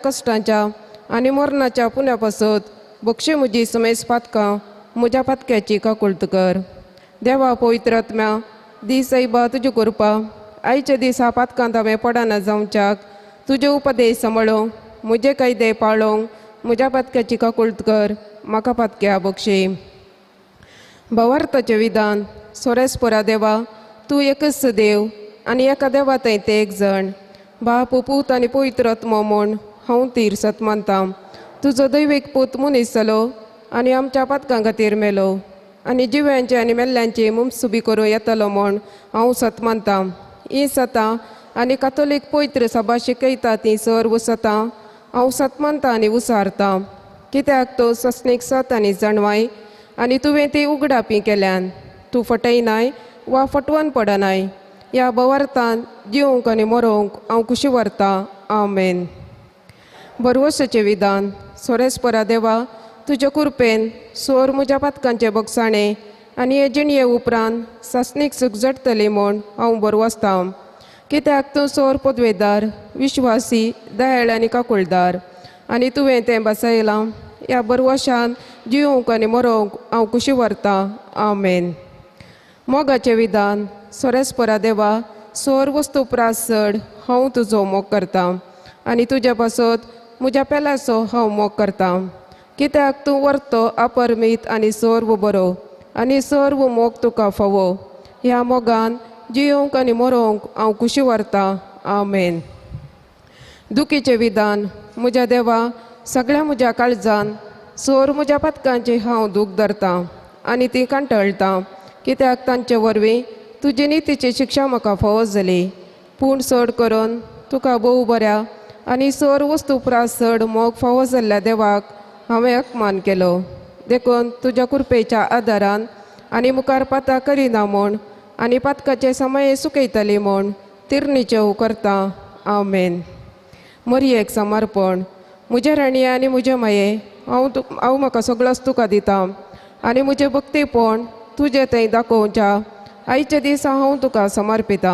कश्टांच्या आनी मरणाच्या पुण्या पासत बक्षी म्हजी समेस पातकां म्हज्या पातक्याची काकुळट कर. देवा पवित्र आत्म्या दीस सायबा तुज्यो कृपा आयच्या दिसा पातकांत हांवें पडना जावच्याक तुजे उपदेश सांबाळूंक म्हजे कायदे पाळोवंक म्हज्या पातक्याची काकुळट कर म्हाका पातक्या बक्षी. भवार्थाचें विधान. सोरेस्परा देवा तूं एकच देव आनी एका देवा थंय ते एक जण बाप पूत आनी पवित्र आत्मो म्हूण हांव तीर सत मानता. तुजो दैवीक पूत मनीस जालो आनी आमच्या पातकां खातीर मेलो आनी जिव्यांचे आनी मेल्ल्यांची मुमसुबी करूं येतलो म्हूण हांव सत मानता. ही सतां आनी कातोलीक पवित्र सभा शिकयता ती सर्व सतां हांव सत मानता आनी उसारता कित्याक तो सस्नीक सत आनी जाणवाय आनी तुवें ती उगडापी केल्यान. तूं फटयनाय वा फटवन पडनाय. ह्या भवार्थान जिवंक आनी मरोवंक हांव खुशी व्हरता. आमेन. बरवसाचें विधान. सोरेस्परा देवा तुज्या कृपेन सोर म्हज्या पातकांचे बगसाणे आनी हे जिणये उपरांत सासणीक सूख जडटली म्हूण हांव बरवसता कित्याक तूं सोर पदवेदार विश्वासी दयाळ आनी काकुळदार आनी तुवें तें बसयलां. ह्या बरवशान जिवंक आनी मरोवंक हांव खुशी व्हरता. आमेन. मोगाचें विधान. सोरेस्परा देवा सोर वस्तू प्रास चड हांव तुजो मोग करता आनी तुज्या पासत म्हज्या पेल्याचो हांव मोग करता कित्याक तूं व्हरतो अपरमीत आनी सर्व बरो आनी सर्व मोग तुका फावो. ह्या मोगान जियोवंक आनी मरोवंक हांव खुशी व्हरता. आमेन. दुखीचें विधान. म्हज्या देवा सगळ्या म्हज्या काळजान सोर म्हज्या पातकांची हांव दूख धरता आनी ती कांटळटा कित्याक तांचे वरवीं तुजी नितीची शिक्षा म्हाका फावो जाली. पूण चड करून तुका भोव बऱ्या आनी सोर वस्तू प्रास चड मोग फावो जाल्ल्या देवाक हांवें अपमान केलो. देखून तुज्या कृपेच्या आदारान आनी मुखार पातां करिना म्हूण आनी पातकाचे समय सुकयतली म्हूण तिरणीचेव करता. आमेन. मरयेक समर्पण. म्हजे राणये आनी म्हजे माये हांव म्हाका सगळोच तुका दिता आनी म्हजें भक्तीपण तुजें थंय दाखोवच्या आयच्या दिसा हांव तुका समर्पिता.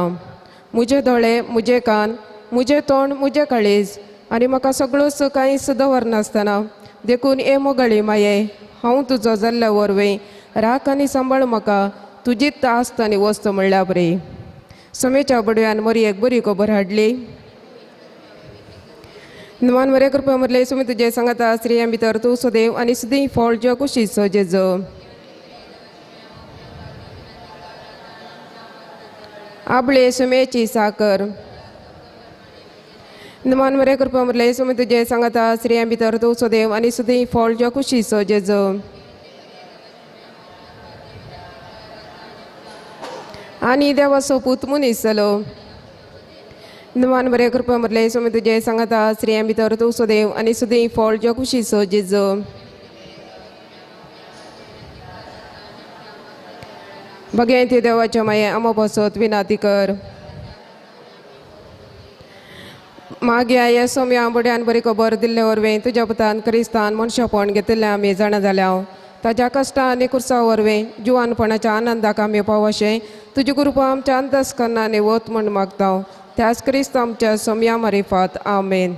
म्हजे दोळे म्हजे कान म्हजें तोंड म्हजें काळीज आनी म्हाका सगळोच कांयच दवरनासतना देखून हे मोगाळी माये हांव तुजो जाल्ल्या वरवीं राख आनी सांबाळ म्हाका तुजीच आस्त आनी वस्त म्हणल्या बरी. समेच्या बडव्यान मरयेक बरी खबर हाडली. मान बरे कृपा मरले सुमी तुजे सांगता स्त्रियां भितर तूं सदैव आनी सदैव फळ ज्या कुशीचो जेजो. आबळे सुमेची साकर. मान बरे कृपा मरले सुमी तुजे सांगता स्त्रियां भितर तूं सदैव आनी सदैव फळ ज्या कुशीचो जेजो. आनी देवाचो पूत मनीस जालो. मान बरे कृपा मरले सुमी तुजे सांगता स्त्रियां भितर तूं सदैव आनी सदैव फळ ज्या कुशीचो जेजो. भगेंती देवाच्या माये आमो बसत विनाती कर. मागीर हे सोम्या बुड्यान बरी खबर दिल्ले वरवीं तुज्या पुतान क्रिस्तान मनशापण घेतिल्लें आमी जाणा जाल्या. ताज्या कश्टां आनी कुर्सा वरवीं जुवानपणाच्या आनंदाक आमी पावशें तुजी कृपा आमच्या अंतस्करणांनी वत म्हूण मागता. त्याच क्रिस्त आमच्या सोम्या मारिफात. आमेन.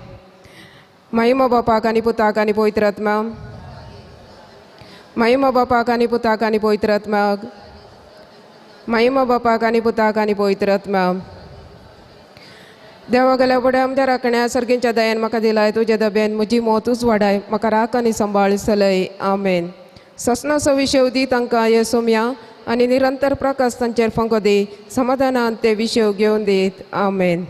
महिमा बापाक आनी पुताक आनी पवित्र आत्म्याक. महिमा बापाक आनी पुताक आनी पवित्र आत्म्याक. महिमा बापाक आनी पुताक आनी पवित्र आत्म्याक. देवा गेल्या फुडें आमच्या राखण्या सर्गींच्या दयेन म्हाका दिलाय तुज्या दबेन म्हजी मोतूच वाडाय म्हाका राख आनी सांबाळ सलय. आमेन. ससनाचो विशेव दी तांकां हे सोम्या आनी निरंतर प्रकाश तांचेर फांको दी समाधानान ते विशेव घेवन दीत. आमेन.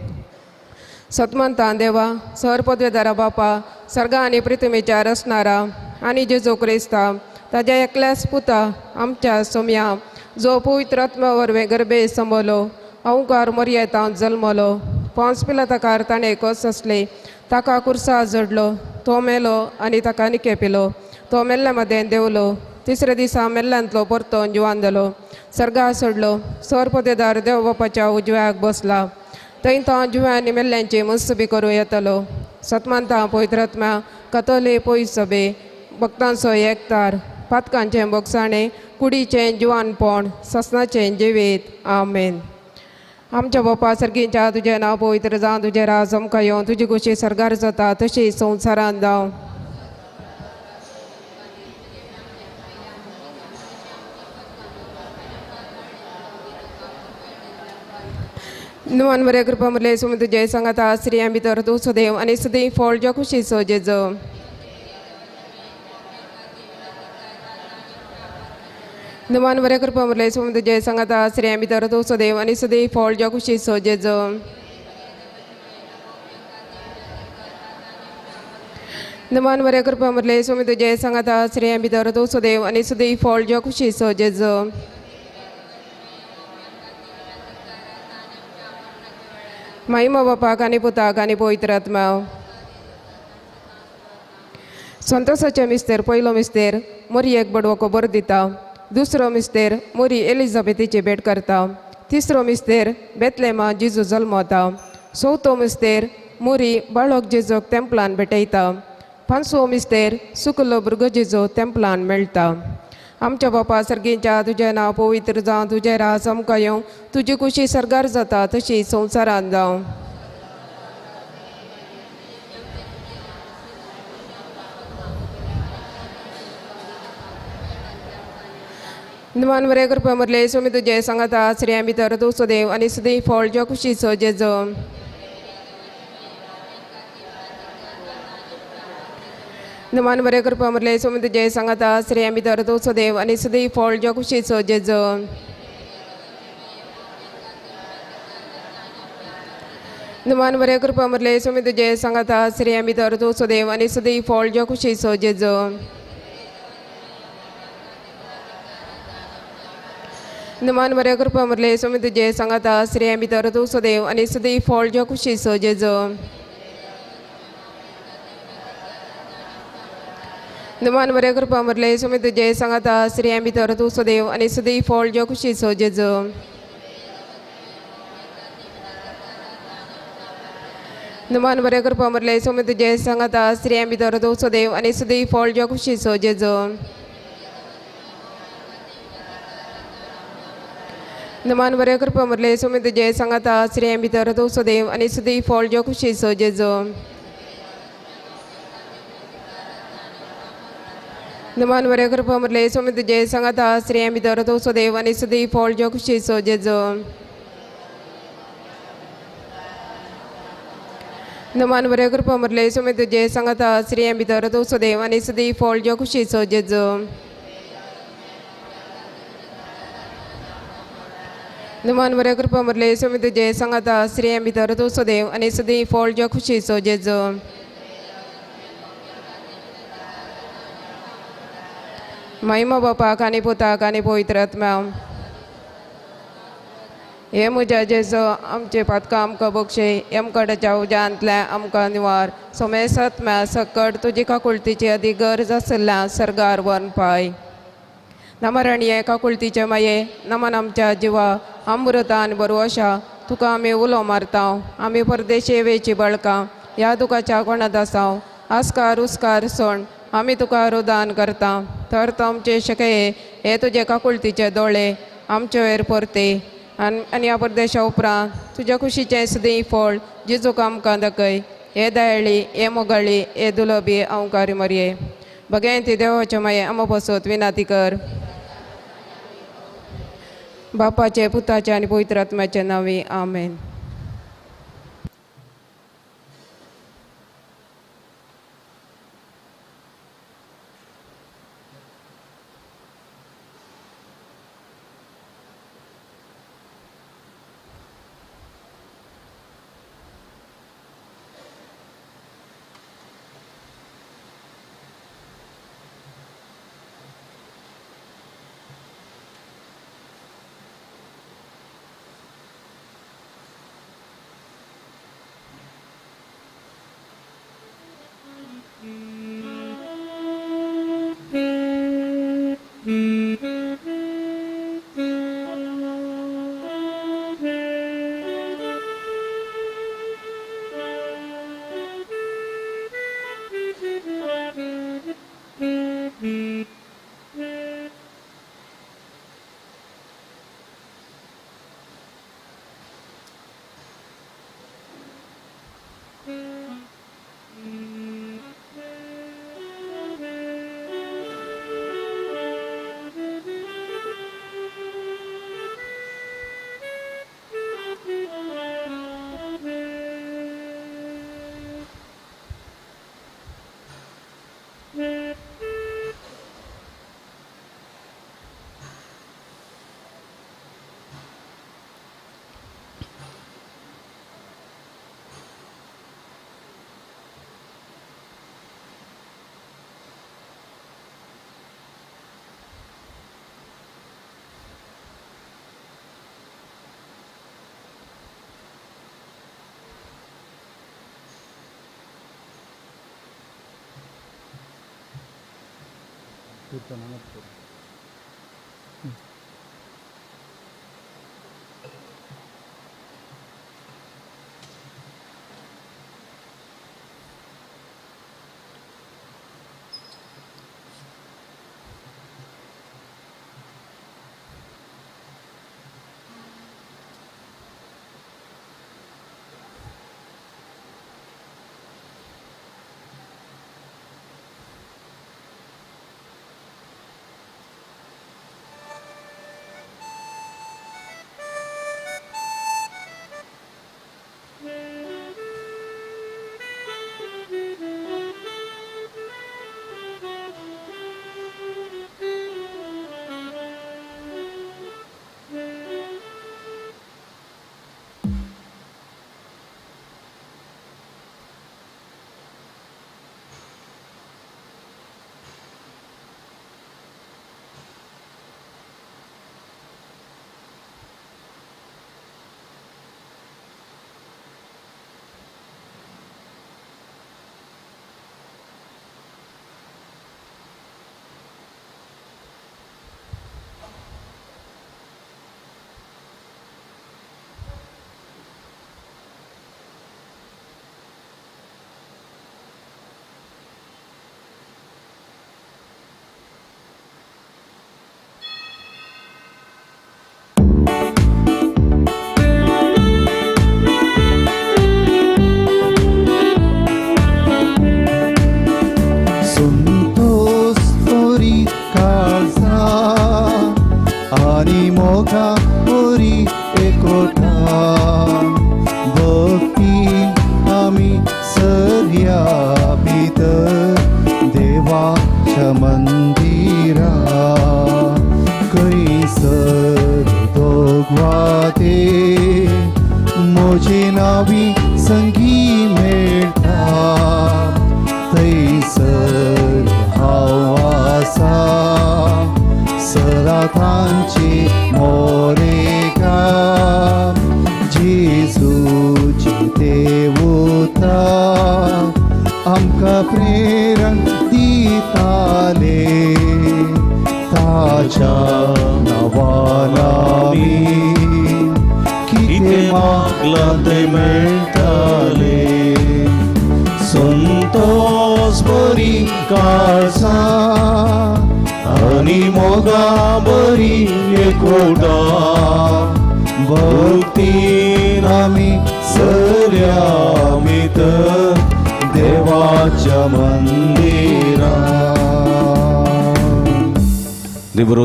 सतमंतान देवा सर पदवेदारा बापा सर्गा आनी पृथ्वीच्या रचणारा आनी जेजू क्रिस्ता ताज्या एकल्याच पुता आमच्या सोम्या जो पवित्र आत्म्या वरवीं गर्भे संबलो अवकार मर्येतांत जल्मलो पांच पिलाताकार ताणें कस आसले ताका कुर्सा जडलो तो मेलो आनी ताका निके पिलो तो मेल्ल्या मदें देंवलो तिसऱ्या दिसा मेल्ल्यांतलो परतोन जिवान जालो सर्गा सोडलो सर पदेदार देव बापाच्या उजव्याक बसला थंय तो जिव्या आनी मेल्ल्यांची मुसबी करूं येतलो. सतमानता पवित्र आत्म्या कतोले पयस सभे भक्तांचो एकतार पातकांचें बोगसाणें कुडीचें जिवानपण ससनाचें जिवीत. आमेन. आमच्या बापा सर्गींच्या तुजें नांव पवित्र जावं, तुजें राज आमकां येवं, तुजी खोशी सर्गार जाता तशी संवसारांत जावं. नुवन बरें कृपा मुरले सुमी तुजें सांगाता, स्त्रियां भितर तूं सदैव आनी सदैव फळ ज्या खुशीचो जेजो. नुमान बरें कृपा मुरले सुमी तुजें सांगाता, स्त्रियां भितर तूं सदैव आनी सदैव फळ ज्या खुशीचो जेजो. नुमान बरें कृपा मुरले सुमी तुजें सांगाता, स्त्रियां भितर तूं सदैव आनी सदैव फळ ज्या खुशीचो जेजो. माईमा बापाक आनी पुताक आनी पवित्र आत्मा. संतोषाचे मिस्तेर पयलो मिस्तेर मोरयेक बडवो खबर दिता, दुसरो मिस्तेर मोरी एलिझाबेथीची भेट करता, तिसरो मिस्तेर बेतलेमा जेजू जल्मता, चवथो मिस्तेर मोरी बाळक जेजूक तेंपलान भेटयता, पांचवो मिस्तेर सुकलो भुरगो जेजू तेंपलान मेळटा. आमच्या बापा सर्गींच्या तुजें नांव पवित्र जावं, तुजें राज आमकां येवं, तुजी खुशी सर्गार जाता तशी संवसारांत जावं. नुमान बरें कृपा मुरले सुमी तुजें सांगाता, स्त्रियां भितर तूं सदैव आनी सदैव फळ ज्या खुशीचो जेजो. नुमान बरें कृपा मुरले सुमी तुजें सांगाता, स्त्रियां भितर तूं सदैव आनी सदैव फळ ज्या खुशीचो जेजो. नुमान बरें कृपा मुरले सुमी तुजें सांगाता, स्त्रियां भितर तूं सदैव आनी सदैव फळ ज्या खुशीचो जेजो. नुमान बरें कृपा मुरले सुमी तुजें सांगाता, स्त्रियां भितर तूं सदैव आनी सदैव फळ ज्या खुशीचो जेजो. नुमान बरें कृपा मुरले सुमी तुजें सांगाता, स्त्रियां भितर तूं सदैव आनी सदैव फळ ज्या खुशीचो जेजो. नुमान बरें कृपा मुरले सुमी तुजें सांगाता, स्त्रियां भितर तूं सदैव आनी सदैव फळ ज्या खुशीचो जेजो. नुमान बरें कृपा मुरले सुमी तुजें सांगाता, स्त्रियां भितर तूं सदैव आनी सदैव फळ ज्या खुशीचो जेजो. नुमान बरें कृपा मुरले सुमी तुजें सांगाता, स्त्रियां भितर तूं सदैव आनी सदैव फळ ज्या खुशीचो जेजो. नुमान बरें कृपा मुरले सुमी तुजें सांगाता, स्त्रियां भितर तूं सदैव आनी सदैव फळ ज्या खुशीचो जेजो. नुमान बरें कृपा मुरले सुमी तुजें सांगाता, स्त्रियां भितर तूं सदैव आनी सदैव फळ ज्या खुशीचो जेजो. महिमा बापाक आनी पुताक आनी पवित्र आत्म्या. हे म्हज्या जेजो आमचे पातकां आमकां बक्षे, यमकडाच्या उज्यांतल्या आमकां निवार, सोमेसत्म्या सकट तुजी काकुळतीची अदी गरज आसल्या सर्गार वन पाय. नमरण हे काकुळतीचे माये, नमन आमच्या जिवा अमृतान बरवशा, तुका आमी उलो मारता, आमी परदेशी वेची बळकां ह्या दुखाच्या कोणात आसाव, आस्कार उस्कार सोण आमी तुका रुदान करता, तर तो आमचे शकये हे तुजे काकुळतीचे दोळे आमचे वयर परते आनी ह्या परदेशा उपरांत तुज्या खुशीचें सदैव फळ जेजूक आमकां दाखय. हे दयाळी, हे मोगाळी, हे दुलबी अंवकारी मरये, बगें ती देवाचे माये आमो पसत विनाती कर. बापाचे पुताचे आनी पवित्र आत्म्याचे नांवी आमेन.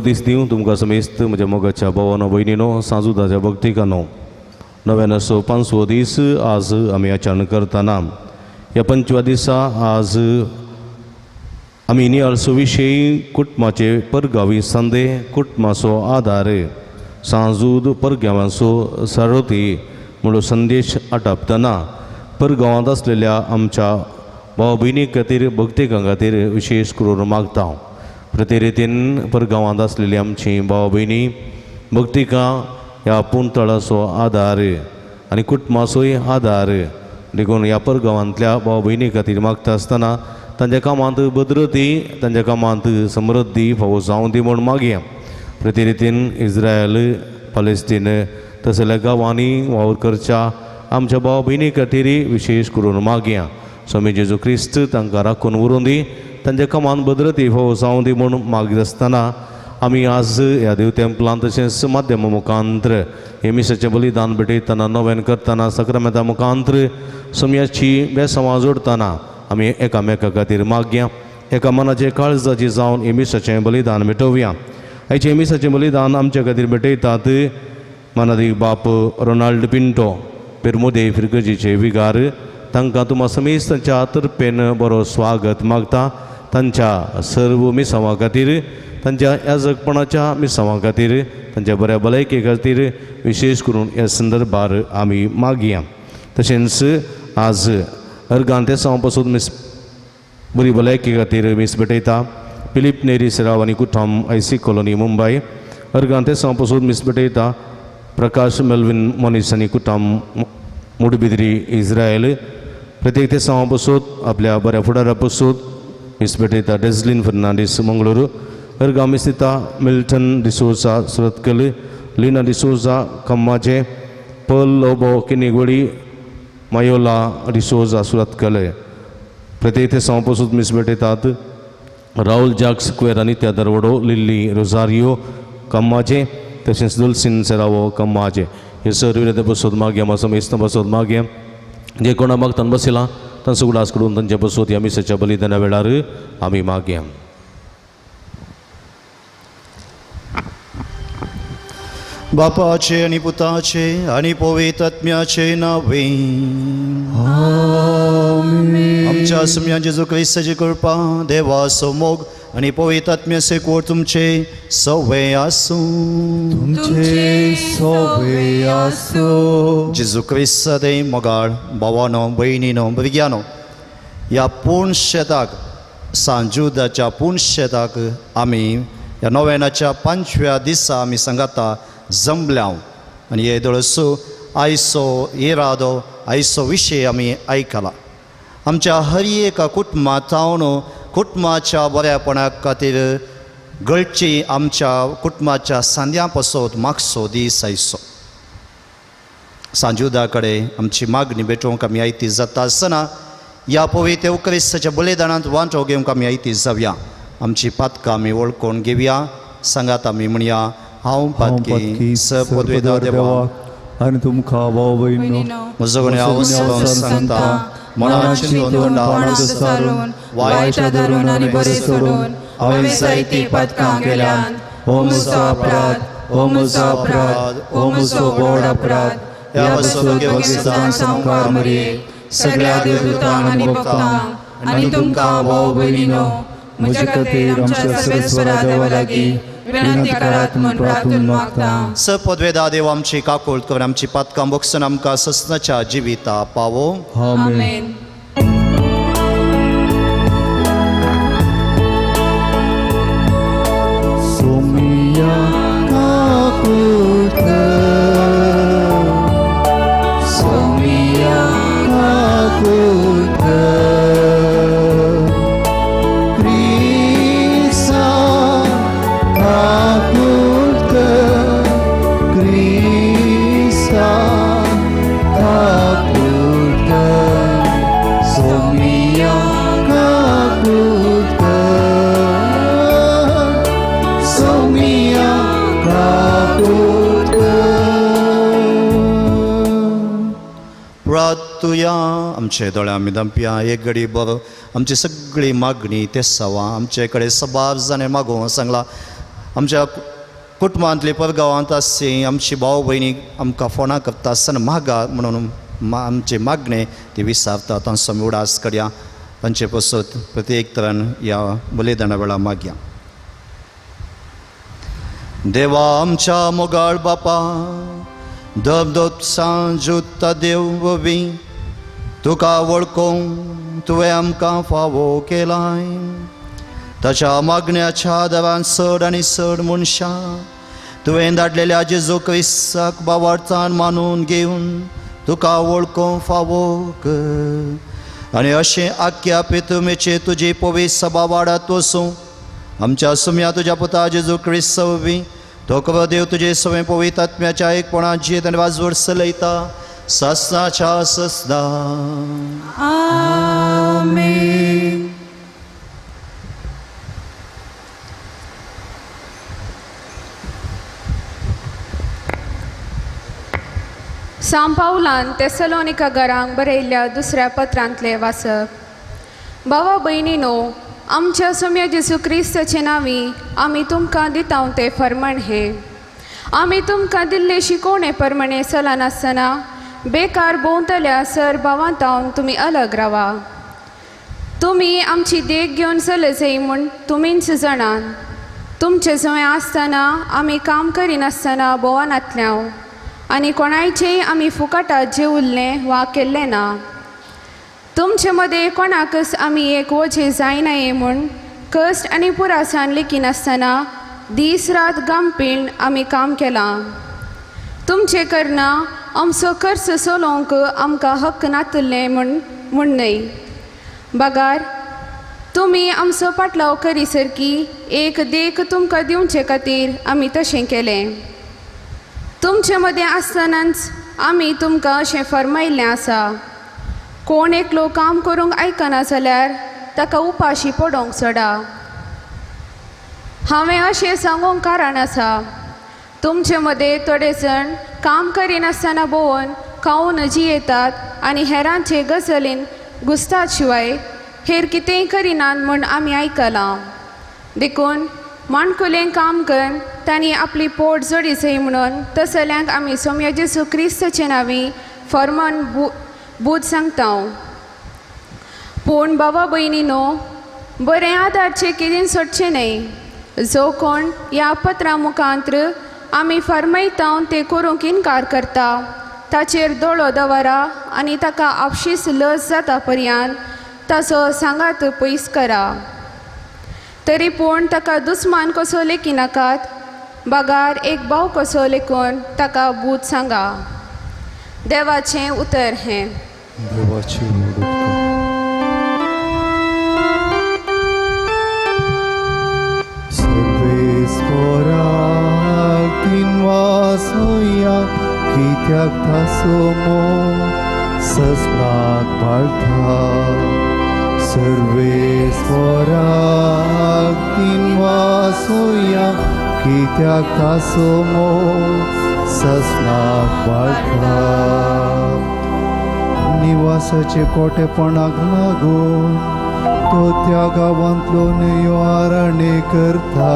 दीस दिवं तुमकां समेस्त म्हज्या मोगाच्या भावानो भयणीनो सांजुदाच्या भक्तिकानो नव्यानसो पांचवो दीस आज आमी आचरण करतना ह्या पंचव्या दिसा आज आमी नियाळसो विशयी कुटुंबाचे परगावी संदे कुटुंबाचो आदार सांजूद परगावांचो सारोती म्हणून संदेश आटापतना परगांवांत आसलेल्या आमच्या भाव भयणी खातीर भक्तिकां खातीर विशेश करून मागता. प्रतिरितीन परगांवांत आसलेली आमची भाव भयणी भक्तिकां ह्या पुंतळाचो आदार आनी कुटुंबाचोय आदार देखून ह्या परगांवांतल्या भाव भयणी खातीर मागता आसतना तांच्या कामांत भद्रती तांच्या कामांत समृद्धी फावो जावं दी म्हूण मागया. प्रतिरितीन इस्रायल पलेस्तीन तसल्या गांवांनी वावर करच्या आमच्या भाव भयणी खातीर विशेश करून मागया. स्वामी जेजू क्रिस्त तांकां राखून व्हरून दी तांच्या कामान भद्रती फावो जावं दी म्हूण मागीत आसतना आमी आज ह्या देव तेंपलांत तशेंच माध्यमा मुखांत्र हे मिसाचें बलिदान भेटयतना नवेन करतना सक्रामेंता मुखांत्र सोम्याची बेसमां जोडटना आमी एकामेका खातीर मागया. एका मनाचे काळजाची जावन हे मिसाचें बलिदान भेटोवया. आयचें मिसाचें बलिदान आमच्या खातीर भेटयतात मानादीक बाप रोनाल्ड पिंटो पेरमुदे फिरगजीचे विगार तांकां तुमा समेस्त तांच्या तर्फेन बरो स्वागत मागता. तांच्या सर्व मिसांवा खातीर तांच्या याजकपणाच्या मिसांवा खातीर तांच्या बऱ्या भलायके खातीर विशेश करून ह्या संदर्भार आमी मागया. तशेंच आज अर्गान तेसांव पासून मिस बरी भलायके खातीर मीस भेटयता फिलीप नेरी सेराव आनी कुठाम आयसी कॉलोनी मुंबय. अर्गान तेसांव पासून मीस भेटयता प्रकाश मेल्विन मोनीस आनी कुठाम मुडबिद्री इस्रायल. प्रत्येक तेसांव पासून आपल्या बऱ्या फुडारा पासून मीस भेटयता डेझलिन फर्नांडीस मंगळूर. हरगांव स्थिता मिल्टन डिसोजा सुरतकल, लीना डिसोजा कम्माजे, पर्ल लोबो किनिगोडी, मायोला डिसोजा सुरतकल। प्रत्येक सांवपसूत मिस भेटयतात राहुल जाक स्क्वेर आनी त्या दरवडो, लिल्ली रोजारियो कम्माजे, तशेंच दुलसीन सेरावो कम्माजे। हे सर विरते बसोत मागया म्हाजो मेस्त बसोत मागया जे कोणा मागतान बसला तांचो उगडास करून तांचे बसोत ह्या मिसाच्या बलिदाना वेळार आमी मागया। बापाचे आनी पुताचे आनी पवित्र आत्म्याचे नावे आमेन। आमच्या सुम्या जेजू क्रिस्ताची कृपा, देवाचो मोग आनी पवित्र आत्म्याचे कोर तुमचे सवे आसूं। तुमचे सवे आसूं। जेजू क्रिस्त दे मोगाळ भावानो भयणीनो भुरग्यानो, ह्या पूर्ण शेताक सांजुदाच्या पूर्ण शेताक आमी ह्या नोवेनाच्या 5व्या दिसा आमी सांगाता जमल्या आनी हे दळसो आयचो इरादो आयचो विशय आमी आयकला। आमच्या हर एका कुटुंबात जावन कुटुंबाच्या बऱ्यापणा खातीर गळची आमच्या कुटुंबाच्या सांद्या पासत मागचो दीस आयचो। सांजुदा कडेन आमची मागणी भेटोवंक आमी आयती जाता आसतना ह्या पवित्र क्रिस्ताच्या बलिदानांत वांटो घेवंक आमी आयती जावया। आमची पातकां आमी वळखून घेवया। सांगात आमी म्हणया, हांव पातकी सपदवेदा देवाक आनी तुमकां भाव भयणीनो म्हजो गुन्यांव सांगता, मनाची तोंडान सारून वायट धरून आनी बरें सोडून हांवें जायतीं पातकां केल्यान। हो म्हजो अपराध, हो म्हजो अपराध, हो म्हजो व्हड अपराध। ह्या पासून सामकार मरये सगळ्या देवदूतांक आनी भक्तांक आनी तुमकां भाव भयणीनो म्हजे खातीर आमच्या सर्वेस्वरा देवा लागीं विनंती करात म्हूण प्रार्थून मागता। सपदवेदा देव आमची काकूळ करून आमची पातकां बक्षून आमकां ससनाच्या जिविता पावो। आमेन। सोमिया काकूळ कर, सोमिया काकूळ कर, क्रिस्ता काकूळ कर, क्रिस्ता काकूळ कर, सोमिया काकूळ कर, सोमिया काकूळ कर। प्रार्थुया। आमचे दोळे आमी दमप्या एक घडी बरो आमची सगळी मागणी ते सवा आमचे कडेन सबार जाणें मागोवंक सांगला। आमच्या कुटुंबांतली परगांवांत आसची आमची भाव भयणी आमकां फोनां करता आसतना मागा म्हणून आमची मागणें ती विसारता। तांचो आमी उडास करया। तांचे पसत प्रत्येक तरान ह्या बलिदाना वेळार मागया। देवा आमच्या मोगाळ बापा, धबधब सांजुता देव वरवीं तुका वळखूंक तुवें आमकां फावो केलाय। ताच्या मागण्याच्या आदारान चड आनी चड मनशां तुवें धाडलेल्या जेजू क्रिस्ताक बावार्थान मानून घेवन तुका वळखूंक फावो कर। आनी अशें आख्या पितुमेचे तुजी पवित्र सभा वाडात वसूं आमच्या सुम्या तुज्या पुता जेजू क्रिस्ता वरवीं तो खरो देव तुजे सवें पवित्र आत्म्याच्या एकपणान जियेत आनी वाजवर चलयता ससनाच्या ससना। आमेन। सांव पावलान तेसलोनिका घरांक बरयल्ल्या दुसऱ्या पत्रांतलें वाचप। भावा भयणीनो, आमच्या सोम्या जेजू क्रिस्ताचे नांवी आमी तुमकां दिता तें फर्माण हें। आमी तुमकां दिल्ले शिकोवणे प्रमाणे चलनासतना बेकार भोंवतल्या सर भावांतावन तुमी अलग रावा। तुमी आमची देख घेवन चलजय म्हूण तुमीच जाणात। तुमचे जवळ आसतना आमी काम करिनासतना भोंवनातल्याव आनी कोणायचेय आमी फुकटात जेवल्लें वा केल्लें ना। तुमचे मदें कोणाकच आमी एक वजें जायनाये म्हूण कश्ट आनी पुरासान लेखिनासतना दीस रात गांपीण आमी काम केलां। तुमचें करना आमचो खर्च चलोवंक आमकां हक्क नातिल्लें म्हूण न्हय, बगार तुमी आमचो पाटलाव करीसरकी एक देख तुमकां दिवचे खातीर आमी तशें केलें. तुमचे मदें आसतनाच आमी तुमकां अशें फर्मायिल्लें आसा, कोण एकलो काम करूंक आयकना जाल्यार ताका उपाशी पडोवंक सोडा. हांवें अशें सांगूंक कारण आसा, तुमचे मदें थोडे जाण काम करिनासतना भोंवन खावन जियेतात आनी हेरांचे गजलीन घुसतात शिवाय हेर कितेंय करिनात म्हूण आमी आयकलां. देखून माणकुलें काम करून तांणी आपली पोट जोडी जाय म्हणून तसल्यांक आमी सोम्या जेजू क्रिस्ताचे नांवी फर्मान बूद सांगता. पूण बाबा भयणीनो, बरें आदारचें कितें सोडचें न्हय. जो कोण ह्या पत्रा मुखांत्र आमी फर्मायता तें करूंक इनकार करता ताचेर दोळो दवरा आनी ताका आपशीच लज जाता पर्यंत ताचो सांगात पयस करा. तरी पूण ताका दुस्मान कसो लेखिनाकात, बगार एक भाव कसो लेखून ताका बूद सांगा. देवाचें उतर हें. देवाचें उतर. सर्वेस्पराक दिनवासोया कित्याक ताचो मोग ससनाक पाळटा. सर्वेस्पराक दिनवासोया कित्याक ताचो मोग ससनाक पाळटा. निवासाचे कोटेपणाक लागून तो त्या गांवांतलो न्हंयो आराणे करता.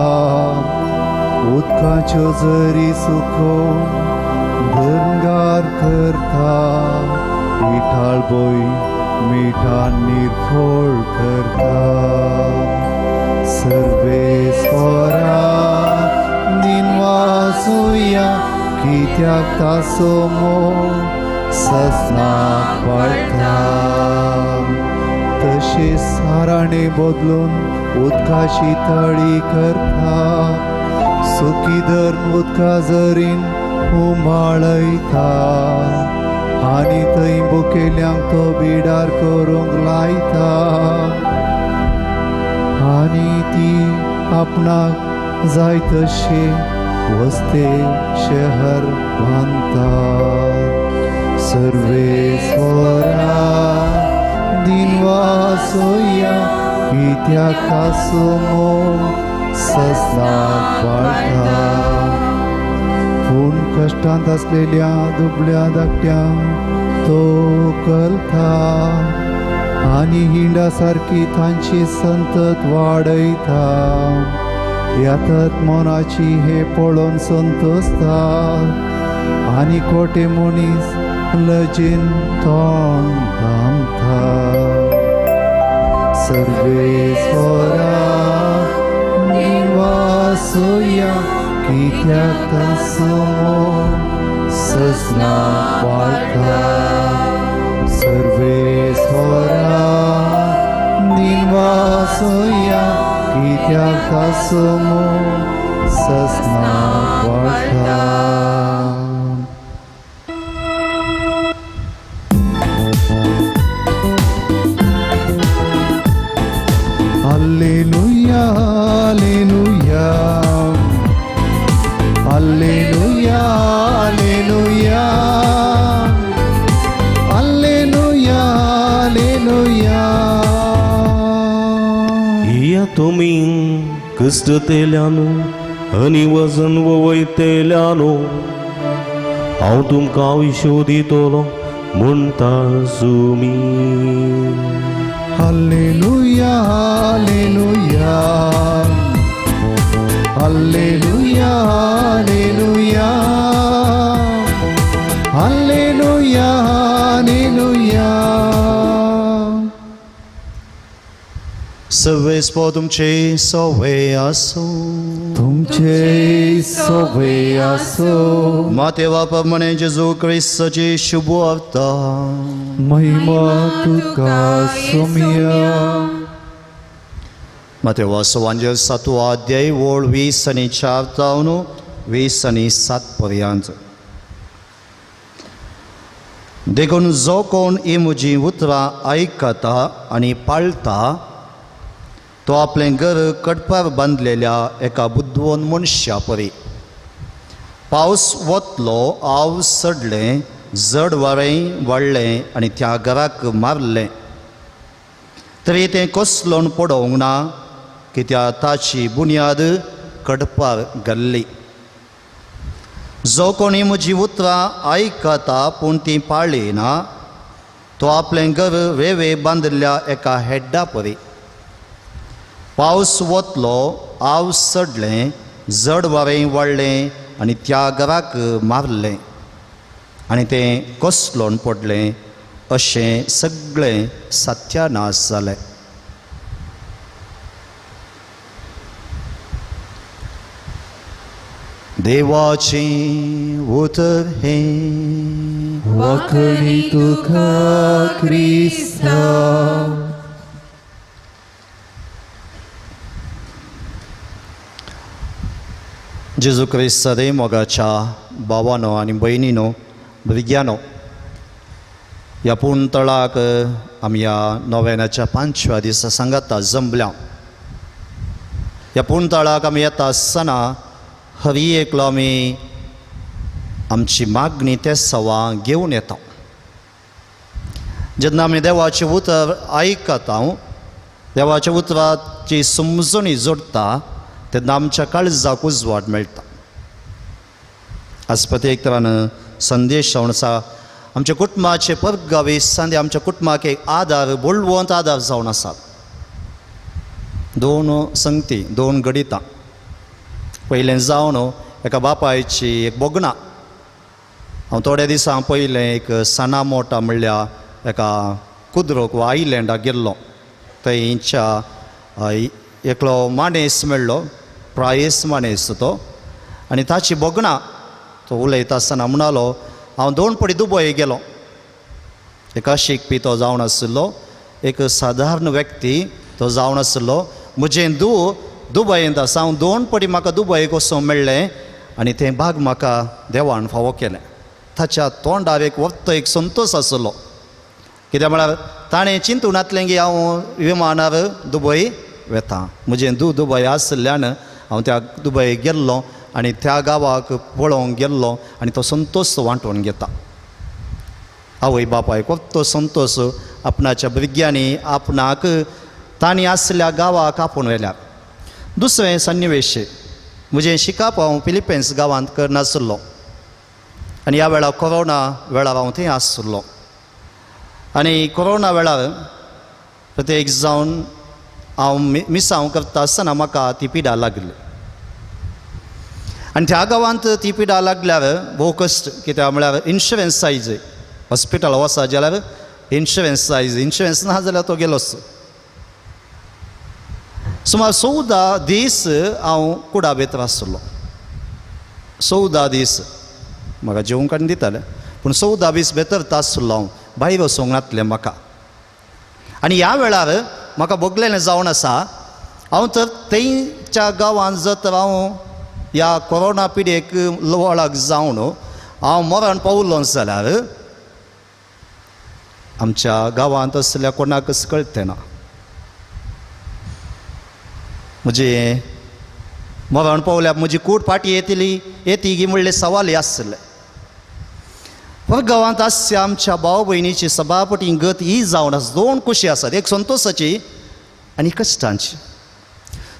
उदकाच्यो जरी सुकोवन दंगार करता. विठाळ बोय मिठान निर्फोळ करता. सर्वेस्परा दिनवासोया कित्याक ताचो मोग ससनाक पाळटा. तशें साराणे बदलून उदकाची तळी करता. सुकी धरून उदका जरीन उमाळयता आनी थंय बुकेल्यांक तो बिडार करूंक लायता. आनी ती आपणाक जाय तशें वस्ते शहर बांदता. सर्वेस्परा दिनवासोया कित्याक ताचो मोग ससनाक पाळटा. पूण कश्टांत आसलेल्या दुबळ्या धाकट्यांक तो कलता आनी हिंडा सारकी तांची संतत वाडयता. यातत मनाची हे पळोवन संतोसता आनी खोटे मनीस लजेन तोंड धांपता. सर्वेस्परा दिनवासोया कित्याक ताचो मोग ससनाक पाळटा. सर्वेस्परा दिनवासोया कित्याक ताचो मोग ससनाक पाळटा. Alleluia, alleluia, alleluia, alleluia, alleluia, alleluia. या तुमी क्रिस्ततेल्यानु आनी वजन वयतेल्यानु हांव तुमकां विशो दितलो म्हणटा Sumi. Alleluia, alleluia, alleluia, alleluia, alleluia, alleluia. सर्वेस्पर तुमचे सवे आसूं. तुमचे सवे आसूं. मातेवा प्रमाणे जेजू क्रिस्ताची शुभ वार्ता. महिमा तुका सोम्या. मातेवा सुवांजेल 7वो अध्याय ओळ 20 आनी 4 जावन 20 आनी 7 पर्यंत. देखून जो कोण ही म्हजी उतरां आयकता आनी पाळटा तो आपलें घर कडपार बांदलेल्या एका बुद्धवंत मनशा परी. पावस वतलो, आव सडलें, जड वारें वाडलें आनी त्या घराक मारलें, तरी तें कसलोन पडोवंक ना, कित्याक ताची बुन्याद कडपार घाल्ली. जो कोणी म्हजी उतरां आयकता पूण ती पाळी ना, तो आपलें घर वेवे बांदिल्ल्या एका हेड्डा परी. पावस वतलो, आव सडलें, जड वारें वाडलें आनी त्या घराक मारलें आनी तें कसलोन पडलें, अशें सगळें सत्यानाश जालें. देवाचें उतर हें. वाखणी तुका क्रिस्ता. जेजू क्रिस्त रे मोगाच्या भावानो आनी भयणीनो, भुरग्यांनो, ह्या पूण तळाक आमी ह्या नोवेनाच्या 5व्या दिसा सांगाता जमल्या. ह्या पूण तळाक आमी येता आसतना हर एकलो आमी आमची मागणी ते सवां घेवन येता. जेन्ना आमी देवाचें उतर आयकता, देवाच्या उतराची समजणी जोडटा, तेन्ना आमच्या काळजाक उजवाड मेळटा. आज प्रत्येक तरान संदेश जावन आसा आमच्या कुटुंबाचे परगावी संदे आमच्या कुटुंबाक एक आदार, बळवंत आदार जावन आसा. दोन संगती, दोन घडितां. पयलें जावन एका बापायची एक भोगणां. हांव थोड्या दिसां पयलें एक सना मोटा म्हणल्यार एका कुद्रोक वा आयलँडाक गेल्लो. थंयच्या एकलो माणेस मेळ्ळो, प्रायस माणेस तो, आनी ताची भोगणां तो उलयता आसतना म्हणालो, हांव 2 पडी दुबय गेलो. एका शिकपी तो जावन आशिल्लो, एक सादारण व्यक्ती तो जावन आशिल्लो. म्हजें दू दुबयंत आसा, हांव 2 पडी म्हाका दुबयक वचूंक मेळ्ळें आनी तें भाग म्हाका देवान फावो केलें. ताच्या तोंडार एक वक्त एक संतोश आशिल्लो, कित्याक म्हळ्यार ताणें चिंतून नातलें की हांव विमानार दुबय वेता. म्हजें दू दुबय आशिल्ल्यान हांव त्या दुबय गेल्लो आनी त्या गांवाक पळोवंक गेल्लो आनी तो संतोश वांटून घेता. आवय बापायक तो संतोश आपणाच्या भुरग्यांनी आपणाक तांणी आसल्या गांवाक आपोवन व्हेल्यार. दुसरें सन्निवेश, म्हजें शिकप हांव फिलिपिन्स गांवांत करनासलो आनी ह्या वेळार कोरोना वेळार हांव थंय आसलो आनी कोरोना वेळार प्रत्येक जावन हांव मिसांव करता आसतना म्हाका ती पिडा लागली आनी त्या गांवांत ती पिडा लागल्यार भोव कश्ट, कित्याक म्हळ्यार इन्शुरन्स जाय, हॉस्पिटल वचत जाल्यार इन्शुरन्स जाय, इन्शुरन्स ना जाल्यार तो गेलोच. सुमार 14 दीस हांव कुडा भितर आसलो. 14 दीस म्हाका जेवंक काडून दिताले, पूण 14 दीस भितर आसलो हांव, भायर वचूंक नासलें म्हाका. आनी ह्या वेळार म्हाका भोगलेलें जावन आसा, हांव तर थंयच्या गांवांत जर तर हांव ह्या कोरोना पिडेक वळख जावन हांव मरण पावलो जाल्यार आमच्या गांवांत आसल्या कोणाकच कळतें ना. म्हजें मरण पावल्यार म्हजी कूड फाटी येतली येती गी म्हणलें सवाल आसलें. पर गांवांत आसच्या आमच्या भाव भयणीची सभापटी गत ही जावन आसा. 2 कुशी आसात, एक संतोसाची आनी कश्टांची.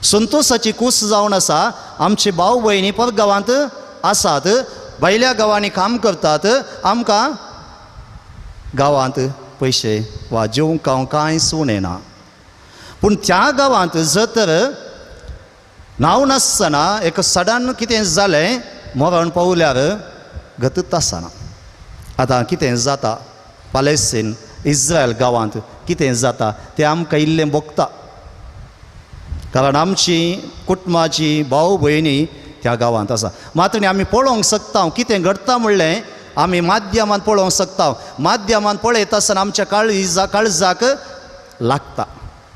संतोसाची कूस जावन आसा, आमचे भाव भयणी पर गांवांत आसात, भायल्या गांवांनी काम करतात, आमकां गांवांत पयशे वा जेवंक हांव कांय उणें ना. पूण त्या गांवांत जर तर नांव नासतना एक सडन कितें जालें, मरण पावल्यार गतच आसना. आतां कितें जाता पालेस्तीन इस्रायल गांवांत कितें जाता तें आमकां इल्लें भोगता, कारण आमची कुटुंबाची भाव भयणी त्या गांवांत आसा. मात्र आमी पळोवंक शकता कितें घडटा म्हणलें आमी माध्यमांत पळोवंक शकता. माध्यमांत पळयता आसतना आमच्या काळजाक लागता.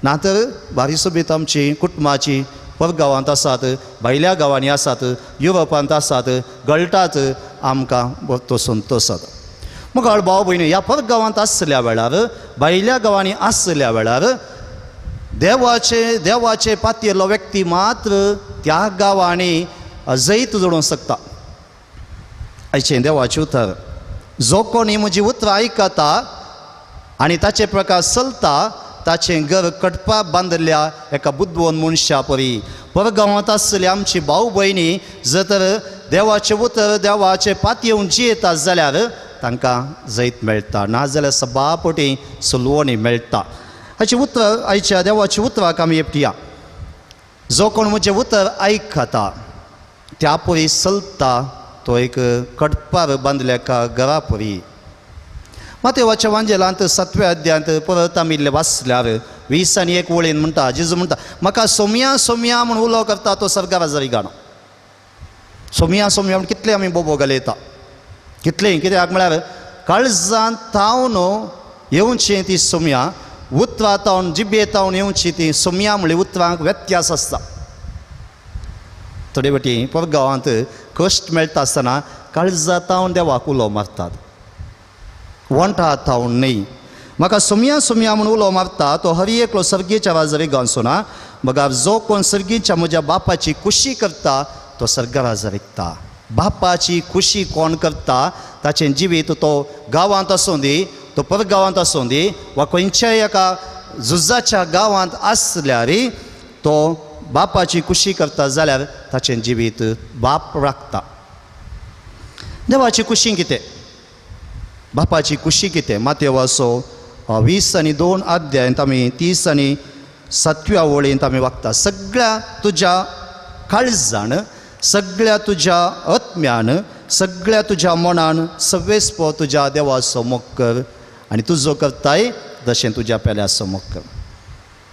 ना तर बारी सोबीत आमची कुटुंबाची परगांवांत आसात, भायल्या गांवांनी आसात, युरोपांत आसात, गळटात, आमकां तो संतोश जाता. मुखार भाव भयणी ह्या परगांवांत आसल्या वेळार, भायल्या गांवांनी आसल्या वेळार देवाचे देवाचे पातयेल्लो व्यक्ती मात्र त्या गांवांनी जैत जोडूंक शकता. आयचें देवाचें उतर, जो कोणी म्हजी उतरां आयकता आनी ताचे प्रकार चलता ताचें घर कटपा बांदिल्ल्या एका बुदवंत मनशा परी. परगांवांत आसलेली आमची भाव भयणी जर तर देवाचें उतर देवाचें पातयेवन जियेता जाल्यार तांकां जैत मेळटा, नाजाल्यार सभापटी सुलवणी मेळटा. हाचें उतर आयच्या देवाच्या उतराक आमी एकटया. जो कोण म्हजें उतर आयकता त्या परी चलता तो एक कटपार बांदल्या एका घरा परी. मातेवाच्या वांजेलांत 7व्या अध्यायांत परत आमी इल्लें वाचल्यार 20 आनी 1 वळीन म्हणटा, जेजू म्हणटा म्हाका सोमया सोमया म्हूण उलो करता तो सर्गार जरी गाणो. सोमया सोमया म्हूण कितले आमी बोबो घालयता, कितले कित्याक म्हळ्यार काळजांत तावन येवची ती सोमया, उतरां तावन जिबे तावन येवची ती सोमया म्हणली उतरांक व्यत्यास आसता. थोडे फावटी परगांवांत कश्ट मेळटा आसतना काळजा तावन देवाक उलो मारतात, वंठा थावन न्हय. म्हाका सोमया सोमया म्हूण उलो मारता तो हर एकलो सर्गीच्या राजारी गावचो ना, मगर जो कोण सर्गीच्या म्हज्या बापाची खुशी करता तो सर्गा राजा विकता. बापाची खुशी कोण करता ताचें जिवीत तो गांवांत आसूं दी, तो परगांवांत आसूं दी वा खंयच्याय एका झुजाच्या गांवांत आसल्यार तो बापाची खुशी करता जाल्यार ताचें जिवीत बाप राखता. देवाची खुशी कितें, बापाची खुशी कितें? मातेवाचो 20 आनी 2 अध्यायांत आमी 30 आनी 7व्या वळींत आमी वागता, सगळ्या तुज्या काळजान, सगळ्या तुज्या आत्म्यान, सगळ्या तुज्या मनान सवेस्पो तुज्या देवाचो मोग कर आनी तुजो करताय तशें तुज्या पेल्याचो मोग कर.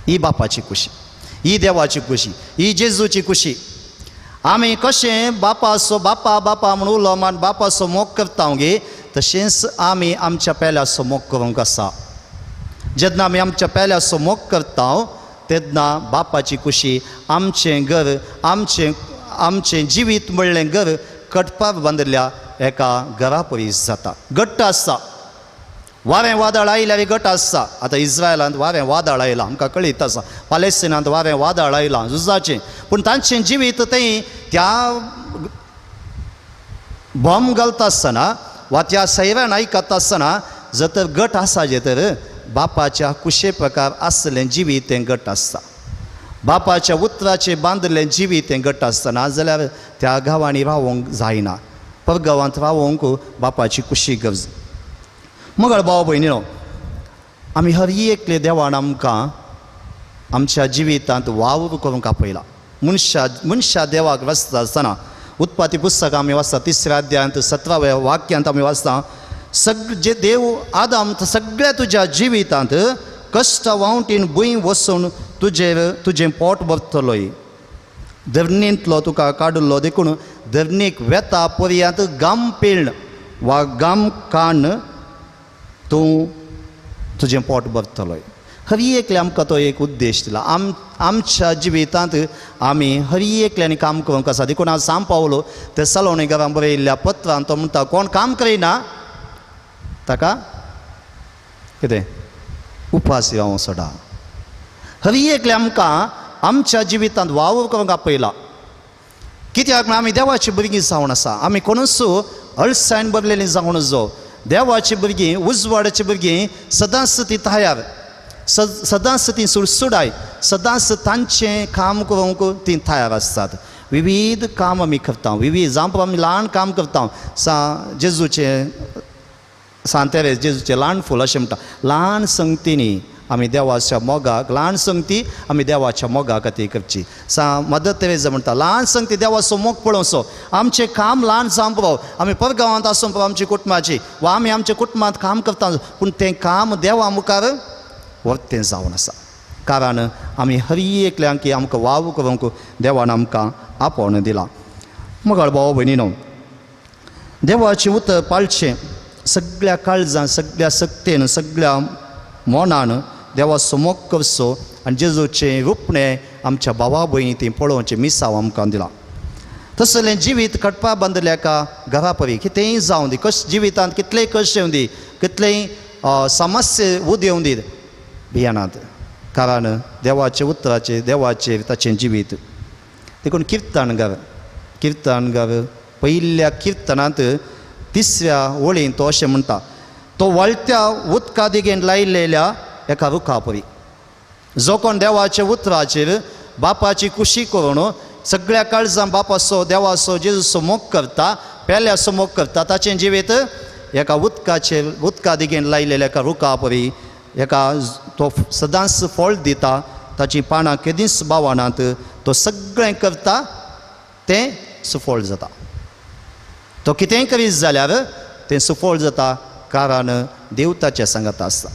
ही बापाची खुशी, ही देवाची खुशी, ही जेजूची खुशी. आमी कशें बापाचो बापा बापा म्हूण उलो मान बापाचो मोग करता गे, तशेंच आमी आमच्या पेल्याचो मोग करूंक आसा. जेन्ना आमी आमच्या पेल्याचो मोग करता तेन्ना बापाची खुशी आमचें घर, आमचें आमचें जिवीत म्हणलें घर कटपाक बांदिल्ल्या एका घरा परी जाता. घट्ट आसता, वारें वादळ आयल्यार घट आसता. आतां इस्रायलांत वारें वादळ आयलां आमकां कळीत आसा, पालेस्टिनांत वारें वादळ आयलां झुजाचें, पूण तांचें जिवीत तें त्या बॉम्ब घालता आसतना वा त्या सैरान आयकता आसतना जर तर गट आसा जे तर बापाच्या कुशे प्रकार आसलें जिवीत तें गट आसता. बापाच्या उतराचें बांदिल्लें जिवीत तें गट आसता. नाजाल्यार त्या गांवांनी रावोंक जायना, परगांवांत रावोंक बापाची कुशी गरज. मगळ भाव भयणीनो, आमी हर एकले देवान आमकां आमच्या जिवितांत वावर करूंक आपयला. मनशा मनशा देवाक वाचता आसतना उत्पत्ती पुस्तक आमी वाचता 3ऱ्या अध्यायांत 17व्या वाक्यांत आमी वाचता, जे देव आदाम सगळ्या तुज्या जिवितांत कश्ट वावटीन भूंय वसून तुजेर तुजें पोट भरतलोय, धरणींतलो तुका काडलो देखून धरणीक वेता पर्यांत गाम पिळण वा गाम काण तूं तुजें पोट भरतलोय. हर एकले आमकां तो एक उद्देश दिला. आमच्या जिवितांत आमी हर एकल्यानी काम करूंक आसा. देखून आज सांग पावलो ते सलोनी घरां बरयल्ल्या पत्रान तो म्हणटा, कोण काम करिना ताका कितें उपास हांव सोडा. हर एकले आमकां आमच्या जिवितांत वावर करूंक आपयला. कित्याक म्हळ्यार आमी देवाची भुरगीं जावन आसा. आमी कोणूच अळसायन भरलेलीं जावन जो देवाची भुरगीं, उजवाडाची भुरगीं सदांच ती तयार, सदांच ती सुडसुडाय, सदांच तांचें काम करूंक तीं तयार आसतात. विविध काम आमी करता, विविध जावं आमी ल्हान काम करता. सा जेजूचें सांत तेरेज जेजूचें ल्हान फूल अशें म्हणटा, ल्हान संगतींनी आमी देवाच्या मोगाक, ल्हान संगती आमी देवाच्या मोगा खातीर करची. सा मदर तेरेजा म्हणटा, ल्हान संगती देवाचो मोग पळोवचो. आमचें काम ल्हान जावं पुरो, आमी परगांवांत आसूं पुरो आमच्या कुटुंबाची वा आमी आमच्या कुटुंबांत काम करता, पूण तें काम देवा मुखार वर्तें जावन आसा. कारण आमी हर एकल्यांक आमकां वावर करूंक देवान आमकां आपोवन दिलां. मगळ भाव भयणीनो, देवाचें उतर पाळचें सगळ्या काळजान, सगळ्या सक्तेन, सगळ्या मनान देवाचो मोग करचो आनी जेजूचें रुपणें आमच्या भावा भयणी ती पळोवचें मिसांव आमकां दिलां. तसलें जिवीत कटपा बांदिल्ल्या एका घरा परी कितेंय जावं दी, कश जिवितांत कितलेय कश्ट येवं दी, कितलेय समस्या उदेवं दी, भियेनात. कारण देवाचे उतराचेर देवाचेर ताचें जिवीत. देखून किर्तनगार किर्तनगार पयल्या किर्तनांत तिसऱ्या वळीन तो अशें म्हणटा, तो वळत्या उदका देगेन लायलेल्या एका रुखा परी. जो कोण देवाच्या उतराचेर बापाची खुशी करून सगळ्या काळजान बापाचो देवाचो जेजूचो मोग करता, पेल्याचो मोग करता, ताचें जिवीत एका उदकाचेर उदका देगेन लायलेल्या एका रुखा परी एका तो सदांच फळ दिता, ताचीं पानां केदींच बावनात, तो सगळें करता तें सुफळ जाता. तो कितेंय करीत जाल्यार तें सुफळ जाता, कारण देव ताचें सांगाता आसता.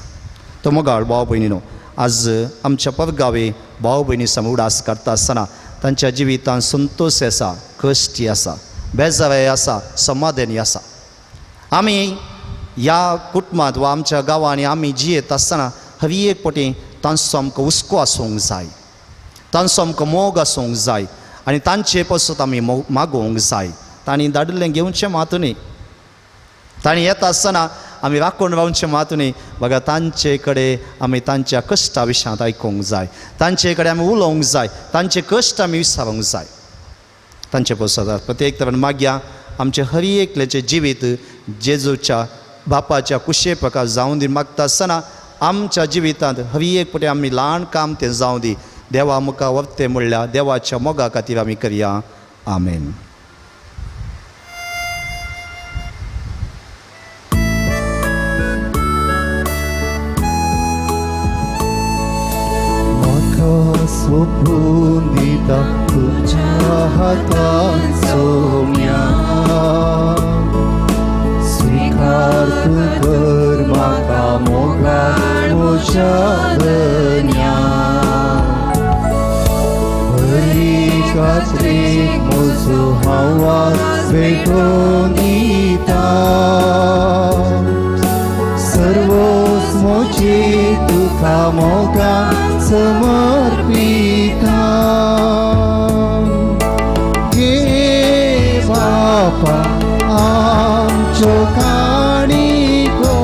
तो मोगाळ भाव भयणीनो, आज आमच्या परगावी भाव भयणी सम उडास काडटा आसतना तांच्या जिवितांत संतोश आसा, कश्टी आसा, बेजाराय आसा, समाधानी आसा. आमी ह्या कुटुंबांत वा आमच्या गांवांनी आमी जियेत आसतना हरी एक पटी तांचो आमकां हुस्को आसूंक जाय, तांचो आमकां मोग आसूंक जाय आनी तांचे पसून आमी मागोवंक जाय. तांणी धाडिल्लें घेवचें मात न्ही, तांणी येता आसतना आमी राखून रावचें मात न्ही, बघा तांचे कडेन आमी तांच्या कश्टा विशयांत आयकूंक जाय, तांचे कडेन आमी उलोवंक जाय, तांचे कश्ट आमी विचारूंक जाय. तांचे पसून प्रत्येक तरेन मागया आमचें हर एकल्याचें जिवीत जेजूच्या बापाच्या कुशे प्रकार जावं दी. मागता आसतना आमच्या जिवितांत हर एक पटी आमी ल्हान काम तें जावं दी. देवा मुखार वर्ते म्हणल्यार देवाच्या मोगा खातीर आमी करया. आमेन. म्हाका सोपून दिता तुज्या हातान सोम्या, स्वीकार तूं कर म्हाका मोगाळ म्हज्या धन्या. हरी कात्रेक म्हजो हांव आज भेटोवन दिता, सर्वोच म्हजी तुका मोगान समर्पिता. घे बापा आमच्यो काणयो,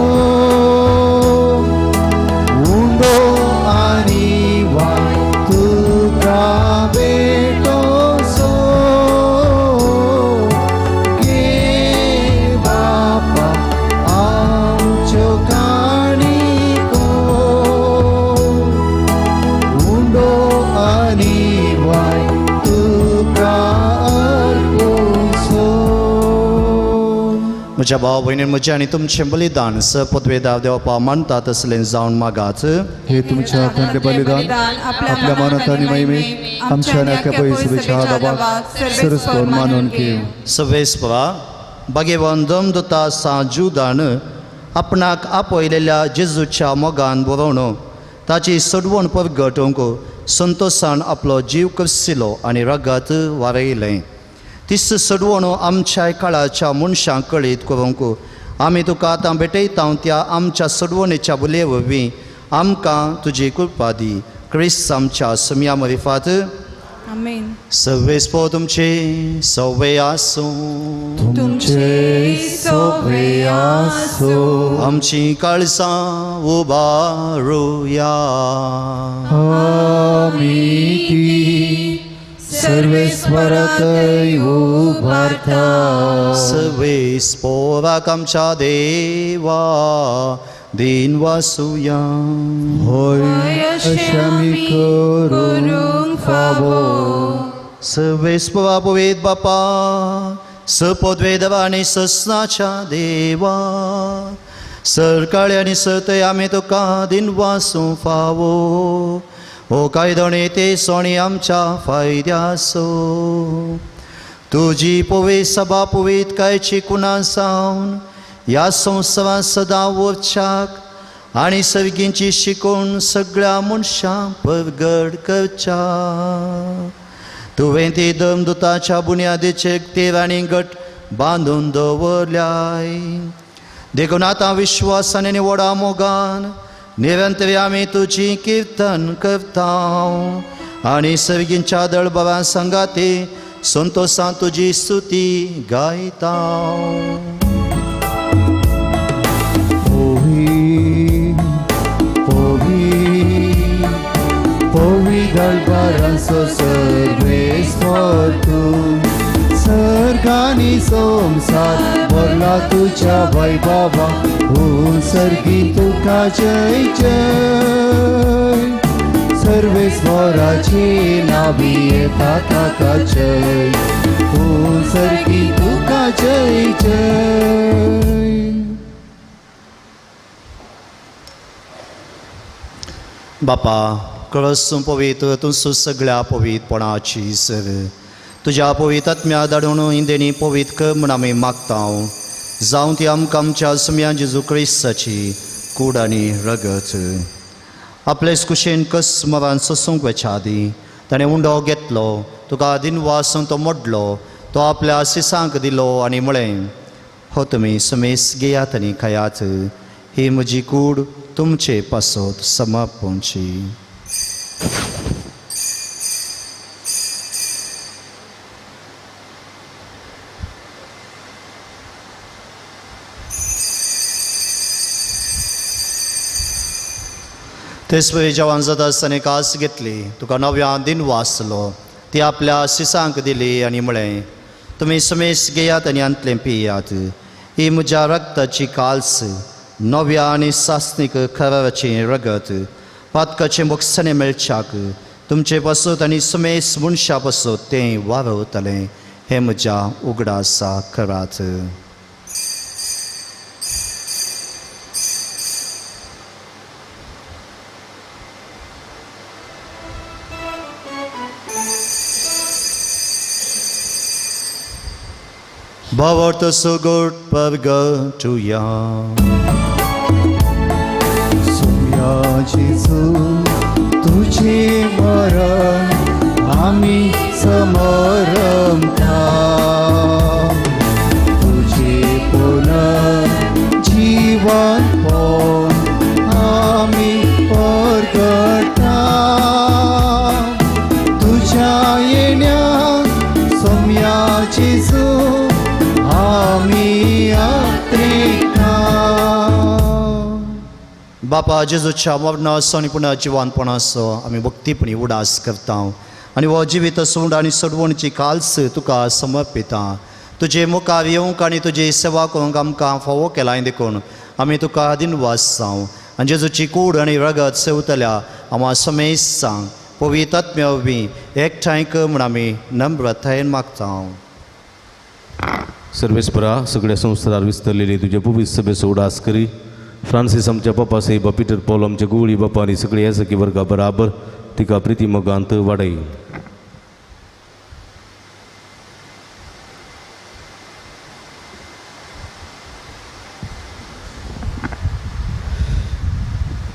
उंडो आनी वाय तुका भेटोसो. घे बापा आमच्यो काणयो, उंडो आनी वाय तुका अर्पुसो. म्हज्या भाव भयणी, म्हजें आनी तुमचें बलिदान सपदवेदार देवपा मानता तसलें जावन मागात. हे तुमच्या हातांतलें बलिदान आपल्या मानत आनी महिमेक आमच्या आनी पयसुच्या दाबाक सरस्पत मानून घेवं. सवेस्परा भगवान दमदता सा जुदान आपणाक आपयलेल्या जेजूच्या मोगान बरोवन ताची सोडवण परगटोवंक संतोशान आपलो जीव करसिलो आनी रगत वारयलें. तीस सोडवण आमच्या काळाच्या मनशांक कळीत करूंक आमी तुका आतां भेटयता त्या आमच्या सोडवणेच्या बुले वरवीं आमकां तुजी कृपा दी. क्रिस्त आमच्या सुम्या मरिफात. आमेन. सवेस्पो तुमचे सवे आसूं, तुमचे सवे आसूं. आमची काळसां उबारुया. आमी ती सर्वेस्वरातय उबारता. सवेस्पोराक आमच्या देवा दिन वासुया. होय अशें आमी करूंक फावो. सवेस्पोरा पवेत बापा सपदवेदवा आनी सस्नाच्या देवा सरकाळी आनी सरतय आमी तुका दिन वासूं फावो. हो कायदोणे ते सोणी आमच्या फायद्यासो. तुजी पवे सभा पवीत कायची कुणा सावन ह्या संवसारांत सदां वरच्याक आनी सर्गींची शिकोवण सगळ्या मनशांक परगट करच्या. तुवें ती दमदुताच्या बुन्यादीचेर तेर आनी गट बांदून दवरल्याय. देखून आतां विश्वासान आनी व्हडा मोगान निरंतर आमी तुजी किर्तन करता आनी सर्गींच्या दळबरां सांगाती संतोशान तुजी स्तुती गायता. ओही ओही दरबारांचो सर्वेस्पर तूं सर्गानी संवसार भरला तुज्या वैभवा ओ सर्गी तुका जय जय सर्वेस्वराची नावी येता ताका जय ओ सर्गी तुका जय जय. बापा कळसूं पवित्र तूं सगळ्या पवित्रपणाची सर तुज्या पवित्र आत्म्या धाडून इंदेणी पवित्र कर म्हूण आमी मागता जावं ती आमकां आमच्या सुम्या जेजू क्रिस्ताची कूड आनी रगत. आपलेच कुशेन कस मरान सोसूंक वचच्या आदीं ताणें उंडो घेतलो, तुका दिनवासून तो मोडलो, तो आपल्या सिसांक दिलो आनी म्हळें, हो तुमी सुमेस घेयात आनी खायात, ही म्हजी कूड तुमचे पासत समर्पणची. तेच परी जेवण जाता आसतना कास घेतली, तुका नव्या दिन वाचलो, ती आपल्या सिसांक दिली आनी म्हळें, तुमी सुमेस घेयात आनी आंतलें पियात, ही म्हज्या रक्ताची काल्स, नव्या आनी सासनीक खराचें रगत, पातकाचें मोक्षणें मेळच्याक तुमचे पासत आनी सुमेस मनशा पासत तें वारवतलें, हें म्हज्या उगडासा करात. भावार्थ सुगोट परगटुया. सुम्या जेजू तुझे मरण आमी समरमता, तुझे पुनर्जीवन पण आमी परगटा, तुझ्या येण्या सोम्या जेजू आमी आत्रेता. बापा जेजूच्या मरणाचो आनी पुनः जिवानपणाचो आमी भक्तीपणी उडास करता आनी हो जिवीत सोड आनी सोडवणची काल्स तुका समर्पिता. तुजे मुखार येवंक आनी तुजी सेवा करूंक आमकां फावो केलाय देखून आमी तुका दिनवास जावं आनी जेजूची कूड आनी रगत सेवतल्या आमा समेस सांग पवित्र आत्म्या वरवीं एकठांय कर म्हूण आमी नम्रतायेन मागता. सर्वेस्परा सगळ्या संवसारार विस्तरलेली तुज्या पवित्र सभेचो उडास करी. फ्रांसीस आमच्या पप्पा साहेब, पिटर पॉल आमच्या गुवळी बापा आनी सगळे ह्या सखी वर्गा बराबर तिका प्रिती मोगांत वाडय.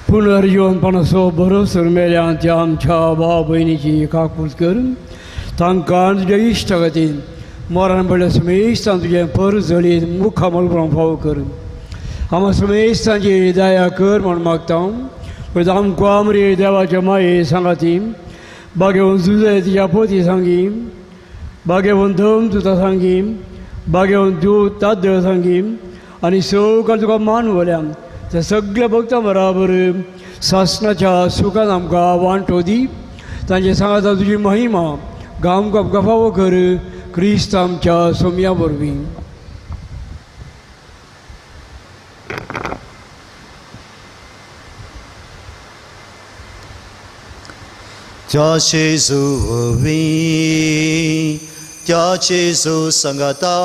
पुनर्जीवनपणाचो भरोसर मेल्या त्या आमच्या भाव भयणीची काकूत कर, तांकां तुज्या इश्टा खातीर मरण पडल्या सुमेस्तान तुजें पर जळीत मुखा मलपण फावो कर. आमा सुमेस्तांची दया कर म्हूण मागता. पळय आमकां आमरे देवाच्या माये सांगाती बागेवन जुजे तिच्या पोती सांगी, बागेवन धम तुता सांगी, बागेवन दूत ताद्य सांगी आनी सगळ्या तुका मान वल्या त्या सगळ्या भक्तां बराबर सासनाच्या सुखान आमकां वांटो दी. तांचे सांगाता तुजी महिमा गांवकां फावो कर क्रिस्त आमच्या सोम्या वरवीं. त्या जेजू वरवीं, त्या जेजू सांगाता,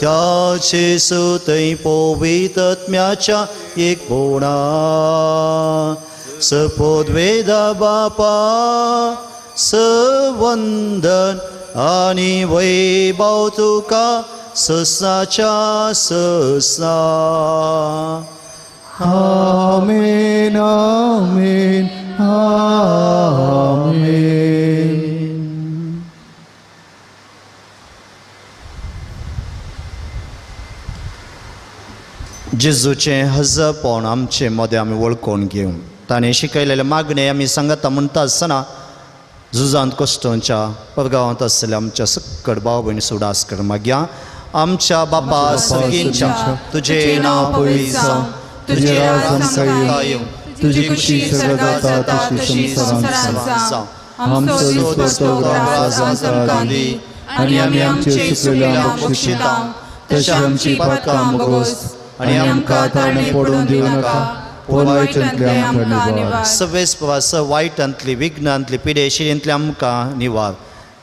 त्या जेजू थंय पवित्र आत्म्याच्या एकपणा सपोद्वेदा बापा सवंदन आनी वैभव तुका ससाच्या ससा. आमेन आमेन आमेन. जेजूचें हजरपण आमचे मदें आमी वळखून घेवं. ताणें शिकयलेलें मागणें आमी सांगता म्हणटा आसतना झुजांत कश्टांच्या परगांवांत आसलेल्या आमच्या सक्कड भाव भयणी सुडास कर मागया. आमच्या बापा सर्गींच्या तुजें नांव पवित्र जावं, तुजें राज आमकां येवं, तुजी खुशी स्वर्गात जाता तशी संवसारांत जावं. आमचो दिसपट्टो ग्रास आज आमकां दी आनी आमी आमचे चुकलेल्यांक बक्षिता तशी आमची पातकां भोगोस आनी आमकां ताणे पडून दिवं नाका पूण वायटांतले आमकां निवार. सवेस वायटांतली विघ्नांतली पिडेशिरेंतली आमकां निवार.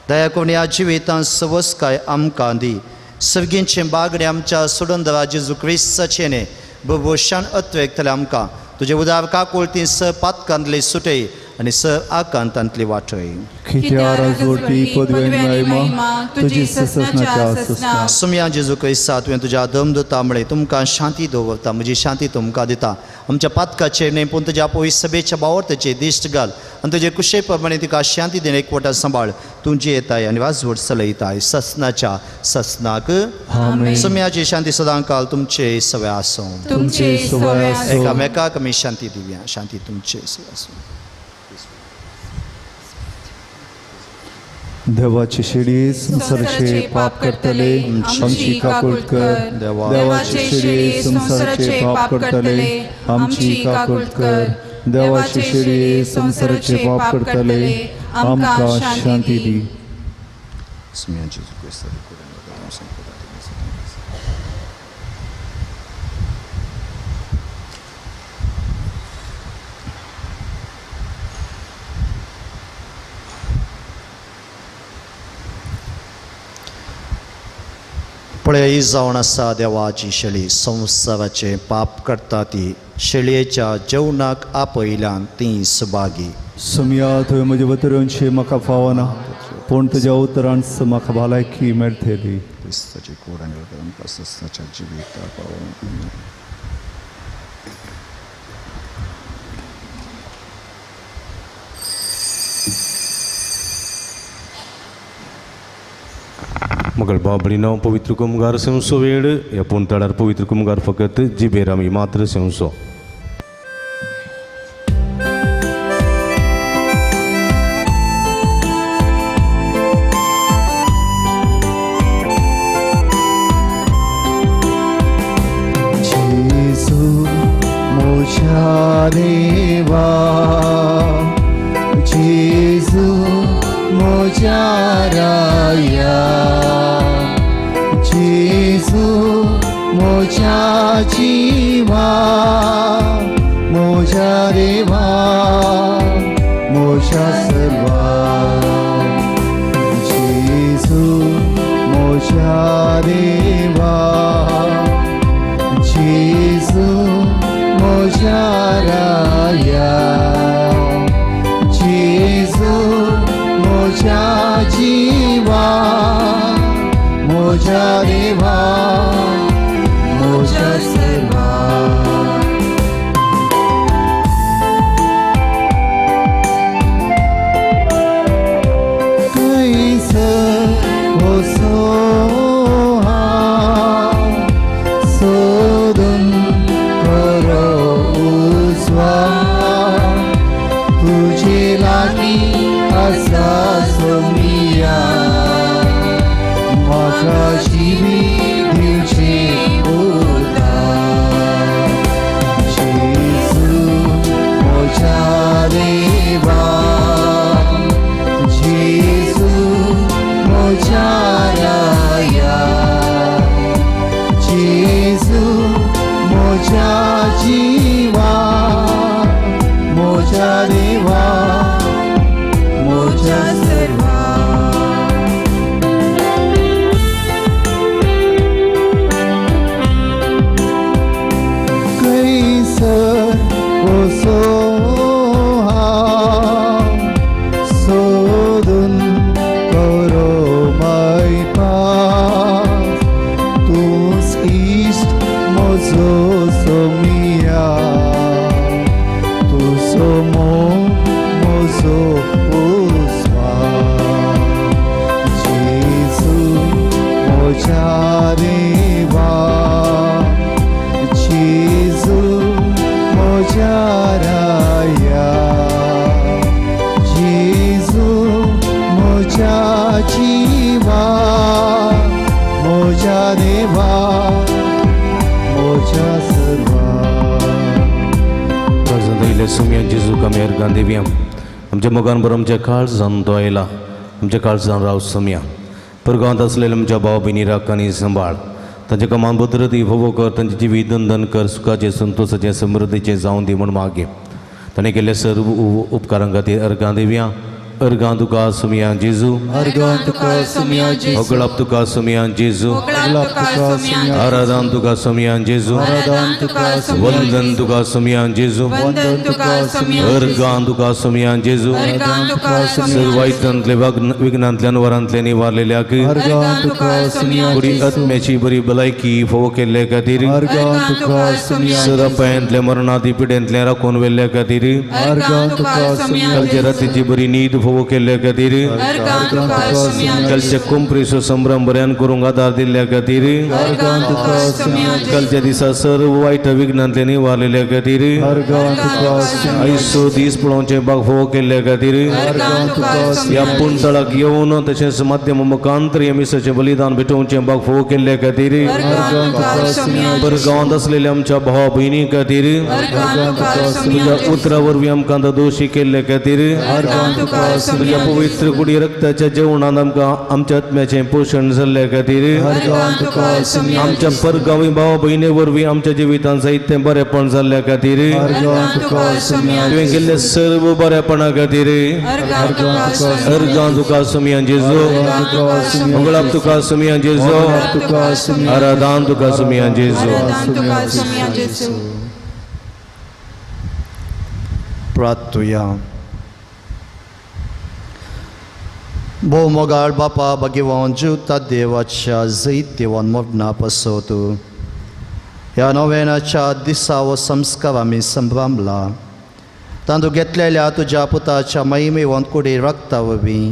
दया करून ह्या जिवितांत सवसकाय आमकां दी. सर्गींचें बागडे आमच्या सोडून जेजू क्रिस्ताचें न्ही भोवशान अत्वेकतलें आमकां तुजे उदार काकुळती स पातकांतली सुटय आनी स आकांतांतली वाटय. सुमया जेजू क्रिस्ता तुवें तुज्या दमदुता म्हळें तुमकां शांती दवरता, म्हजी शांती तुमकां दिता. आमच्या पातकाचेर न्हय पूण तुज्या पवित्र सभेच्या बावरताचेर दिश्ट घाल आनी तुजे कुशे प्रमाणे तिका शांती देणे एकवटा सांबाळ. तूं जियेताय आनी वाजवट चलयताय ससनाच्या ससनाक. सुमयाची शांती सदांकाल तुमचे सवे आसूं. एकामेकाक आमी शांती दिवया. शांती तुमचे सवे आसूं. देवाची शेळी संवसाराचे पाप करतले आमची काकूट कर. देवाची शेळी संवसाराचे पाप करतले आमची काकूट कर. देवाची शेळी संवसाराचे पाप करतले आमकां शांती दी. पळय ही जावन आसा देवाची शेळी संवसाराचें पाप करता ती शेळयेच्या जेवणाक आपयल्यान ती सुभागी. सुमया तुवें म्हज्या उतरांची म्हाका फावना पूण तुज्या उतरान म्हाका भलायकी मेळटली. क्रिस्ताची कोड आनी आमकां सस्नाच्या जिविता पावोवन. मगळ बाबडीनो पवित्र कुमगार सेवसो वेळ ह्या पूण पवित्र कुमगार फकत जिबेर आमी मात्र सेवसो. जेजू म्हज्या देवा, जेजू म्हज्या राया, जेजू म्हज्या जिवा, म्हज्या देवा, म्हज्या सर्वा. जेजू म्हज्या देवा, जेजू म्हज्या राया, जेजू म्हज्या जिवा, म्हज्या देवा, म्हज्या सर्वा. खंयसर वचो हांव सोदून खरो उजवाड, तुजे लागीं आसा सोमिया, म्हाका जिवीत दिवचें उदार. जेजू म्हज्या देवा, जेजू म्हज्या राया, जेजू म्हज्या जिवा, म्हज्या देवा, म्हज्या सर्वा. खंयसर वचो हांव सोदून खरो मायपास, तूंच इश्ट म्हजो सोमिया, तुजो मोग म्हजो उस्वास. जेजू म्हज्या देवा, जेजू म्हज्या राया, जेजू म्हज्या जिवा, म्हज्या देवा, म्हज्या सर्वा. काळजांत आयिल्ले अर्गां दिवया. आमच्या मोगान बरो आमच्या काळजान तो आयला, आमच्या काळजान राव सम्या. परगांवांत आसलेल्या आमच्या भाव भयणी राख आनी सांबाळ, तांच्या कामान भद्रती फोवो कर, तांचें जिवीत धन कर, सुखाचें संतोसाचें समृद्धीचें जावन दी म्हूण मागे. ताणें केल्ले सर्व उपकारां खातीर अर्गां दिवया. अर्गां तुका सुमया जेजू, अर्गां तुका सुमया जेजू, होगळाप तुका सुमया जेजू, होगळाप तुका सुमया, आराधन तुका सुमया जेजू, आराधन तुका सुमया, वंदन तुका सुमया जेजू, वंदन तुका सुमया, अर्गां तुका सुमया जेजू, अर्गां तुका सुमया, सर्वायतांतले विघ्नांतल्यान वरांतले निवारलेल्याक अर्गां तुका सुमया, बरी आत्म्याची बरी भलायकी फोव केल्ले खातीर अर्गां तुका सुमया, सरपायांतले मरणादी पिड्यांतले राखून व्हेल्ल्या खातीर अर्गां तुका सुमया, कालच्या रातीची बरी न्हीद फोव केल्ल्या खातीर अर्गां तुका सुमया, कालच्या कोंपरीचो संभ्रम बऱ्यान करूंक आदार दिल्ल्या खातीर अर्गां तुका सुमया, कालच्या दिसा सर्व वायट विघ्नांतले निवारलेल्या खातीर अर्गां तुका सुमया, आयचो दीस पळोवचें बाग फोव केल्ल्या खातीर अर्गां तुका सुमया, ह्या पुणतळाक येवन तशेंच माध्यम मुखांतर ह्या मिसाचें बलिदान भेटोवचें बाग फोव केल्ल्या खातीर अर्गां तुका सुमया, परगांवांत आसलेल्या आमच्या भावा भयणी खातीर अर्गां तुका सुमया, तुज्या उतरा वरवीं आमकां दोशी केल्ले खातीर अर्गां तुका तुज्या पवित्र कुडी रक्ताच्या जेवणान आमकां आमच्या आत्म्याचें पोशण जाल्ल्या खातीर अर्गां तुका सुमया, आमच्या परगावी भाव भयणी वरवीं आमच्या जिवितांत जायतें बरेपण जाल्ल्या खातीर अर्गां तुका सुमया, तुवें केल्ले सर्व बरेपणा खातीर अर्गां तुका सुमया, अर्गां तुका सुमया जेजू, मंगळाप तुका सुमया जेजू, तुका सुमया, आराधन तुका सुमया जेजू. आराधन तुका सुमया जेजू. प्रार्थुया. भोव मोगाळ बापा भगवान जिवता देवाच्या जैत्यवान मरणा पासत ह्या नव्याच्या दिसा हो संस्कार आमी संभ्रमला. तांदूळ घेतलेल्या तुज्या पुताच्या महिमेवंत कुडी रक्ता वरवीं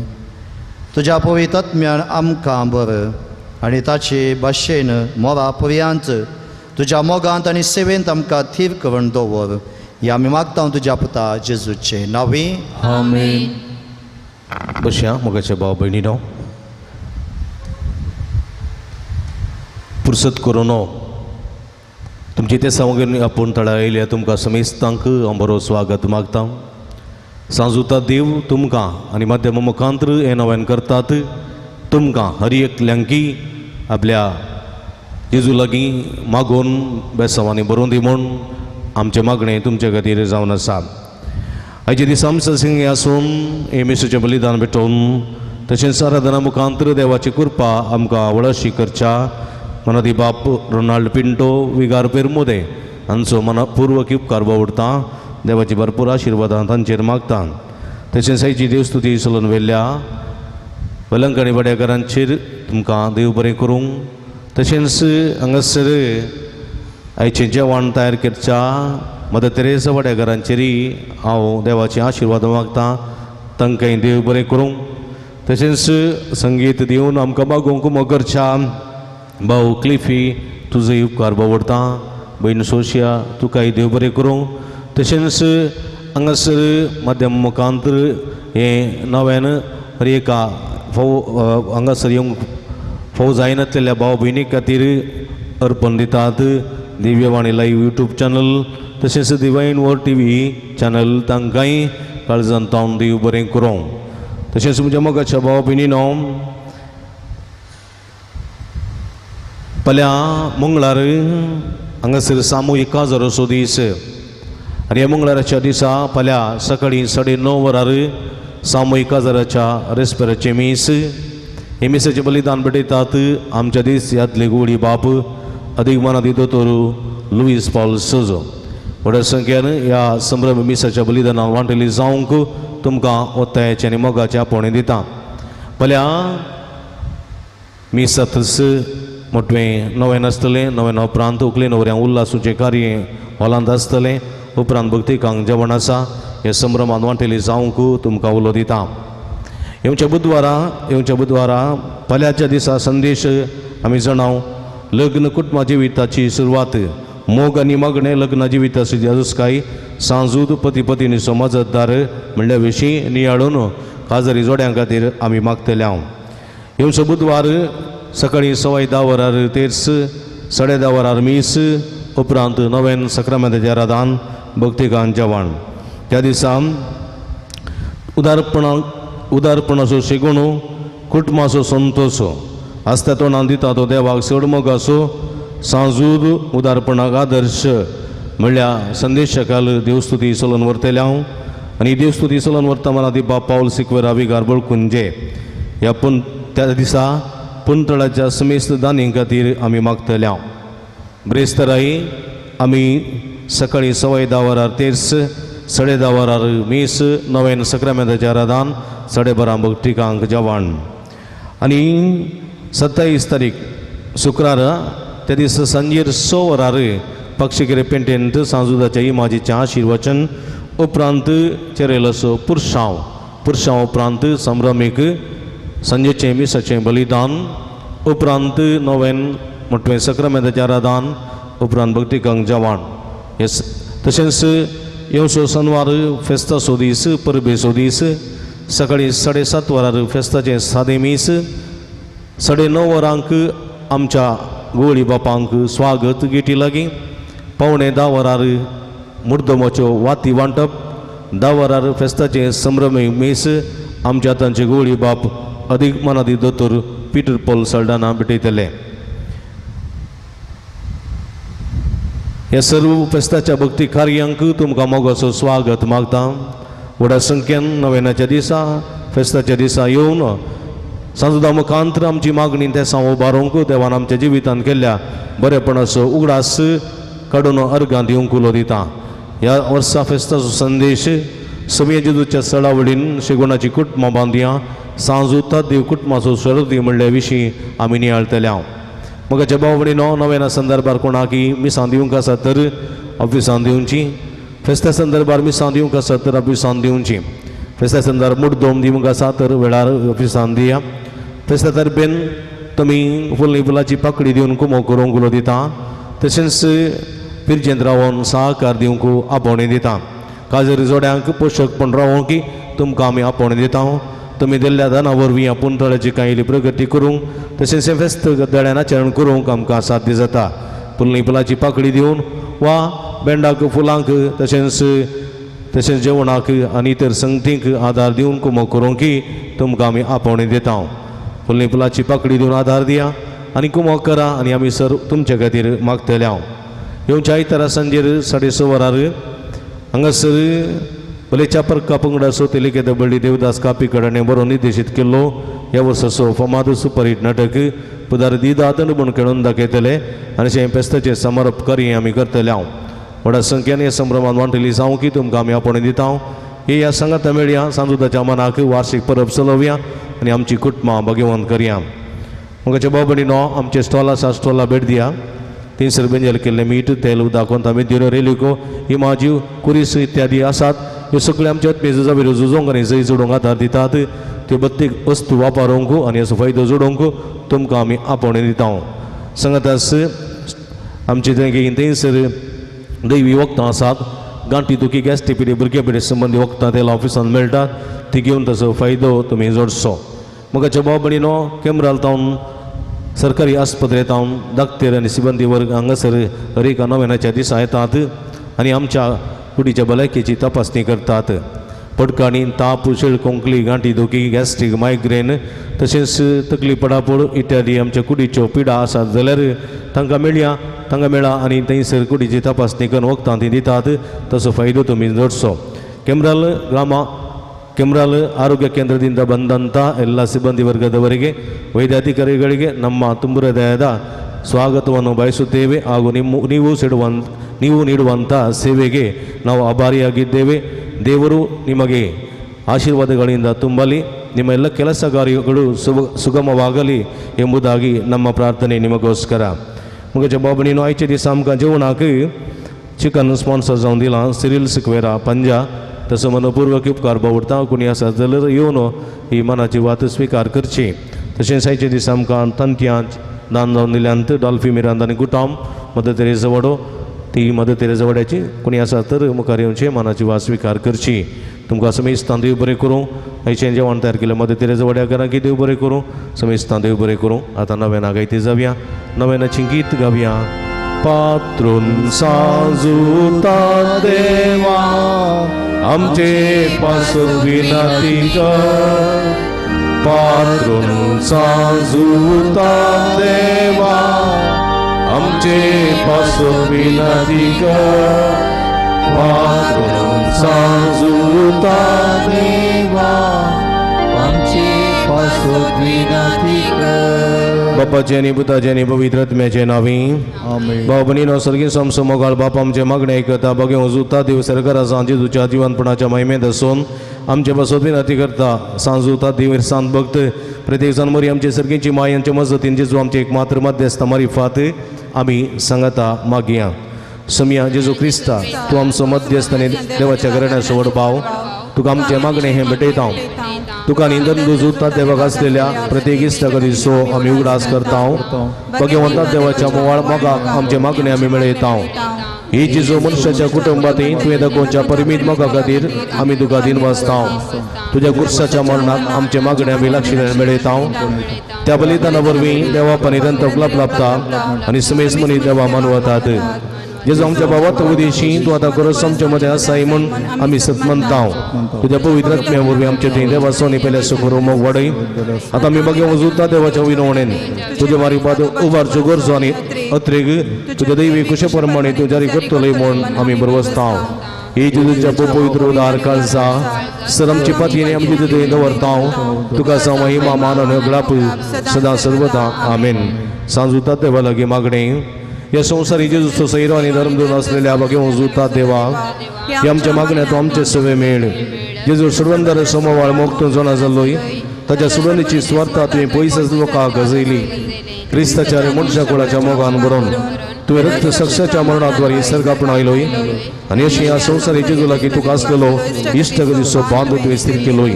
तुज्या पवित्र आत्म्यान आमकां बरं आनी ताचे भाशेन मोरा पर्यंत तुज्या मोगांत आनी सेवेंत आमकां थीर करून दवर. ह्या आमी मागता तुज्या पुता जेजूचे नांवी. आमेन. बसया मोगाच्या भाव भयणीनो, पुरसत करून तुमची ते सामग्री आपूण तळा आयल्या तुमकां समेस्तांक हांव बरो स्वागत मागता. सांजुता देव तुमकां आनी माध्यम मुखांतर हें नव्यान करतात. तुमकां हर एकल्यांकी आपल्या जेजू लागीं मागून बेसांवांनी बरोवन दी म्हूण आमचें मागणें तुमचे खातीर जावन आसा. आयचे दिसा आमचो सिंग आसून हे मिसाचें बलिदान भेटोवन तशेंच आराधना मुखांतर देवाची कृपा आमकां वळशी करच्या मनादी बाप रोनाल्ड पिंटो विगार पेरमुदे हांचो मनापूर्वक उपकार बावडटा. देवाची भरपूर आशिर्वादां तांचेर मागता. तशेंच आयची देवस्तुती चलून व्हेल्ल्या वेलंकणी वाड्याकारांचेर तुमकां देव बरें करूंक तशेंच हांगासर आयचें जेवण तयार करच्या मदर तेरेसा वाड्याकारांचेरय हांव देवाचे आशिर्वाद मागता. तांकांय देव बरें करूंक. तशेंच संगीत दिवन आमकां मागोवंक मोगरच्या भाऊ क्लिफी तुजोय उपकार बावडटा. भयण सोशिया तुकाय देव बरें करूंक. तशेंच हांगासर माध्यम मुखांतर हें नव्यान हर एका फोव हांगासर येवंक फोव जायनातलेल्या भाव भयणी खातीर अर्पण दितात. दिव्यवाणी लायव्ह यूट्यूब चॅनल तशेंच divine word T V channel तांकांय काळजान तावन देव बरें करूं. तशेंच म्हज्या मोगाच्या भाव भयणीनो, फाल्यां मंगळार हांगासर सामुहीक काजार असो दीस आनी ह्या मंगळाराच्या दिसा फाल्यां सकाळीं 9:30 वरार सामुहीक काजाराच्या रेस्पेराचें मीस. हे मिसाचें बलिदान भेटयतात आमच्या दीस यादले गुवडी बाप अदीक मनादी दोतोर लुईस पॉल सोजो. व्हडा संख्येन ह्या संभ्रम मिसाच्या बलिदानान वांटेली जावंक तुमकां ओत्तायेचें आनी मोगाचें आपोवणें दिता. फाल्यां मिसातच मोटवें नवें आसतलें. नवें उपरांत उकले नवऱ्यां उल्लासूचें कार्य हॉलांत आसतलें. उपरांत भक्तिकांक जेवण आसा. ह्या संभ्रमान वांटेली जावंक तुमकां उलो दिता. येवच्या बुधवारा फाल्यांच्या दिसा संदेश आमी जाणाव लग्न कुटुंबा जिविताची सुरवात मोग आनी मागणें लग्न जिविताची जाजूसकाय सांजूद पती पत्नीचो मजतदार म्हणल्या विशीं नियाळून काजारी जोड्यां खातीर आमी मागतले हांव. येवचो बुधवार सकाळीं 10:15 वरार तेर्स, 10:30 वरार मीस, उपरांत नव्यान सक्रामेंताचें आराधन भक्तिकान जेवण. त्या दिसा उदारपणाचो शेगुणो कुटुंबाचो संतोष आसता तोंडान दिता तो देवाक चड मोग आसो सांजूद उदारपणाक आदर्श म्हणल्यार संदेशा काल देवस्तुती चलोवन व्हरतले हांव आनी देवस्तुती चलोवन व्हरता मला दी बाप पावल सिक्वेरा विगार बळकुंजे ह्या पूण त्या दिसा पुंतळाच्या समेस्त दानी खातीर आमी मागतले हांव. ब्रेस्तराई आमी सकाळी 10:15 वरार तेर्स 10:30 वरार मीस नवेन सक्रामेंताचें आराधन 12:30 भक्तिकांक जेवण आनी 27 तारीख शुक्रार त्या दिसा सांजेर 6 वरार पक्षिकेरे पेंटेंत सांजुदाच्या इमाजीचें आशिर्वचन उपरांत चेरेलसो पुरशांव पुरशांव उपरांत संभ्रमीक सांजेचें मिसाचें बलिदान उपरांत नवेन मोटवें सक्रामेंताचें आराधन उपरांत भक्तिकांक जेवण. तशेंच येवचो शनवार फेस्ताचो दीस परबेचो दीस सकाळी 7:30 वरार फेस्ताचें सादें मीस 9:30 वरांक आमच्या गोळी बापांक स्वागत गेटी लागीं 9:45 वरार मुर्दमाच्यो वाती वांटप 10 वरार फेस्ताचें संभ्रमी मीस आमच्या तांचे गोळी बाप अदीक मनादी दोतोर पीटर पॉल सल्डाना भेटयतले. ह्या सर्व फेस्ताच्या भक्ती कार्यांक तुमकां मोगाचो स्वागत मागता. व्हडा संख्येन नवेनाच्या दिसा फेस्ताच्या दिसा येवन सांजुदा मुखांतर आमची मागणी तेसां उबारूंक देवान आमच्या जिवितान केल्ल्या बरेपणाचो उगडास काडून अर्गां दिवंक उलो दिता. ह्या वर्सा फेस्ताचो संदेश समिया जेजूच्या सळावळीन शेगुणाची कुटुंबां बांदया सांजू देव कुटुंबाचो स्वरूप म्हणल्या विशीं आमी नियाळतले हांव. मगाच्या भाव भयणीनो नवेना संदर्भार कोणाकी मिसां दिवंक आसा तर ऑफिसान दिवची फेस्ता संदर्भार मिसां दिवंक आसा तर ऑफिसान दिवची फेस्ता संदर्भार मुड्डोम दिवंक आसा तर वेळार ऑफिसान दिया. फेस्ता तरबेन तुमी फुलनी फुलाची पाकडी दिवन कुमो करूंक उलो दिता तशेंच पिरजेंत रावन सहकार दिवंक आपोवणें दिता. काजरी जोड्यांक पोशकपण रावोंक की तुमकां आमी आपोवणें दिता. तुमी दिल्ल्या दाना वरवीं आपूण थळाची कांय प्रगती करूंक तशेंच फेस्त दळ्यान आचरण करूंक आमकां साध्य जाता. फुलनी फुलाची पाकडी दिवन वा बेंडाक फुलांक तशेंच तशेंच जेवणाक आनी इतर संगतींक आदार दिवन कुमो करूंक की तुमकां आमी आपोवणें दिता. फुलनी फुलाची पाकडी दिवन आदार दिया आनी कुमो करा आनी आमी सर तुमचे खातीर मागतले हांव. येवच्या आयतारा सांजेर 6:30 वरार हांगासर भलेच्या परका पंगडाचो तेलिके दबळ्ळी देवदास कापीकड हाणें बरो निर्देशीत केल्लो ह्या वर्साचो फमाद सुपरहीट नाटक पुदार दिदा दंडबण खेळून दाखयतले आनी अशें फेस्ताचें समारोप कार्य आमी करतले हांव. व्हडा संख्येन ह्या संभ्रमान वांटली जावं की तुमकां आमी आपोवणें दिता. हे ह्या सांगाता मेळया सांजुदाच्या मनाक वार्षीक परब चलोवया आनी आमची कुटुंबां भाग्यवंत करया. मगाच्या भाव भयणीनो आमचे स्टॉल आसा स्टॉला भेट दिया. थंयसर बेंजल केल्लें मीठ तेल उदक कोंतामिद्यो रेलिको इमाज्यो कुरीस इत्यादी आसात. ह्यो सगळ्यो आमच्या आत्मीय झुजावेर झुजोंक आनी जय जोडूंक आदार दितात. त्यो प्रत्येक वस्तू वापरूंक आनी हाचो फायदो जोडूंक तुमकां आमी आपोवणें दिता. सांगातास आमचे थंय थंयसर दैवी वखदां आसात. गांठी दुखी गॅस्ट्रिक पिडे भुरगे पिडे संबंदी वखदां तेल ऑफिसान मेळटात ती घेवन ताचो फायदो तुमी जोडचो. मगाच्या भाव भयणीनो केमराल तावन सरकारी आस्पत्रेंत हांव दाक्तेर आनी सिबंदी वर्ग हांगासर हर एका नवेनाच्या दिसा येतात आनी आमच्या कुडीच्या भलायकेची तपासणी करतात. पडकाणी ताप शेळ खोंकली गांठी दुखी गॅस्ट्रीक मायग्रेन तशेंच तकली पडापड इत्यादी आमच्या कुडीच्यो पिडा आसात जाल्यार तांकां मेळया तांकां मेळा आनी थंयसर कुडीची तपासणी करून वखदां ती दितात ताचो फायदो तुमी जोडचो. केमराल ಗ್ರಾಮ ಕೆಮ್ರಾಲ್ ಆರೋಗ್ಯ ಕೇಂದ್ರದಿಂದ ಬಂದಂಥ ಎಲ್ಲ ಸಿಬ್ಬಂದಿ ವರ್ಗದವರಿಗೆ ವೈದ್ಯಾಧಿಕಾರಿಗಳಿಗೆ ನಮ್ಮ ತುಂಬು ಹೃದಯದ ಸ್ವಾಗತವನ್ನು ಬಯಸುತ್ತೇವೆ ಹಾಗೂ ನೀವು ನೀಡುವಂಥ ಸೇವೆಗೆ ನಾವು ಆಭಾರಿಯಾಗಿದ್ದೇವೆ. ದೇವರು ನಿಮಗೆ ಆಶೀರ್ವಾದಗಳಿಂದ ತುಂಬಲಿ, ನಿಮ್ಮ ಎಲ್ಲ ಕೆಲಸ ಕಾರ್ಯಗಳು ಸುಗಮವಾಗಲಿ ಎಂಬುದಾಗಿ ನಮ್ಮ ಪ್ರಾರ್ಥನೆ ನಿಮಗೋಸ್ಕರ. मुगे बाबा न्हू आयचे दिसा आमकां जेवणाक चिकन स्पॉन्सर जावन दिलां सिरील सिक्वेरा पंजा तसो मनपूर्वक उपकार बावडटा कोणी आसा जाल्यार येवन ही मनाची वात स्विकार करची. तशेंच आयचे दिसा आमकां तांतयां दान जावन दिल्यांत डॉल्फी मिरांद आनी गुटाम मदर तेरेजा वडो ती मदर तेरेजा वड्याची कोणी आसा तर मुखार येवचे मनाची वात स्विकार करची. तुमकां समेस्तान देव बरें करूं. आयचें जेवण तयार केलें मदर तेरेजा वड्या घरांकी देव बरें करूं. समेस्तान देव बरें करूं. आतां नव्यान गायती जावया नव्यानाचें गीत गावया. पात्रून साजुता देवा आमचे पासत विनंती कर पात्रून सांजुता देवा आमचे पासत विनंती कर पात्रून सांजुता देवा आमचे पासत विनंती कर. बापाचे आनी पुताचे आनी पवित्र आत्म्याचे नांवी आमेन. भाव भयणीनो सर्गी समसो मोगाळ बाप आमचे मागणे आयकता बगे उजुता देव सरकारा सांजे तुज्या जिवनपणाच्या महिमेंत आसून आमचे पासत विनंती करता सांजुता देव सांत भक्त प्रत्येक जाण मरी आमचे सर्गीची माय आमचे मजतीन जेजू आमचे एक मात्र मध्यस्थ मारिफात आमी सांगता मागया. समिया जेजू क्रिस्ता तूं आमचो मध्यस्थ आनी देवाच्या घराण्याचो व्हड भाव तुका आमचें मागणें हें भेटयता. तुका निंदन जुता देवाक आसलेल्या प्रत्येक इश्टा खातीर आमी उगडास करता. भगवंता देवाच्या मोवाळ मोगाक आमचे मागणें आमी मेळयता. ही जेजू मनशाच्या कुटुंबात तुवें दाखोवच्या परिमीत मोगा खातीर आमी तुका दिनवासता. तुज्या कुर्साच्या मरणाक आमचे मागणें आमी लक्षात मेळयता. त्या बलिदाना वरवीं देवा पनिदंत उपलब्ध लाभता आनी समेस मनीस देवा मानवतात. जेजू आमच्या बाबा उदेशी तूं आतां खरोच आमच्या मदें आसाय म्हूण आमी सत मानता. तुज्या पवित्र आत्म्या वरवीं आमचे थंय देवाचो आनी पेल्या सुखरो मोग वाडय. आतां आमी बगे वजुता देवाच्या विनवणेन तुज्या मारिपाद उबारच्यो गरजो आनी अत्रेग तुज्या दैवी कुशे प्रमाणे तूं जारी करतलोय म्हूण आमी बरवसता. ही जेजूच्या पवित्र उदार काळजा सर आमची पातयेन आमची तुजें दवरता. तुका जावं महिमा मान आनी गळाप सदां सर्वदा आमेन. सांजुता देवा लागीं मागणें. ह्या संवसारी जेजूचो सैरो आनी धर्म धरून आसलेल्या बगे जुता देवा हे आमच्या मागण्या तूं आमचे सवे मेळ. जेजू सुडवंदर समवाळ मोग तूं जाणा जाल्लोय ताच्या सुडवणीची स्वार्था तुवें पयस लोकांक गजयली. क्रिस्ताच्या आनी मनशा कुळाच्या मोगान बरोवन तुवें रक्त सक्साच्या मरणाद्वारे सर्ग आपणायलोय आनी अशी ह्या संवसारी जेजू लागीं तुका आसलेलो इश्टगतीचो बांद तुवें स्थिर केलोय.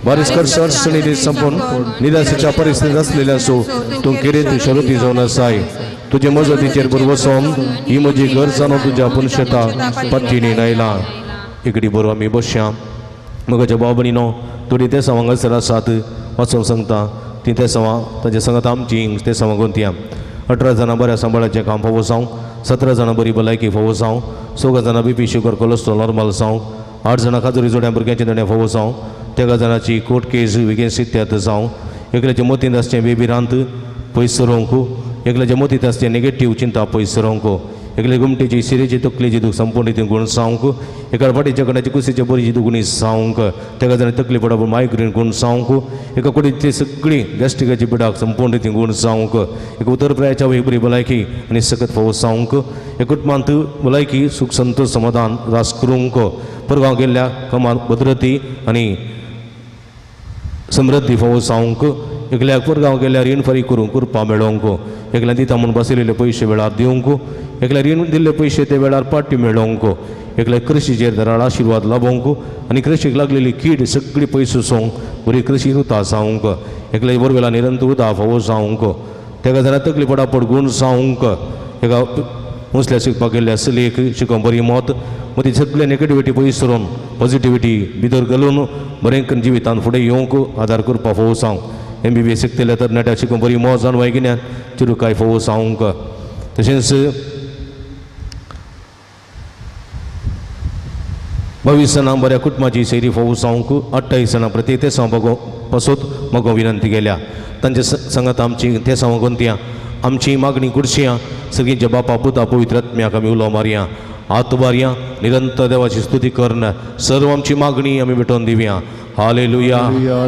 बारीस कर्स अडचणी संपून निराशेच्या परिस्थितीत आसलेल्या सो तूं किरेत शरुती जावन आसाय. तुजे मजतीचेर बरवसोन ही म्हजी गरज जाणून तुज्या पुनशेता पत्तीनी नायला. इकडी बरोबर आमी बसया. मगाच्या भाव भयणीनो थोडी तेसांव हांगासर आसात वाचूंक सांगता ती तेसांवां तांच्या सांगात आमची तेसांवां गोंतया. 18 जाणां बऱ्या सांबाळाचें काम फावो जावं, 17 जाणां बरी भलायकी फावो जावं, 16 जाणां बीपी शुगर कोलेस्ट्रॉल नॉर्मल जावं, 8 जाणां खाजोरी जोड्या भुरग्यांचें देणें फावो जावं, 13 जाणांची कोर्ट केस विगेन सित्यात जावं, एकल्याच्या मतींत आसचें बेबिरांत पयस सरोवंक, एकल्याच्या मतींत आसचें नेगेटीव चिंता पयस सरोवंक, एकले गुमटेची शिरेची तकलेची दूख संपूर्ण रितीन गुण जावंक, एका फाटीच्या कणाची कुशीच्या बरीची दुगुणी जावंक, तेका जाणें तकली पडप मायग्रेन गुण जावंक, एका कुडींतली सगळी गॅस्ट्रिकाची पिडाक संपूर्ण रितीन गुण जावंक, एक उतर प्रायाच्या वय बरी भलायकी आनी सकत फावो जावंक, एक कुटुंबांत भलायकी सूख संतोष समाधान रास करूंक, परगांव गेल्ल्या कमान भद्रती आनी समृद्धी फावो जावंक, एकल्याक परगांव गेल्यार रीण फारीक करूंक कृपा मेळोवंक, एकल्यान दिता म्हूण बसयलेले पयशे वेळार दिवंक, एकल्या रीण दिल्ले पयशे ते वेळार पाटी मेळोवंक, एकल्या कृशीचेर दराळ आशिर्वाद लाभोवंक आनी कृशीक लागलेली कीड सगळी पयस वचोंक बरी कृशी उता जावंक, एकल्या बोरवेला निरंतर उदा फावो जावंक, तेका जाल्यार तकली पडापड गूण जावंक, एका मुसल्या शिकपाक गेल्ल्या चलयेक शिकोवंक बरी मत मग ती सगळे नेगेटिविटी पयस सरून पॉझिटिविटी भितर घालून बरें करून जिवितान फुडें येवंक आदार करपाक फावो जावंक. MBBS शिकतले तरणाट्या शिकूंक बरी मत जाण वैगिन्यान चिरुकाय फावो जावंक. तशेंच 22 जाणां बऱ्या कुटुंबाची शैरी फावो जावंक. 28 जाणां प्रत्येक तेसांव बगो पासत मगो विनंती केल्या. तांचे सांगात आमची तेसांव गोंतया आमची मागणी कुडशिया सगळींच्या बापा पुता पवित्र आत्म्याक आमी उलो मारया हात उबारया निरंतर देवाची स्तुती करून सर्व आमची मागणी आमी भेटोवन दिवया. Hallelujah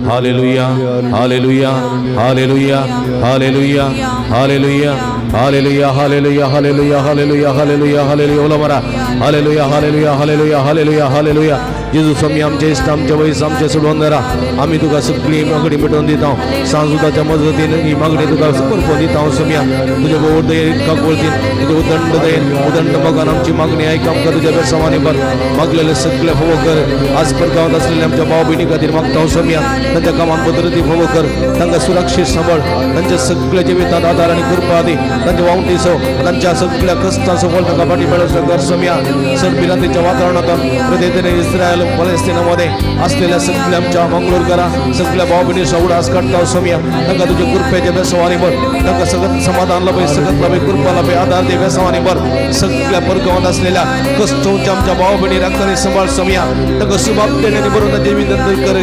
hallelujah hallelujah hallelujah hallelujah hallelujah hallelujah hallelujah hallelujah hallelujah hallelujah hallelujah उलो मारा hallelujah hallelujah hallelujah hallelujah hallelujah. जेजू स्वामी आमचे इश्ट आमचे वयस आमचे सोडवंदरा आमी तुका सगळी मागणी पेटोवन दिता. सांजुताच्या मजतीन ही मागणी तुका समर्पण दिता. स्वामी तुज्या गोड दयेन काकुळतीन तुज्या उदंड दयेन उदंड मोगान आमची मागणी आयक. आमकां तुज्या बेसांवांनी भर मागलेले सगळे फावो कर. आज परगांवांत आसलेले आमच्या भाव भयणी खातीर मागता स्वामी तांच्या कामां पद्दती फावो कर. तांकां सुरक्षीत सांबाळ. तांच्या सगळ्या जिवितांत आदार आनी कृपा दी. तांच्या वावटीचो तांच्या सगळ्या कश्टांचो फळ तांकां फाटी मेळोवचो कर सोमया. सर भिरांतीच्या वातावरणांत हृदयतेने इस्रायल पलेस्तीनामध्ये असलेल्या सगळ्या आमच्या मंगळूरकरा सगळ्या भाव भयणीचो उडास काडटा सोमया. तांकां तुजे कृपेचे बेसवानी भर, तांकां सगळं समाधान लाभय, सगळं लाभय, कृपा लाभय, आधार दे बेसवानी भर. सगळ्या परगावांत असलेल्या कष्टोच्या आमच्या भाव भयणी राखणे सांबाळ सोमया. तांकां सुबाब देण्याने बरोबर तांचे विनंती कर.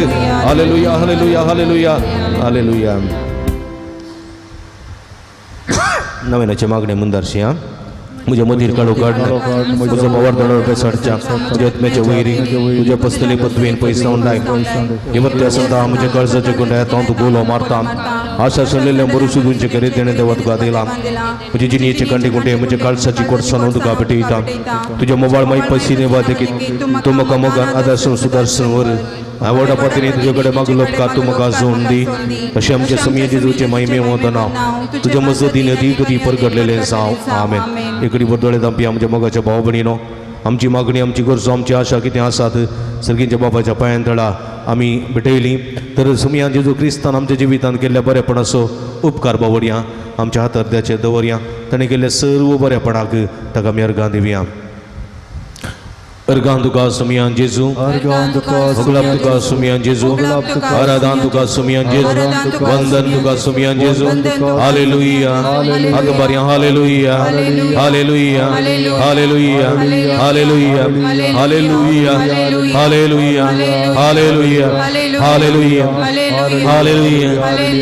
Hallelujah hallelujah hallelujah hallelujah. नव्यानाचे मागणे मुंदारशी हा म्हज्या मदीर काडू काड, म्हजो मवर्दण पेसडच्या तुज्या आत्म्याच्या वैरी तुज्या पसतली पतवेन पयसावन लाय. हिमत्या संता म्हज्या कळसाचे गुंड्यात हांव तुका उलो मारता. आशा सल्लेल्या बरोसू तुमचे करीत देणे देवा तुका दिला. म्हजे जिणेचे कंडे कुंडे म्हज्या काळसाची कोडसाण हांव तुका भेटयता. तुज्या मोबायल माई पैसे देवा देखीत तूं म्हाका मोगान आदर्शन सुदर्शन वर आवडा पत्नी तुजे कडेन मागलो का तूं म्हाका जोन दी. अशें आमचे समीय जेजूचे महिमे वतना तुज्या मजतीन अदीक दी परगटलेलें जावं. आमेन. एकडी बरदोळे दामपी आमच्या मोगाच्या भाव भयणीनो, आमची मागणी, आमची गरजो, आमची आशा कितें आसात सर्गींच्या बापाच्या पांयान तळा आमी भेटयली तर सुमयान जेजू क्रिस्तान आमच्या जिवितान केल्ल्या बरेपणाचो उपकार बावडया, आमच्या हातार द्याचे दवरया. ताणें केल्ल्या सर्व बरेपणाक ताका आमी अर्गां दिवया. अर्गां तुका सुमयान जेजू, गुलाब तुका सुमयान जेजू, आराधन तुका सुमयान जेजू, वंदन तुका सुमयान जेजू. हालेलुया. हात बारया. Hallelujah hallelujah hallelujah hallelujah hallelujah hallelujah hallelujah hallelujah hallelujah hallelujah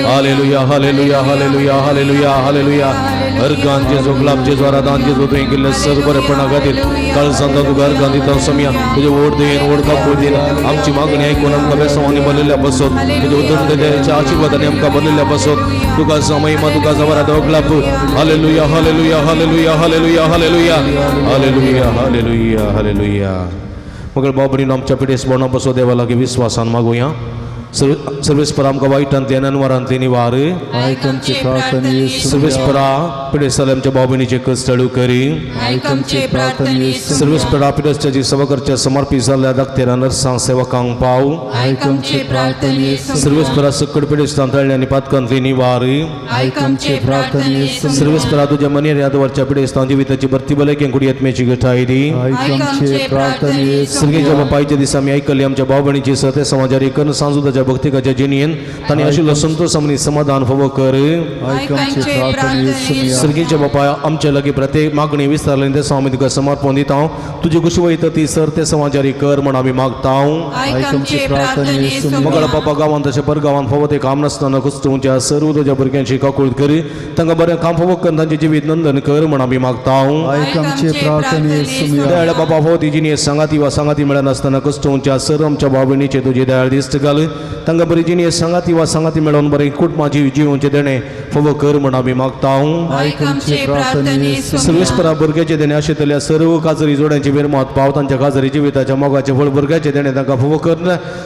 hallelujah hallelujah hallelujah hallelujah. अर्गां जेजू, गुलाब जेजू, आराधन जेजू, तुवें केल्ल्या सर्व बरेपणा खातीर काळजांत तुका अर्गां दिता सोमया. तुजे वोट देन वोट कापूर then आमची मागणी आयकून आमकां बेसवानी भरलेल्या बसत तुजे उदरगतीच्या आशिर्वादांनी आमकां भरलेल्या बसत. तुका महिमा, तुका जवरात गुलाब. Hallelujah hallelujah hallelujah hallelujah hallelujah hallelujah hallelujah hallelujah. मगर भाव भयणीनो, आमच्या पिडेस बोणा बसो देवा लागीं विस्वासान मागुया. सर्वेस्पर आमकां वायटांतली अनवारांतली निवार. आयक आमची प्रार्थने. सर्वेस्परा पिडेस्ताले आमच्या भाव भयणीचे कश्ट करी. आयक आमची प्रार्थने. सर्वेस्परा पिडेस्ताची सेवा करच्या समर्पित जाल्ल्या दाक्तेरा, नर्सांक, सेवकांक पाव. आयक आमची प्रार्थने. सर्वेस्परा सकड पिडेस्तां तळ्ळे आनी पातकांतली निवार. आयक आमची प्रार्थने. सर्वेस्परा तुज्या मनेर यादवरच्या पिडेस्तां जिविताची भरती भलायकी कुडी आत्म्याची गठाय दी. आयक आमची प्रार्थने. सर्गेच्या बापायच्या दिसा आमी आयकल्ली आमच्या भाव भयणीची सते समाजारी करून सांजुदाच्या भक्तिकाच्या जिणेन तांणी आशिल्लो संतोष आनी समाधान फावो कर. आयक आमची प्रार्थने. सर्गीच्या बापाय, आमच्या लागीं प्रत्येक मागणी विस्तारली ते आमी तुका समर्पण दिता. तुजी कशी वयता ती सर ते समाजारी कर म्हण आमी मागता. आयक आमची प्रार्थने. मगळ बापा गांवांत तशें पर गांवांत फावो तें काम नासतना कुस्तुंच्या सर्व तुज्या भुरग्यांची काकूळ करी. तांकां बरें काम फावो कर, तांचें जिवीत नंदन कर म्हण आमी मागता. आयक आमची प्रार्थने. दयाळ बापा, फावो ती जिणी सांगाती वा सांगाती मेळनासतना कुस्तुंच्या सर्व आमच्या भाव भयणीचे तुजी दयाळ दिश्ट घाल. तांकां बरी जिणी सांगाती वा सांगाती मेळोवन बरें कुटुंबाची जिवनचें देणें फावो कर म्हण आमी मागता. आयक आमची प्रार्थने. सर्वेस्परा भुरग्याचे देणे आशिल्ल्या सर्व काजरी जोड्यांची विरमत पाव. तांच्या काजरी जिविताच्या मोगाचे फळ भुरग्याचे देणे तांकां फावो कर,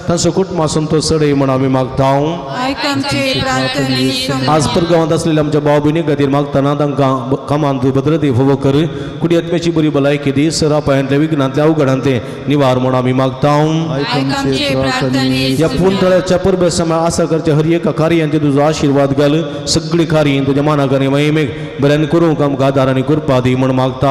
तांचो कुटुंबा संतोष सडय म्हण आमी मागता. आज परगांवांत आसलेल्या आमच्या भाव भयणी खातीर मागतना तांकां कामांत भद्रती फावो कर, कुडी आत्म्याची बरी भलायकी दी, सरा पायांतल्या विघ्नांतल्या अवघडांतले निवार म्हण आमी मागता. ह्या पुंतळ्याच्या परबे समय आसा करच्या हर एका कार्यांचे तुजो आशिर्वाद घाल. सगळी कार्य तुज्या मानाक आनी महिमेक बऱ्यान करूंक आमकां आदार आनी कृपा दी म्हण मागता.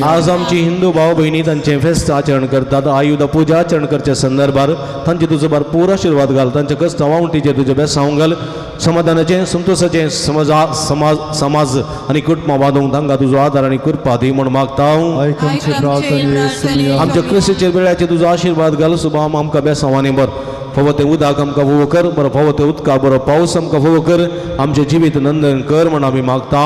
आज आमची हिंदू भाव भयणी तांचें फेस्त आचरण करतात. आयुध पुजा आचरण करच्या संदर्भार तांचे तुजो भरपूर आशिर्वाद घाल. तांच्या कश्ट वावटीचेर तुजें बेसांव घाल. समाधानाचें, संतोषाचें समाज समाज आनी कुटुंबां बांदूंक तांकां तुजो आदार आनी कृपा दी म्हण मागता. आमच्या क्रिस्तीचेर वेळाचेर तुजो आशिर्वाद घाल. सुबाम आमकां बेसांवांनी बर फावो तें उदक आमकां फावो कर, बरो फावो तें उदका बरो पावस आमकां फावो कर. आमचें जिवीत नंदन कर म्हण आमी मागता.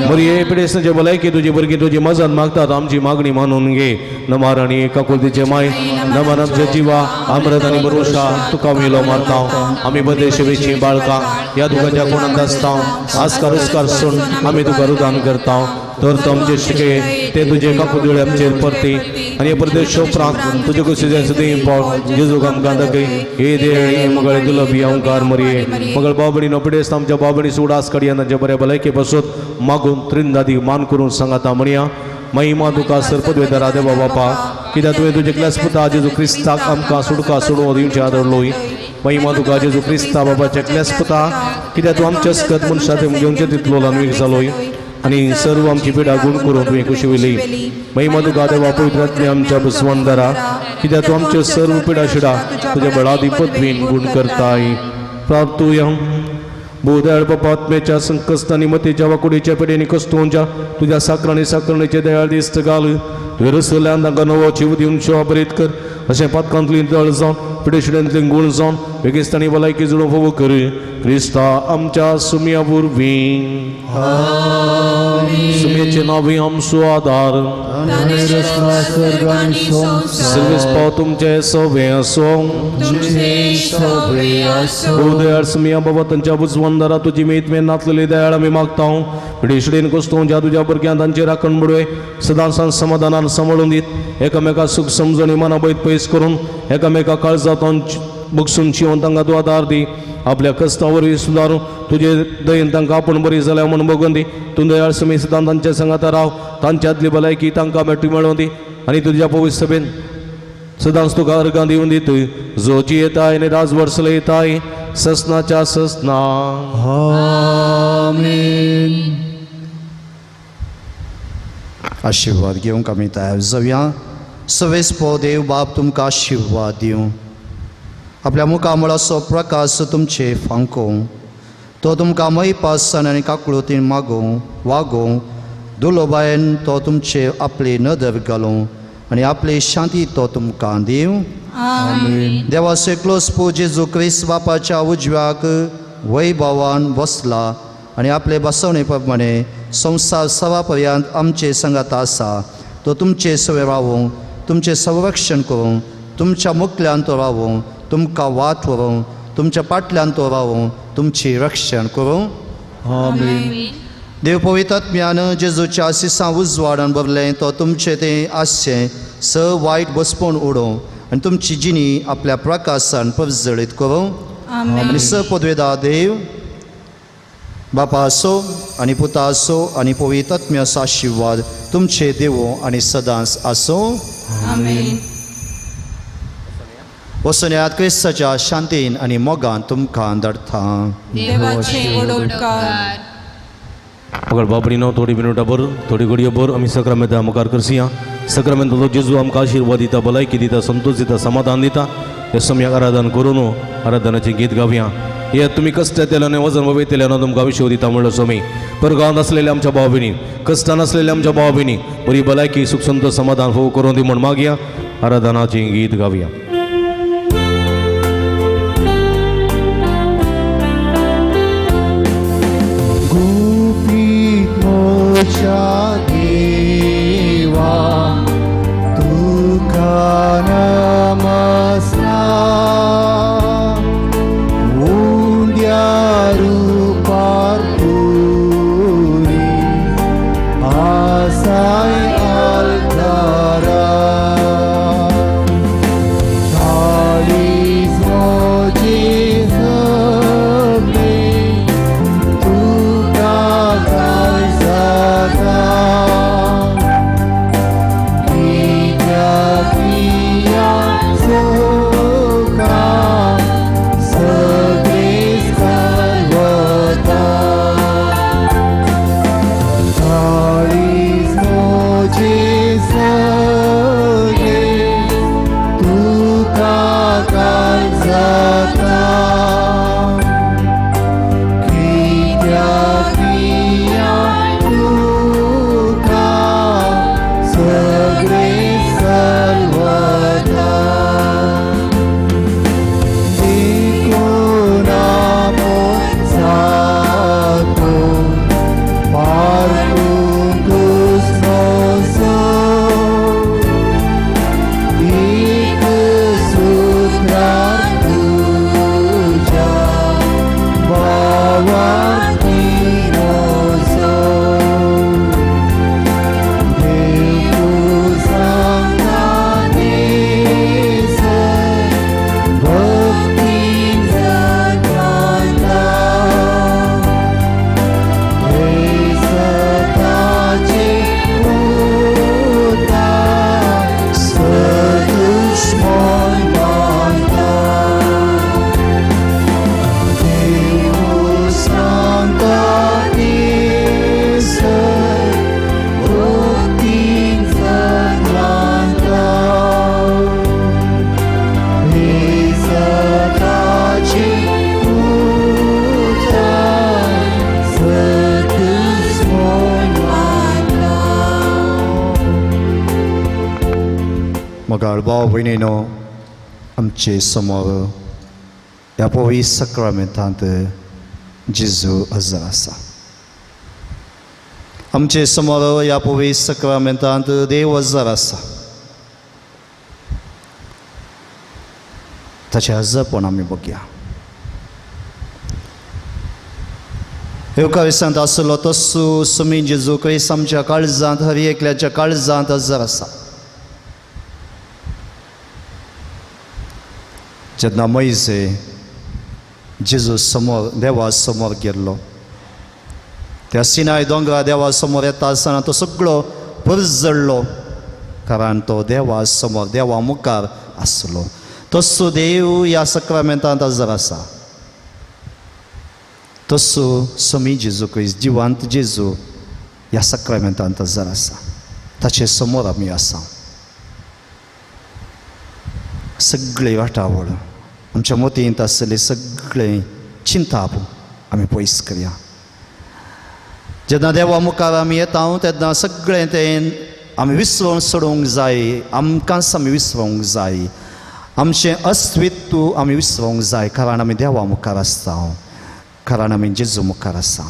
बरी हे पिडेस्तांचे भलायकी तुजी भुरगीं तुजी मजत मागतात. आमची मागणी मानून घे. नमार आनी काकुळतीचे माय, नमार आमच्या जिवा अमृत आनी बरोशा तुका मेलो मारता. आमी बदेशेची बाळकां ह्या तुकाच्या कोणांत आसता. आस्कार उस्कार सोड आमी तुका रुदान करता. तर तो आमचे शिके ते तुजे काकुळते आमचेर परती आनी परदेश उपरांत तुजे कुशीचें सुद्दां पाव जेजूक आमकां दाखय. हे देव मगळ दुलबी अंकार मरये मगळ बाबडी नोपडेस आमच्या बाबडी सुडास कडया तांच्या बऱ्या भलायके बसत मागून त्रिंदादी मान करून सांगाता म्हणया. महिमा तुका सरपदवेदरा देवा बापा, कित्याक तुवें तुजे क्लास पुता जेजू क्रिस्ताक आमकां सुटका सोडून दिवचे आदरलोय. महिमा तुका जेजू क्रिस्ता बाबाच्या क्लेस पुता कित्याक तूं आमच्या सकत मनशाचे घेवचे तितलो ल्हानवीक जालोय आनी सर्व आमची पिडा गुण करून तुवें खुशी वयली. महिमा तुका देवा पवित्र आमच्या बसवंदरा कित्याक तूं आमच्यो सर्व पिडा शिडा तुज्या बळादी पदवीन गुण करताय. प्रार्थुया. भूदयाळ पापात्म्याच्या संकश्ट आनी मतीच्या वाकुडीच्या पिडेनी कस्तोंच्या तुज्या साकरांनी साकरणीचे दयाळ दिस्त घाल. तुवें रसल्यान तांकां नवो जीव दिवन शोभरीत कर अशें पातकांतली दळ जावन पिडेशिड्यांतली गूण जावन बेगिस्तानी भलायकी जुळोवंक फावो कर क्रिस्ता आमच्या सुमया वरवीं. सुमयेचे नांवी आमचो आदार. सर्वेस पाव तुमचे सवे आसो. दयाळ सुमया बाबा तांच्या बुजवंदरा तुजी मेत मेन नातलेली दयाळ आमी मागता. पिडेशिडेन कोस्तोंच्या तुज्या भुरग्यां तांची राखण बुडवे सदांसान समाधानान सांबाळून दीत एकामेका सूख समजणी मना बैत पयस करून एकामेका काळजांत बगसून शिवून तांकां तूं आदार दी. आपल्या कश्टा वरवीं सुदारून तुजे दयेन तांकां आपूण बरी जाल्या म्हूण बगून दी. तूं दयाळ समी सदां तांच्या सांगाता राव तांच्यांतली भलायकी तांकां मेळटी मेळोवन दी आनी तुज्या पवित्र सभेन सदांच तुका अर्गां दिवन दीत जो जियेताय आनी राजवर्स चलयताय ससनाच्या ससना. आमेन. आशीर्वाद घेवंक आमी तयार जावया. सवेस पो देव बाप तुमकां आशीर्वाद दिवं. आपल्या मुखामळाचो प्रकाश तुमचे फांकोवं. तो तुमकां मयपासान आनी काकळुतीन मागोवं वागोवं. दुलोबायन तो तुमचे आपली नदर घालूं आनी आपली शांती तो तुमकां दिवं. देवाचो एकलोच पूत जेजू क्रिस्त बापाच्या उजव्याक वैभवान बसला आनी आपले बसवणे प्रमाणे संवसार सवा पर्यंत आमचे सांगात आसा. तो तुमचे सवे रावूं तुमचें संरक्षण करूं तुमच्या मुखल्यान तो रावूं तुमकां वाट व्हरूं तुमच्या पाटल्यान तो रावूं तुमची रक्षण करूं. आमेन. देव पवित्र जेजूच्या आशिसां उजवाडान भरलें तो तुमचें तें आसचें स वायट बसपोवन उडोवं आनी तुमची जिणी आपल्या प्रकाशान प्रज्वलीत करूं. आनी स पदवेदा देव बापा आसो आनी पुता आसो आनी पवित्र आत्म्याचो आशिर्वाद तुमचे देवो आनी सदांच आसो. वसुन्यात क्रिस्ताच्या शांतीन आनी मोगान तुमकां धाडटा. मगर बाबरीनो थोडी मिनटां भर थोडी घडयो भर आमी सक्रामेंता मुखार करसिया. सक्रामेंताचो जेजू आमकां आशिर्वाद दिता भलायकी दिता संतोष दिता समाधान दिता. हे सम्याक आराधन करून आराधनाचें गीत गावया. हे तुमी कश्ट येतल्यान वजन वयतल्यान तुमकां विशय दिता म्हणलो स्वामी. परगांवांत आसलेल्या आमच्या भाव भयणी कश्टान आसलेल्या आमच्या भाव भयणी बरी भलायकी सुख संतोष समाधान फोव करून दी म्हूण मागया. आराधनाचें गीत गावया. देवा तुका नमस्कार उंड्या रुपार पुरी आसाय आल्तारा. मोगाळ भाव भयणीनो, आमचे समोर ह्या पवित्र साक्रामेंतांत जेजू हजर आसा. आमचे समोर ह्या पवित्र साक्रामेंतांत देव हजर आसा. ताचें हजरपण आमी बघया. येवकारिसांत आसलो तसो समी जेजू क्रिस्त आमच्या काळजांत, हर एकल्याच्या काळजांत हजर आसा. जेन्ना मोयजे जेजू समोर देवा समोर गेल्लो, त्या सिनाय दोंगरा देवा समोर येता आसतना तो सगळो परजळ्ळो, कारण तो देवा समोर देवा मुखार आसलो. तसो देव ह्या साक्रामेंतांत हजर आसा. तसो समी जेजू क्रिस्त जिवंत जेजू ह्या साक्रामेंतांत हजर आसा. ताचे समोर आमी आसा. सगळे वाटावळ आमच्या मतींत आसले सगळे चिंताप आमी पयस करया. जेन्ना देवा मुखार आमी येता तेन्ना सगळें तें आमी विसरोन सोडूंक जाय. आमकांच आमी विसरोंक जाय. आमचें अस्तित्व आमी विसरोंक जाय, कारण आमी देवा मुखार आसता, कारण आमी जेजू मुखार आसा.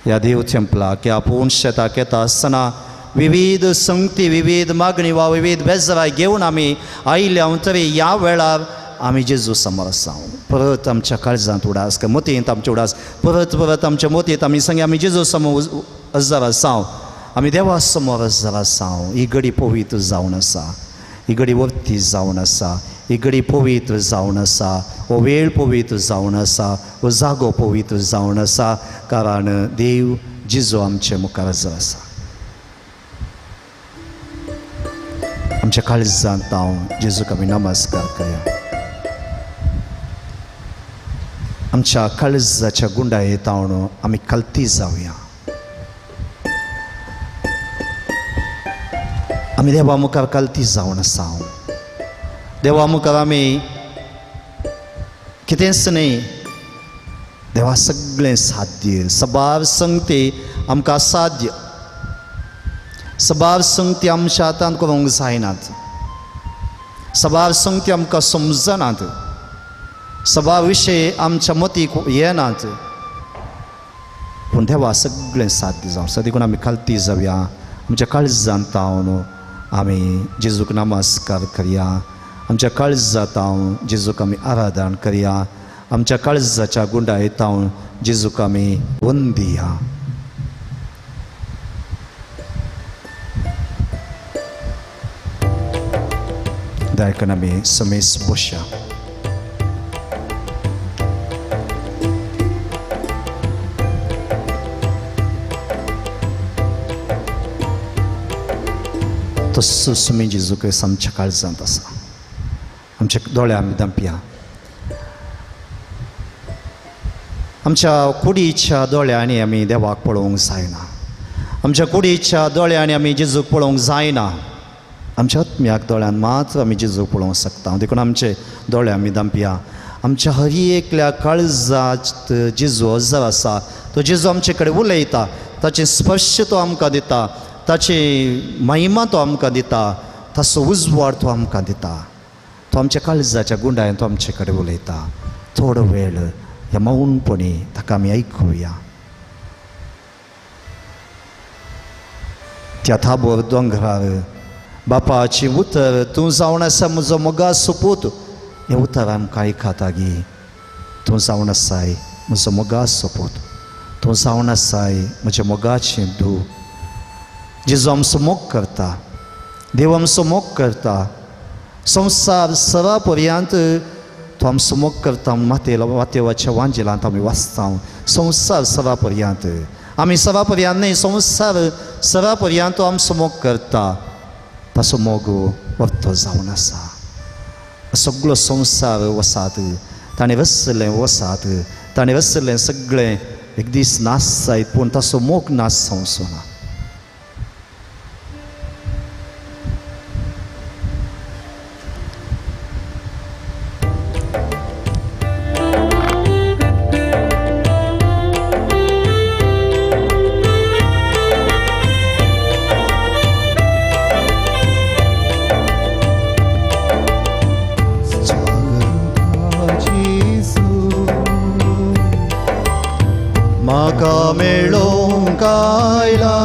ह्या देव तेंपलाक ह्या पूर्ण शेताक येता आसतना विविध संगती, विविध मागणी वा विविध बेजराय घेवन आमी आयल्या तरी ह्या वेळार आमी जेजू समोर आसा. परत आमच्या काळजांत उडास, मतींत आमच्या उडास, परत परत आमच्या मतींत आमी सांगी आमी जेजू समोर हजर आसा, आमी देवा समोर हजर आसा. ही घडी पवित्र जावन आसा, ही घडी वर्ती जावन आसा, ही घडी पवित्र जावन आसा, हो वेळ पवित्र जावन आसा, हो जागो पवित्र जावन आसा, कारण देव जेजू आमचे मुखार हजर आसा. आमच्या काळजांत हांव जेजूक आमी नमस्कार करया. आमच्या काळजाच्या गुंडायेत हांव आमी कलती जावया. आमी देवा मुखार कलती जावन आसा. देवा मुखार आमी कितेंच न्ही, देवा सगळें साध्य. सबार संगती आमकां साध्य, सबार संगती आमच्या हातांत करूंक जायनात, सबार संगती आमकां समजनात, सबार विशय आमच्या मतीक येनात, पूण देवा सगळें साध्य जावं आसा. देखून आमी खालती जावया. आमच्या काळजांत हांव आमी जेजूक नमस्कार करया. आमच्या काळजांत हांव जेजूक आमी आराधन करया. आमच्या काळजाच्या गुंडायेत हांव जेजूक आमी वंदिया. दयाकन आमी समेस बसया. तसो सुमी जेजू क्रिस्त आमच्या काळजांत आसा. आमच्या दोळे आमी धांपया. आमच्या कुडीच्या दोळ्यांनी आमी देवाक पळोवंक जायना. आमच्या कुडीच्या दोळ्यांनी आमी जेजूक पळोवंक जायना. आमच्या आत्म्याक दोळ्यान मात्र आमी जेजूक पळोवंक शकता. देखून आमचे दोळे आमी धांपया. आमच्या हर एकल्या काळजांत जेजू हजर आसा. तो जेजू आमचे कडेन उलयता, ताचे स्पर्श तो आमकां दिता, ताची महिमा तो आमकां दिता, ताचो उजवाड तो आमकां दिता. तो आमच्या काळजाच्या गुंडायन तो आमचे कडेन उलयता. थोडो वेळ ह्या मौनपणी ताका आमी आयकुया. त्या थाबोर दोंगरार बापाची उतर, तूं जावन आसा म्हजो मोगा सोपूत, हें उतर आमकां आयकता गी. तूं जावन आसाय म्हजो मोगा सोपूत, तूं जावन आसाय म्हज्या मोगाचें धूव. जेजू आमचो मोग करता, देव आमचो मोग करता. संवसार सरा पर्यंत तो आमचो मोग करता. मातेवाच्या वांजेलांत आमी वाचता. संवसार सरा पर्यंत आमी सरा पर्यंत न्ही, संवसार सरा पर्यंत तो आमचो मोग करता. ताचो मोग वर्तो जावन आसा. सगळो संवसार वसात ताणें वसलें, वसात ताणें वसलें सगळें एक दीस नाश जायत, पूण ताचो मोग नाश जावचो ना. म्हाका मेळोंक आयला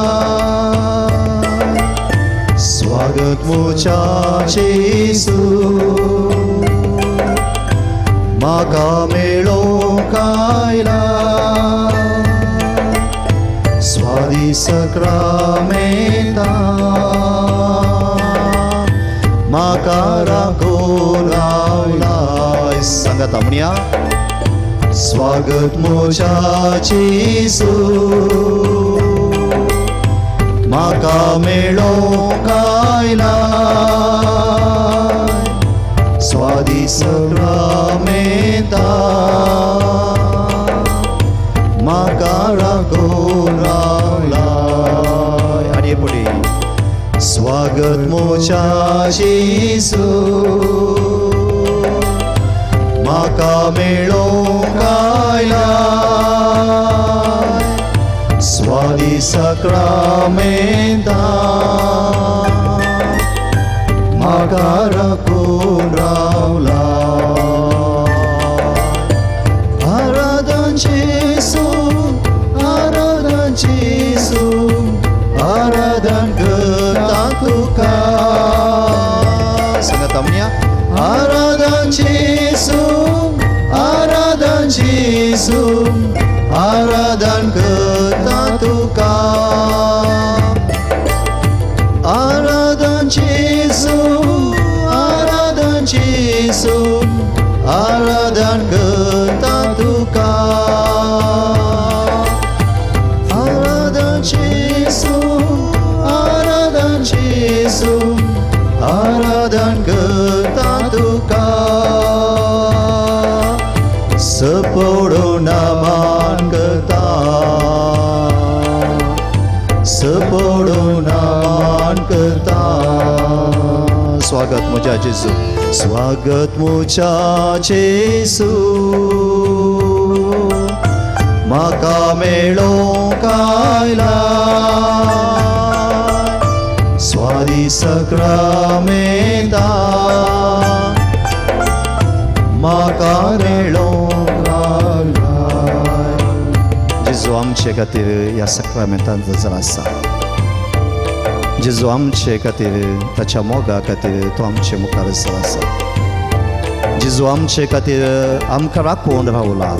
स्वागत म्हज्या जेजू म्हाका मेळोंक आयला स्वादी सक्रामेंता म्हाका राखून रावलाय सांगात म्हणया स्वागत म्हज्या जेजू म्हाका मेळोंक आयला स्वादी सक्रामेंता म्हाका राखून रावलाय आनी फुडें स्वागत म्हज्या जेजू म्हाका मेळोंक आयला स्वादी सक्रामेंता म्हाका राखून रावला आराधन जेजू आराधन जेजू आराधन करता तुका सांगात म्हणया आराधन जेजू आराधन जेजू आराधन करता तुका आराधन जेजू आराधन जेजू आराधन करता तुका आराधन जेजू आराधन जेजू आराधन करता तुका सपोडो मान करता सपोडो मान करता स्वागत म्हज्या जेजू स्वागत म्हज्या जेजू म्हाका मेळोंक आयला स्वादी सक्रामेंता म्हाका मेळोंक आयला जेजू आमचे खातीर ह्या सक्रामेंतांत जर आसा जेजू आमचे खातीर ताच्या मोगा खातीर तो आमचे मुखार जर आसा जेजू आमचे खातीर आमकां राखून रावला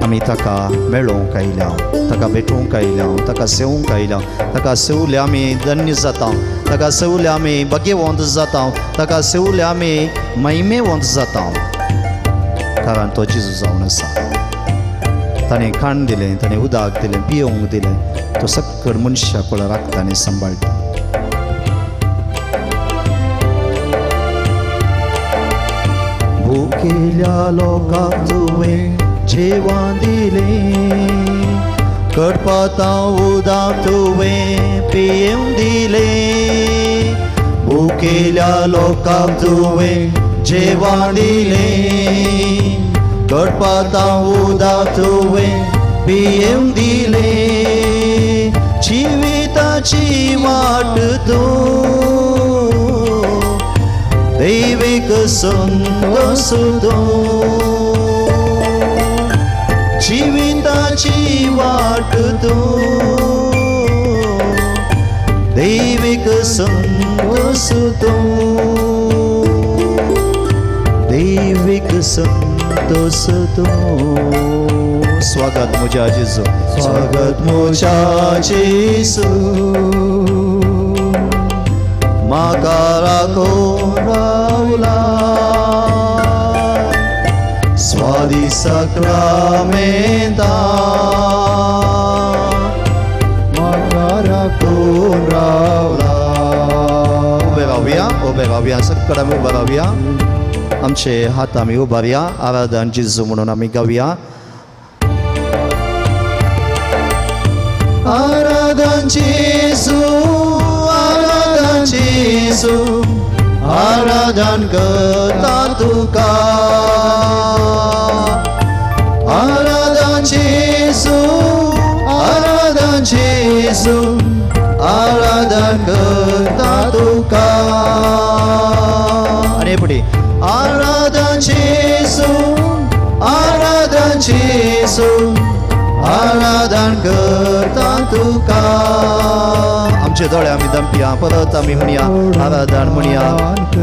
आमी ताका मेळोवंक आयल्या ताका भेटोवंक आयल्या ताका सेवंक आयल्या ताका सेवल्या आमी धन्य जाता ताका सेवल्या आमी भाग्यवंत जाता ताका सेवल्या आमी महिमेवंत जाता कारण तो जेजू जावन आसा ताणें खाण दिलें ताणें उदक दिलें पियोवंक दिलें तो सक्कड मनशाक राखता आनी सांबाळटा भुकेल्या लोकांक तुवें जेवण दिलें कडपातां उदक तुवें पियेवंक दिलें भुकेल्या लोकांक तुवें जेवण दिलें कडपातां उदक तुवें पियेवंक दिलें जिविताची वाट तूं दैवीक संतोष तूं जिविताची वाट तूं दैवीक संतोष तूं दैवीक संतोष तूं स्वागत म्हज्या जेजू स्वागत म्हज्या जेजू म्हाका राखून रावला स्वादी सक्रामेंता म्हाका राखून रावला उबे रावया उबे रावया सक्कड आमी उबे रावया आमचे हात आमी उबारया आराधन जेजू म्हणून आमी गावया आराधन जेजू आराधन जेजू आराधन करता तुका आराधन जेजू आराधन जेजू आराधन करता तुका आनी फुडें आराधन जेजू आराधन जेजू आराधन करता तुका. आमचे दोळे आमी दमपिया, परत आमी म्हणया आराधन म्हणया.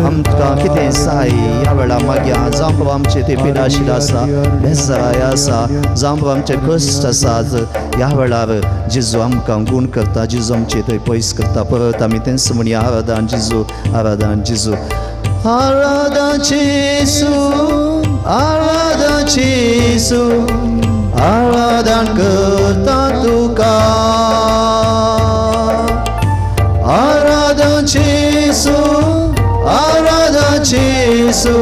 आमकां कितें जाय ह्या वेळार मागया. जावं बाबा आमचे ते पिडाशील आसा, बेजाराय आसा, जावं बाबा आमचे कश्ट आसात, ह्या वेळार जेजू आमकां गूण करता, जेजू आमचे थंय पयस करता. परत आमी तेंच म्हणया आराधन जेजू, आराधन जेजू, आराधन जेजू, आराधन जेजू, आराधन करता तुका. आराधन जेजू, आराधन जेजू,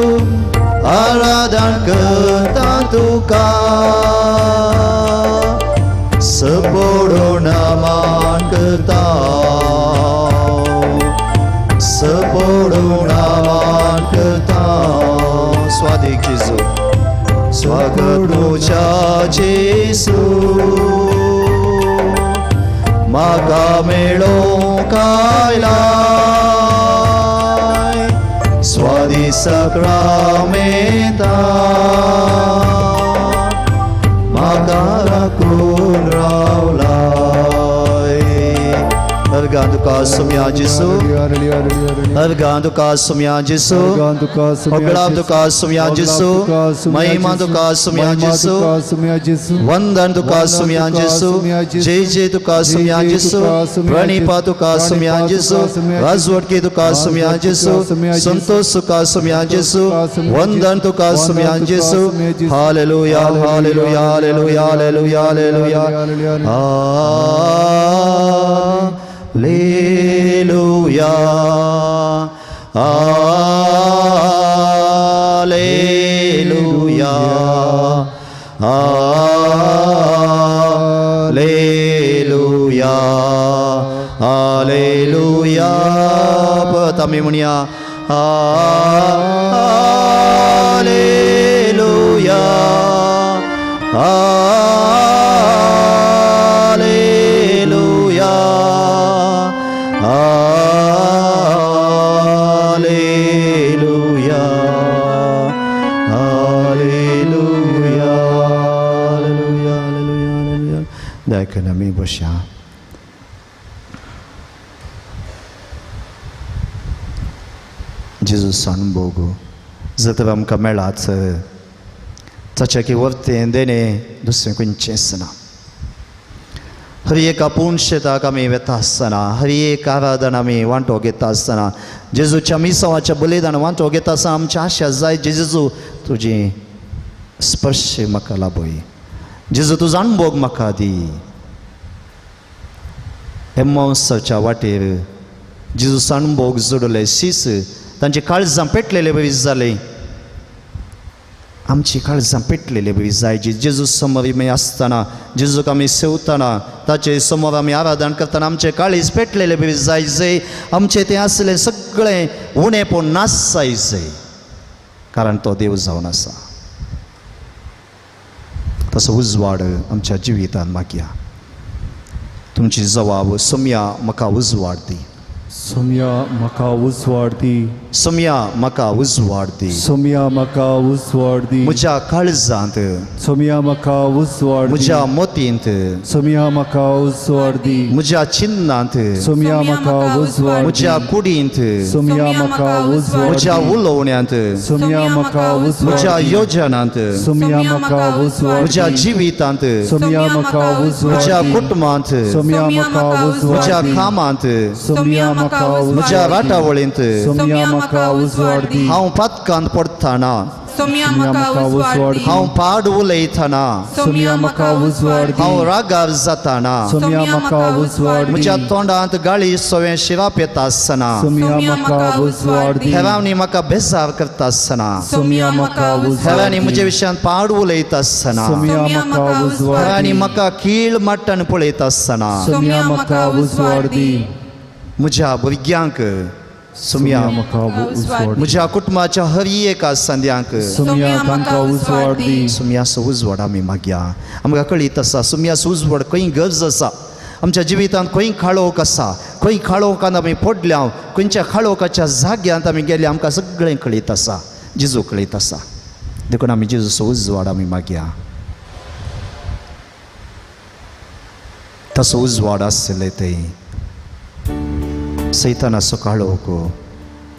आराधन करता तुका. सपोडो मान करता, सपोडो मान करता. स्वादीक जेजू, स्वागत तुझ्या जेजू, म्हाका मेळोंक आयलाय स्वादी सक्रामेंता, म्हाका राखून रावलाय. अर्गां तुका सुम्या जेजू, अर्गां तुका सुम्या जेजू, ओगळाप तुका सुम्या जेजू, महिमा तुका सुम्या जेजू, वंदन तुका सुम्या जेजू, जय जय तुका सुम्या जेजू, प्रणिपा तुका सुम्या जेजू, राजवटकी तुका सुम्या जेजू, संतोष तुका सुम्या जेजू, वंदन तुका सुम्या जेजू. Hallelujah, hallelujah, hallelujah, hallelujah, hallelujah, hallelujah, hallelujah, hallelujah, hallelujah. परत आमी म्हणया hallelujah, hallelujah, hallelujah, hallelujah, hallelujah, hallelujah. दयाकरून आमी बसया. जेजूस अणभोग जर तर आमकां मेळाच ताच्या की वर्तें देणें दुसरें खंयचेंच ना. हर एका पूण शेताक आमी वेता आसतना, हर एक आराधन आमी वांटो घेता आसतना, जेजूच्या मिसांवाच्या बलिदान वांटो घेता आसतना आमची आशा जाय, जेजू तुजी स्पर्श म्हाका लाभय, जेजू तुजो अणभोग म्हाका दी. एम्मावसाच्या वाटेर जेजूचो अणभोग जोडले शीस तांची काळजां पेटलेले बरी जाले. आमची काळजां पेटलेले बरी जाय. जेजू समोर आमी आसतना, जेजूक आमी सेवतना, ताचे समोर आमी आराधन करतना आमचे काळीज पेटलेले बरी जाय. जय आमचें तें आसलें सगळें उणेपण नास जाय जय, कारण तो देव जावन आसा. तसो उजवाड आमच्या जिवितान मागया. तुमची जवाब सोम्या म्हाका उजवाड दी, सोम्या म्हाका उजवाड दी, सोम्या म्हाका उजवाड दी, सोम्या म्हाका उजवाड दी. म्हज्या काळजांत सोम्या म्हाका उजवाड दी, म्हज्या मोतींत सोम्या म्हाका उजवाड दी, म्हज्या चिन्नांत सोम्या म्हाका उजवाड दी, म्हज्या कुडींत सोम्या म्हाका उजवाड दी, म्हज्या उलोवण्यांत सोम्या म्हाका उजवाड दी, म्हज्या योजनांत सोम्या म्हाका उजवाड दी, म्हज्या जिवितांत सोम्या म्हाका उजवाड दी, म्हज्या कुटुंबांत सोम्या म्हाका उजवाड दी, म्हज्या कामांत सोम्या म्हाका उजवाड दी, म्हज्या वाटावळींत सोम्या म्हाका उजवाड दी. हांव पातकांत पडटना, सोम्या म्हाका उजवाड दी, हांव पाड उलयतना, सोम्या म्हाका उजवाड दी, हांव रागार जातना, सोम्या म्हाका उजवाड दी, म्हज्या तोंडांत गाळी सवें शिराप येता आसतना, सोम्या म्हाका उजवाड दी, हेरांनी म्हाका बेजार करता आसतना, सोम्या म्हाका उजवाड दी, हेरांनी म्हज्या विशयांत पाड उलयता आसतना, सोम्या म्हाका उजवाड दी, हेरांनी म्हाका कीळ माट्टान पळयता आसतना, सोम्या म्हाका उजवाड दी. म्हज्या भुरग्यांक सोम्या म्हाका उजवाड दी, म्हज्या कुटुंबाच्या हर एका संद्यांक सोम्या तांकां उजवाड दी. सोम्याचो उजवाड आमी मागया. आमकां कळीत आसा सोम्याचो उजवाड खंय गरज आसा, आमच्या जिवितांत खंय काळोख आसा, खंय काळोखांत आमी पडल्या, खंयच्या काळोखाच्या जाग्यांत आमी गेल्या, आमकां सगळें कळीत आसा, जेजू कळीत आसा. देखून आमी जेजूचो उजवाड आमी मागया. तसो उजवाड आसले ते सैतानाचो काळोख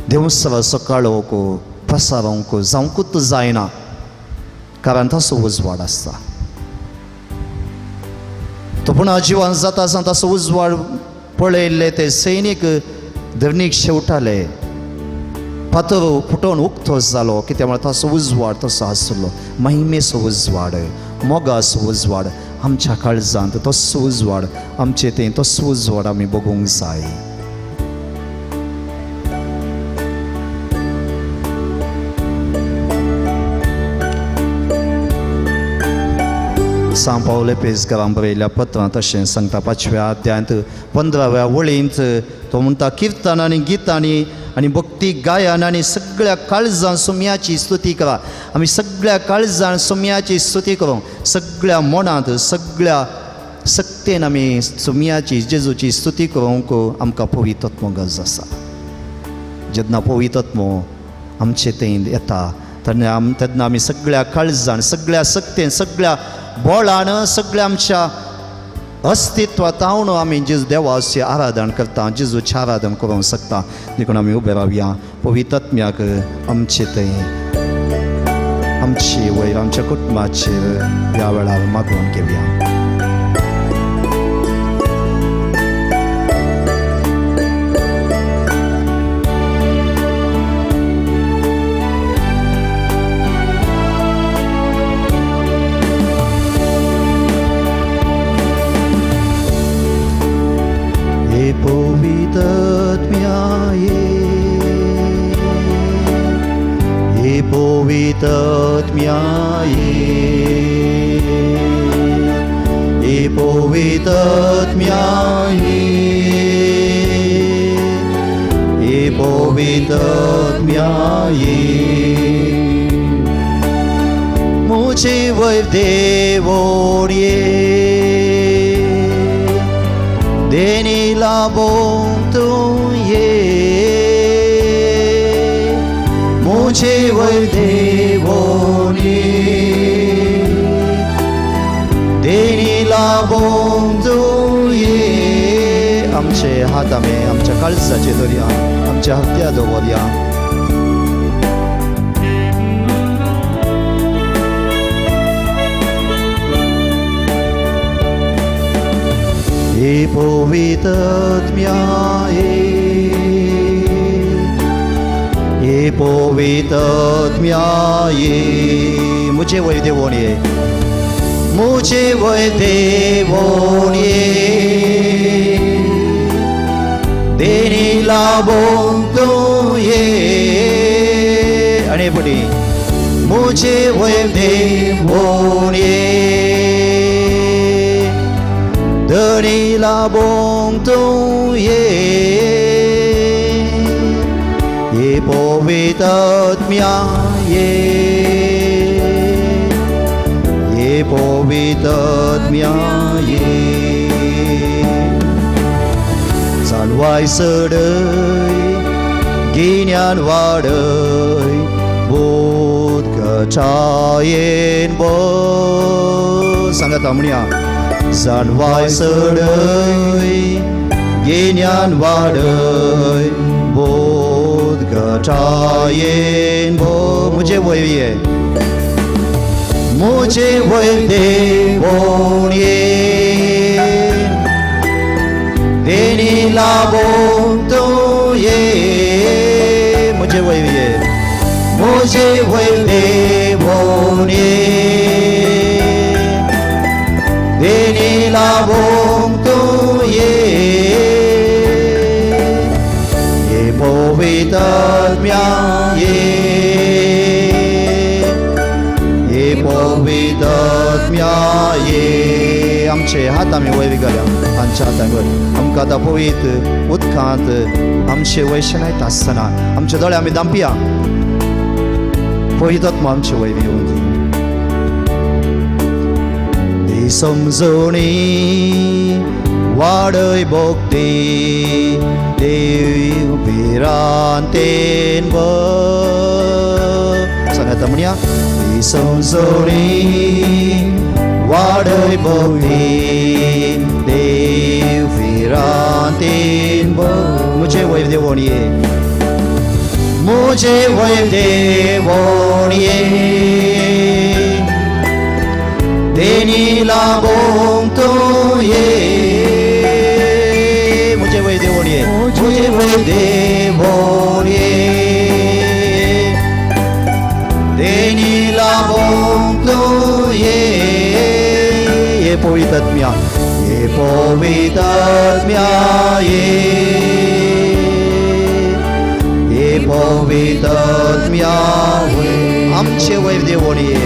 देवसवाचो काळोख पसारोंक जावंकूच जायना, कारण तसो उजवाड आसता. तो पुणा जिवन जाता आसतना तसो उजवाड पळयल्ले ते सैनीक धरणीक शेवटाले, फातर फुटोवन उक्तो जालो. कित्याक म्हळ्यार तसो उजवाड तसो आसलो, महिमेचो उजवाड, मोगाचो उजवाड आमच्या काळजांत, तसो उजवाड आमचे थंय, तसो उजवाड आमी बगूंक जाय. सांव पावल एपेसकारांक बरयल्ल्या पत्रांत तशें सांगता, 5व्या अध्यायांत 15व्या वळींत तो म्हणटा, किर्तन आनी गितांनी आनी भक्ती गायन आनी सगळ्या काळजान सोम्याची स्तुती करा. आमी सगळ्या काळजान सोम्याची स्तुती करूं, सगळ्या मनांत सगळ्या सक्तेन आमी सोम्याची जेजूची स्तुती करूंक आमकां पवित्र गरज आसा. जेन्ना पवित्र आमचे थंय येता तेन्ना तेन्ना आमी सगळ्या काळजान, सगळ्या सक्तेन, सगळ्या बोळान, सगळ्या आमच्या अस्तित्वांत आमी जेजू देवाचें आराधन करता, जेजूचें आराधन करूंक शकता. देखून आमी उबे रावया, पवित्र आत्म्याक आमचे थंय आमचे वयर आमच्या कुटुंबाचेर ह्या वेळार मागोवन घेवया. मुझे वयर देवोरिये देनी लाभों तूं ये, मुझे वयर देवोरिये देनी लाभों तूं ये. आमचे हात आमी आमच्या काळजाचे दवरया, आमच्या हत्या दवरया. पवित्र आत्म्या ये, पवित्र आत्म्या ये, मुझे वयर देवोन ये, मुझे वयर देवोन ये, देनी लाभों तूं ये. आनी फुडें मुझे वयर देवोन ये, धनी लाभों तूं ये, ये पवित्र आत्म्या ये, ये पवित्र आत्म्या ये. चालवाय सडय गिन्यान वाडय बोध गचायेन बोध. सांगात म्हणया, जाणवाय सडय गिन्यान वाडय बोध गचायेन भो. मुझे वयर ये, मुझे वयर देवोन ये, देनी लाभों तूं ये. मुझे वयर ये, मुझे वयर देवोन ये, देनी लाभों तूं ये, ये पवित्र आत्म्या ये, ये पवित्र आत्म्या ये. आमचे हात आमी वयर घालया, आमच्या हात आमी वयर. आमकां आतां पवित्र उदकांत आमचे वयर शेणायता आसतना आमचे दोळे आमी दांपया, पवित्र आत्मा आमचे वयर येवन दी. समजणी वाडय भक्ती देव भिरांतेन सांगात म्हणया, समजणी वाडय भक्ती देव भिरांतीन मुझे वयर देवोन ये, मुझे वयर देवोन ये, देनी लाभोंक तूं ये, मुझे वयर देवोन ये, मुझे वयर देवोन ये, देनी लाभोंक तूं ये, ये पवित्र ये पवित्र ये, ये पवित्र आमचे वयर देवोन ये,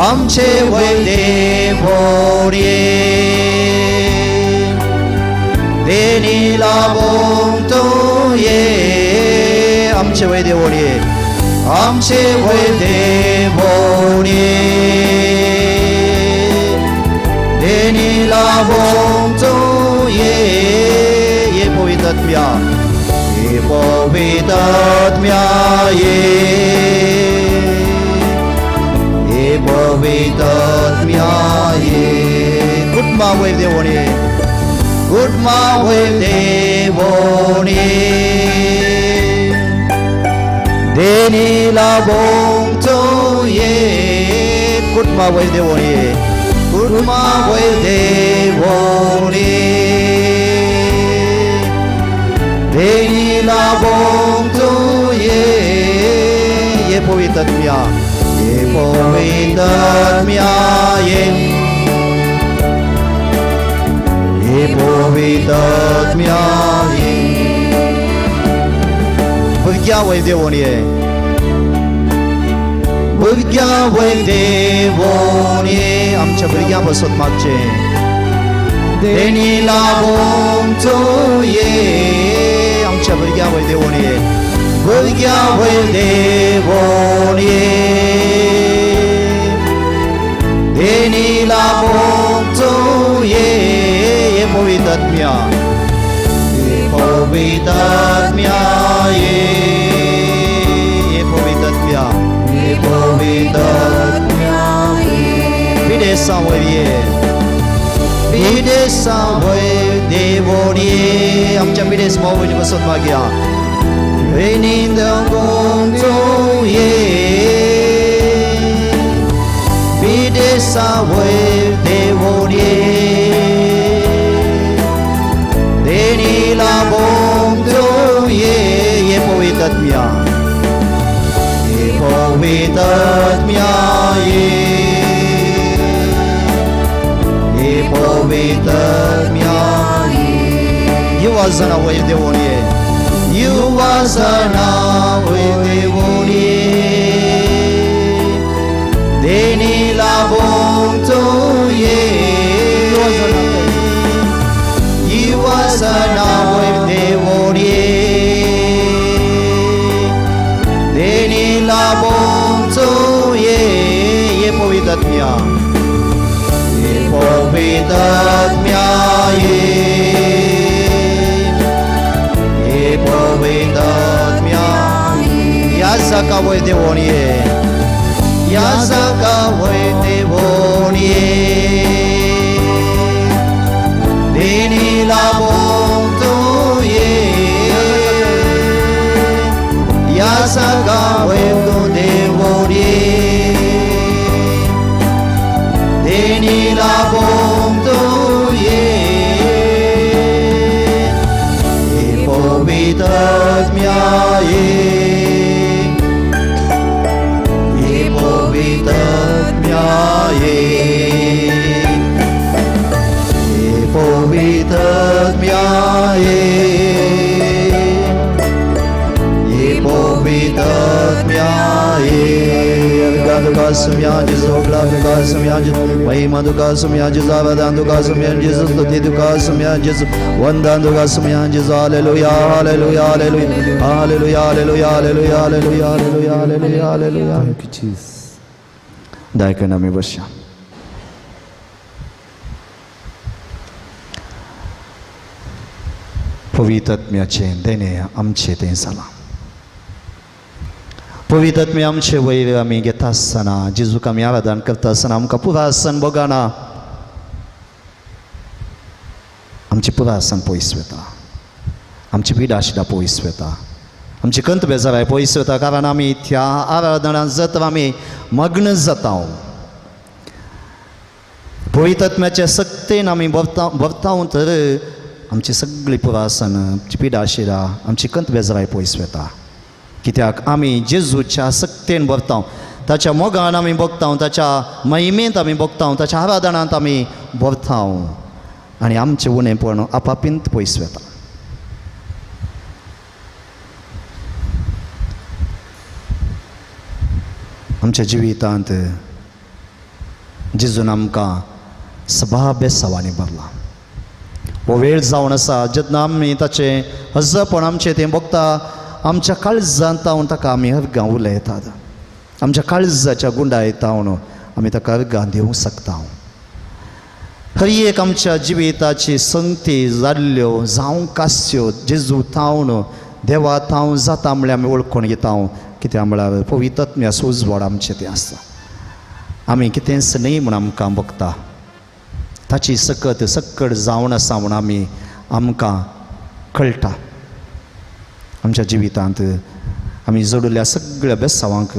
आमचे वयर देवोन ये, देनी लाभोंक तूं ये, आमचे वयर देवोन ये, आमचे वयर देवोन ये, देनी लाभोंक तूं ये, ये पवित्र ये पवित्र ये, ये पवित्र ये, कुटुंबा वयर देवोन ये, कुटुंबा वयर देवोन ये, देनी लाभोंक तूं ये, कुटुंबा वयर देवोन ये, कुटुंबा वयर देवोन ये, देनी लाभोंक तूं ये, ये पवित्र ये पवित्र ये, ये पवित्र ये, भुरग्यां वयर देवोन ये, भुरग्यां वयर देवोन ये, आमच्या भुरग्यां बसत मागचें, देनी लाभोंक तूं ये, आमच्या भुरग्यां वयर देवोन ये, भुरग्यां वयर देवोन ये, देनी लाभोंक तूं ये, ये पवित्र ये पवित्र ये, ये पवित्र ये पवित्र विदेशां वयर ये, विदेशां वयर देवोन ये, आमच्या विदेश भाव भयणी बसत मागया, देनी लाभोंक तूं ये, विदेशां वयर देवोन ये, देनी लाभोंक तूं ये, ये पवित्र ये पवित्र ये, ये पवित्र युवा जाणां वयर देवोन ये, युवा जाणां वयर देवोन ये, देनी लाभोंक तूं ये, युवा जाणां वयर देवोन ये, देनी लाभोंक तूं ये, ये पवित्र ये पवित्र ये, ये पवित्र याजका वयर देवोन ये, याजका वयर देवोन ये, देनी लाभोंक तूं ये, याजका वयर देवोन ये, देनी लाभोंक तूं ये, ये पवित्र ये, ये पवित्र ये, ये पवित्र ये, ये पवित्र ये, दायकन आमी बसया. पवित्र आत्म्याचें देणें आमचें तें जालां. पवित्र आत्म्या आमचे वयर आमी घेता आसतना जेजूक आमी आराधन करता आसतना आमकां पुरासन भोगना. आमची पुरासान पयस वता, आमची पिडाशिडा पयस वता, आमची कंत बेजाराय पयस वता, कारण आमी त्या आराधनान जाता आमी मग्न जाता. पवित्र सक्तेन आमी भरता तर आमची सगळी पुरासन, आमची पिडाशिरा, आमची कंत बेजाराय पयस वता. कित्याक आमी जेजूच्या सक्तेन भरता, ताच्या मोगान आमी भोगता, ताच्या महिमेंत आमी भोगता, ताच्या आराधनांत आमी भरता आनी आमचें उणेपण आपापींत पयस वता. आमच्या जिवितांत जेजून आमकां सभा बेसावांनी भरला. हो वेळ जावन आसा जेन्ना आमी ताचें हजरपण आमचें तें भोगता, आमच्या काळजांत तावन ताका आमी अर्गां उलयतात, आमच्या काळजाच्या गुंडाय तावन आमी ताका अर्गां दिवंक शकता. हर एक आमच्या जिविताची संगती जाल्ल्यो जावंक आसच्यो जेजू तावन देवा तावन जाता म्हळ्यार आमी वळखून घेता. कित्याक म्हळ्यार पवित्र आत्म्याचो उजवाड आमचें तें आसता. आमी कितेंच न्हय म्हूण आमकां भोगता, ताची सकत सक्कड जावन आसा म्हूण आमी आमकां कळटा. आमच्या जिवितांत आमी जोडिल्ल्या सगळ्या बेसावांक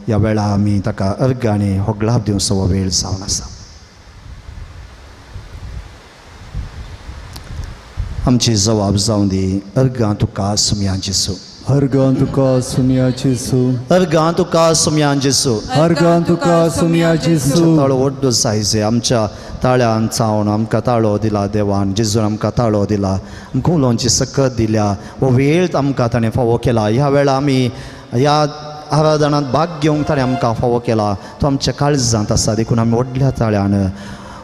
ह्या वेळार आमी ताका अर्गांनी हो ग्लाब दिवचो हो वेळ जावन आसा. आमची जबाब जावन दी अर्गां तुका सुमया जेसू, अर्गां तुका सुमया जेसू, अर्गां तुका सुमया जेसू, अर्गां तुका सुमया जेसू. ताळो व्हडलो जायजे आमच्या ताळ्यान चावन आमकां ताळो दिला देवान, जेजून आमकां ताळो दिला, आमकां उलोवची सकत दिल्या, हो वेळ आमकां ताणें फावो केला. ह्या वेळार आमी ह्या आराधनांत भाग घेवंक ताणें आमकां फावो केला. तो आमच्या काळजांत आसा, देखून आमी व्हडल्या ताळ्यान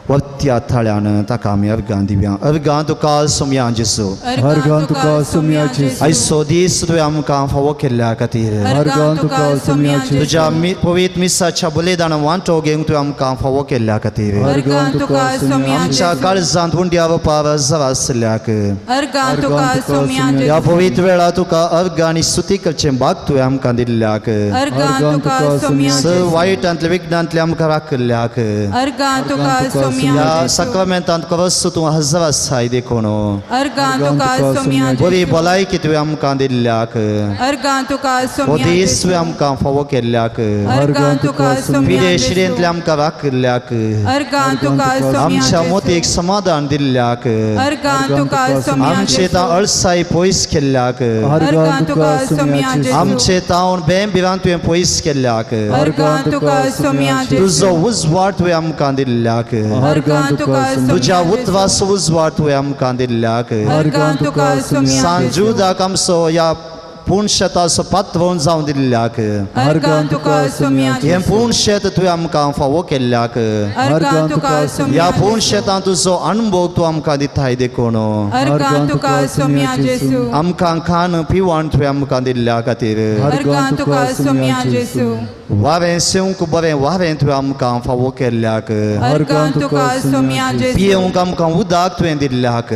वत्या थाळ्यान ताका आमी अर्गां दिवया. अर्गां तुका सुमया जेसू, अर्गां तुका सुमया जेसू. आयचो दीस तुवें आमकां फावो केल्ल्या खातीर अर्गां तुका सुमया जेसू. तुज्या पवित्र मिसाच्या बलिदान वांटो घेवंक तुवें आमकां फावो केल्ल्या खातीर अर्गां तुका सुमया. आमच्या काळजांत उंड्या वपार जरा आसल्याक अर्गां तुका सुमया. ह्या पवित्र वेळा तुका अर्गां आनी स्तुती करचें भाग तुवें आमकां दिल्ल्याक अर्गां तुका सुमया. स वायटांतले विघ्नांतले आमकां राखिल्ल्याक अर्गां तुका सुमया. ह्या साक्रामेंतांत करस तूं हजर आसाय देखून अर्गां तुका सुमया. बरी भलायकी तुवें आमकां दिल्ल्याक अर्गां तुका हो सुमया. दीस तुवें आमकां फावो केल्ल्याक अर्गां तुका सुमया. पिडेशिरेंतले आमकां राखिल्ल्याक अर्गां तुका सुमया. आमच्या मोतीक समाधान दिल्ल्याक अर्गां तुका सुमया. आमचे तां अळसाय पयस केल्ल्याक अर्गां तुका सुमया. आमचे तावन बें भिरांत तुवें पयस केल्ल्याक अर्गां तुका सुमया. तुजो उजवाड तुवें आमकां दिल्ल्याक अर्गां तुका तुज्या उतराचो उजवाड तुवें आमकां दिल्ल्याक अर्गां तुका सुमया. सांजुदाक आमचो ह्या पूण शेताचो पात्रोन जावन दिल्ल्याक अर्गां तुका सुमया. हें पूण शेत तुवें आमकां फावो केल्ल्याक अर्गां तुका सुमया. ह्या पूण शेतांत तुजो अणभव तूं आमकां दिताय देखून अर्गां तुका सुमया जेसू. आमकां खाण पिवण तुवें आमकां दिल्ल्या खातीर अर्गां तुका सुमया जेसू. वारें सेवंक बरें वारें तुवें आमकां फावो केल्ल्याक अर्गां तुका सुमया जेसू. पियेवंक आमकां उदक तुवें दिल्ल्याक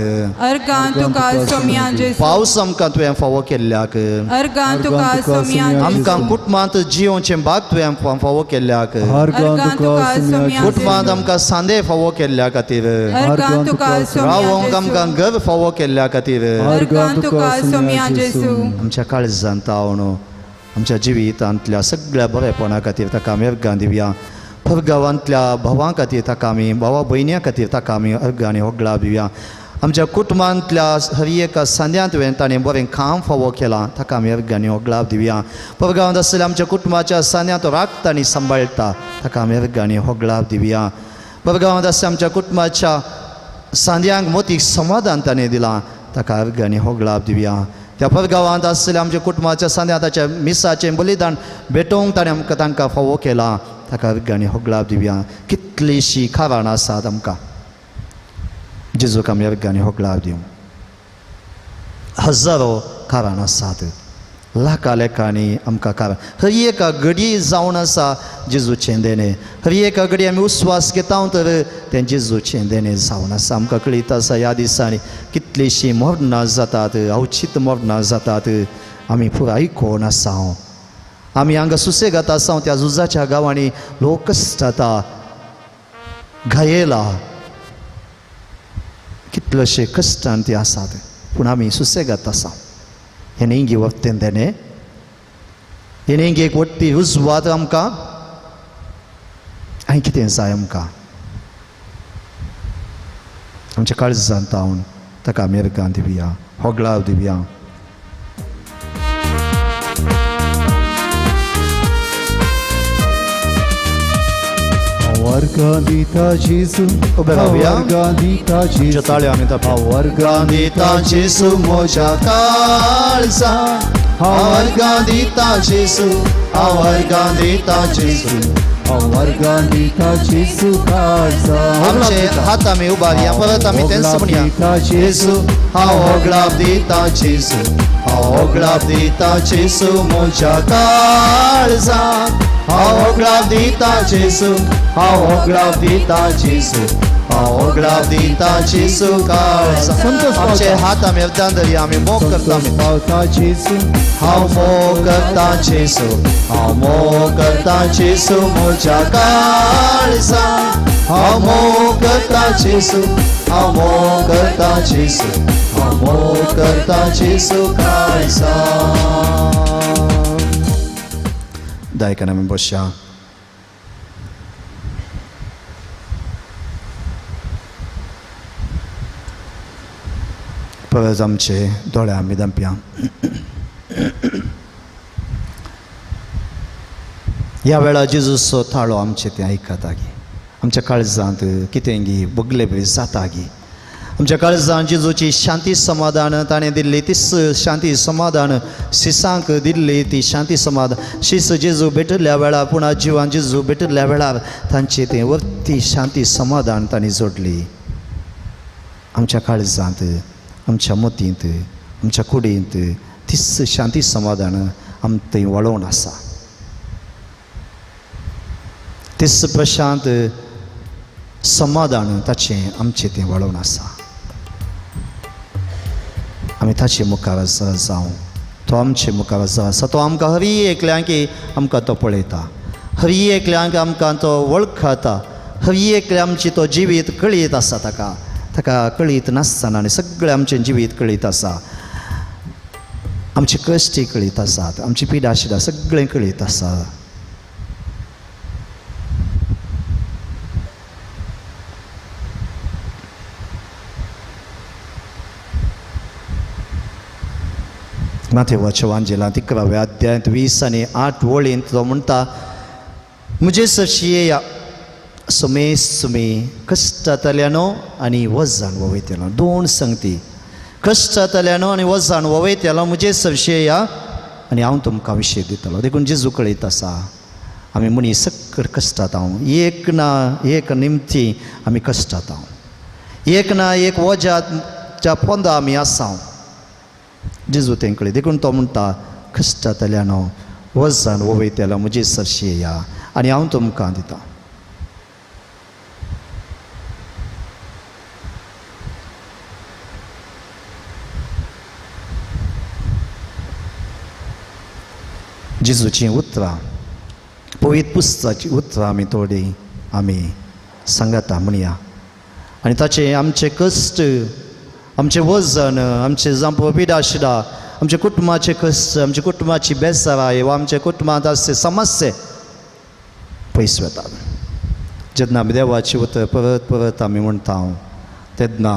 अर्गां तुका सुमया जेसू. पावस आमकां तुवें फावो केल्ल्याक अर्गां तुका सुमया. आमकां कुटुंबांत जियोवचें भाग तुवें फावो केल्ल्याक अर्गां तुका सुमया. कुटुंबांत आमकां सांदे फावो केल्ल्या खातीर अर्गां तुका सुमया. रावोंक आमकां घर फावो केल्ल्या खातीर अर्गां तुका सुमया जेसू. आमच्या काळजांत तावन आमच्या जिवितांतल्या सगळ्या बरेपणा खातीर ताका आमी अर्गां दिवया. परगांवांतल्या भावां खातीर ताका आमी भावा भयण्यां खातीर ताका आमी अर्गां आनी होगळां दिवया. आमच्या कुटुंबांतल्या हर एका सांद्यांत तुवें ताणें बरें काम फावो केलां ताका आमी अर्गांनी होगळां दिवया. परगांवांत आसलेल्या आमच्या कुटुंबाच्या सांद्यांत राखता आनी सांबाळटा ताका आमी अर्गांनी होगळां दिवया. परगांवांत आसल्या आमच्या कुटुंबाच्या सांद्यांक मोतीक समाधान ताणें दिलां ताका अर्गांनी होगळां दिवया. त्या परगांवांत आसलेल्या आमच्या कुटुंबाच्या सांद्यांत ताच्या मिसाचें बलिदान भेटोवंक ताणें आमकां तांकां फावो केलां ताका अर्गांनी होगळां दिवया. कितलींशीं कारणां आसात आमकां जेजूक आमी अर्गांनी होगळां दिवं. हजारो कारणां आसात, लाखां लेखांनी आमकां कारण. हर एका घडी जावन आसा जेजूचें देणें. हर एका घडी आमी उस्वास घेता तर तें जेजूचें देणें जावन आसा. आमकां कळीत आसा ह्या दिसांनी कितलींशीं मरणां जातात, अवचीत मरणां जातात. आमी पुराय कोण आसा, आमी हांगा सुसेगात आसा. त्या झुजाच्या गांवांनी लोक कश्ट जाता, घायेला, कितलेशे कश्टान ती आसात पूण आमी सुसेगात आसा. हे नेंगी वखतेन तेणें हे नेंगी एक वट्टी उजवात आमकां आनी कितें जाय आमकां आमच्या काळजांत तावन ताका मेरगां दिवया, होगळाव दिवया. वर्गां दिता जेजू, उबे रावया. वर्गां दिता जेजू, ताळयो आमी तापया. वर्गां दिता जेजू म्हज्या काळजा, वर्गां दिता जेजू, वर्गां दिता जेजू, वर्गां दिता जेजू काळजा. आमचे हात आमी उबारया, परत आमी तेंच म्हणया. जेजू हांव होगळाप दिता जेजू, हांव होगळाप दिता जेजू म्हज्या काळजा, हांव होगळाप दिता जेजू, हांव होगळाप दिता जेजू, हांव होगळाप दिता जेजू काळजा. आमचे हात आमी अर्दान धरया, आमी मोग करता, आमी पावता जेजू, हांव मोग करता जेजू, हांव मोग करता जेजू म्हज्या काळजा, हांव मोग करता जेजू, हांव मोग करता जेजू, हांव मोग करता जेजू काळजा. दायकान आमी बसया. परत आमचे दोळे आमी धांपया. ह्या वेळार जेजूचो थाळो आमचे तें आयकता गी, आमच्या काळजांत कितें गी बगले बी जाता गी, आमच्या काळजांत जेजूची शांती समाधान ताणें दिल्ली तीच शांती समाधान शिसांक दिल्ली ती शांती समाधान शिस जेजू भेटिल्ल्या वेळार पुणा जिवान जेजू भेटिल्ल्या वेळार तांचे तें वर्ती शांती समाधान तांणी जोडली. आमच्या काळजांत, आमच्या मतींत, आमच्या कुडींत तीच शांती समाधान आम थंय वळोवन आसा. तीच प्रशांत समाधान ताचें आमचें तें वळोवन आसा. आमी ताचे मुखार आसा जावं, तो आमचे मुखार आसा आसा, तो आमकां हरी एकल्यांक आमकां तो पळयता, हरी एकल्यांक आमकां तो वळखता, हरी एकल्या आमची तो जिवीत कळीत आसा. ताका ताका कळीत नासतना आनी सगळें आमचें जिवीत कळीत आसा, आमचे कश्टी कळीत आसात, आमची पिडा शिडा सगळें कळीत आसा. माथेवाच्या वांजेलांत 11व्या अध्यायांत 20 आनी 8 वळींत तो म्हणटा, म्हजे सरशी येया सुमे सुमे कश्टांतल्यानो आनी वजन वयतलो. दोन संगती, कश्टांतल्यानो आनी वजन वयतलो, म्हजे सरशी येया आनी हांव तुमकां विशय दितलो. देखून जेजू कळयत आसा आमी मनीस सक्कर कश्टांत हांव, एक ना एक निमती आमी कश्टांत हांव, एक ना एक वज्याच्या पोंदा आमी आसा. जेजू तें कळय, देखून तो म्हणटा कश्टांतल्यानो वजन वयतलो म्हजे सरशी येया आनी हांव तुमकां दिता. जेजूचीं उतरां, पवित्र पुस्तकाचीं उतरां आमी थोडीं आमी सांगता म्हणया आनी ताचें आमचे कश्ट, आमचें वजन, आमचें जावं पिडा शिडा, आमच्या कुटुंबाचे कश्ट, आमच्या कुटुंबाची बेजाराय वा आमच्या कुटुंबांत आसचे समस्ये पयस वतात. जेन्ना आमी देवाची उतर परत परत आमी म्हणटा तेन्ना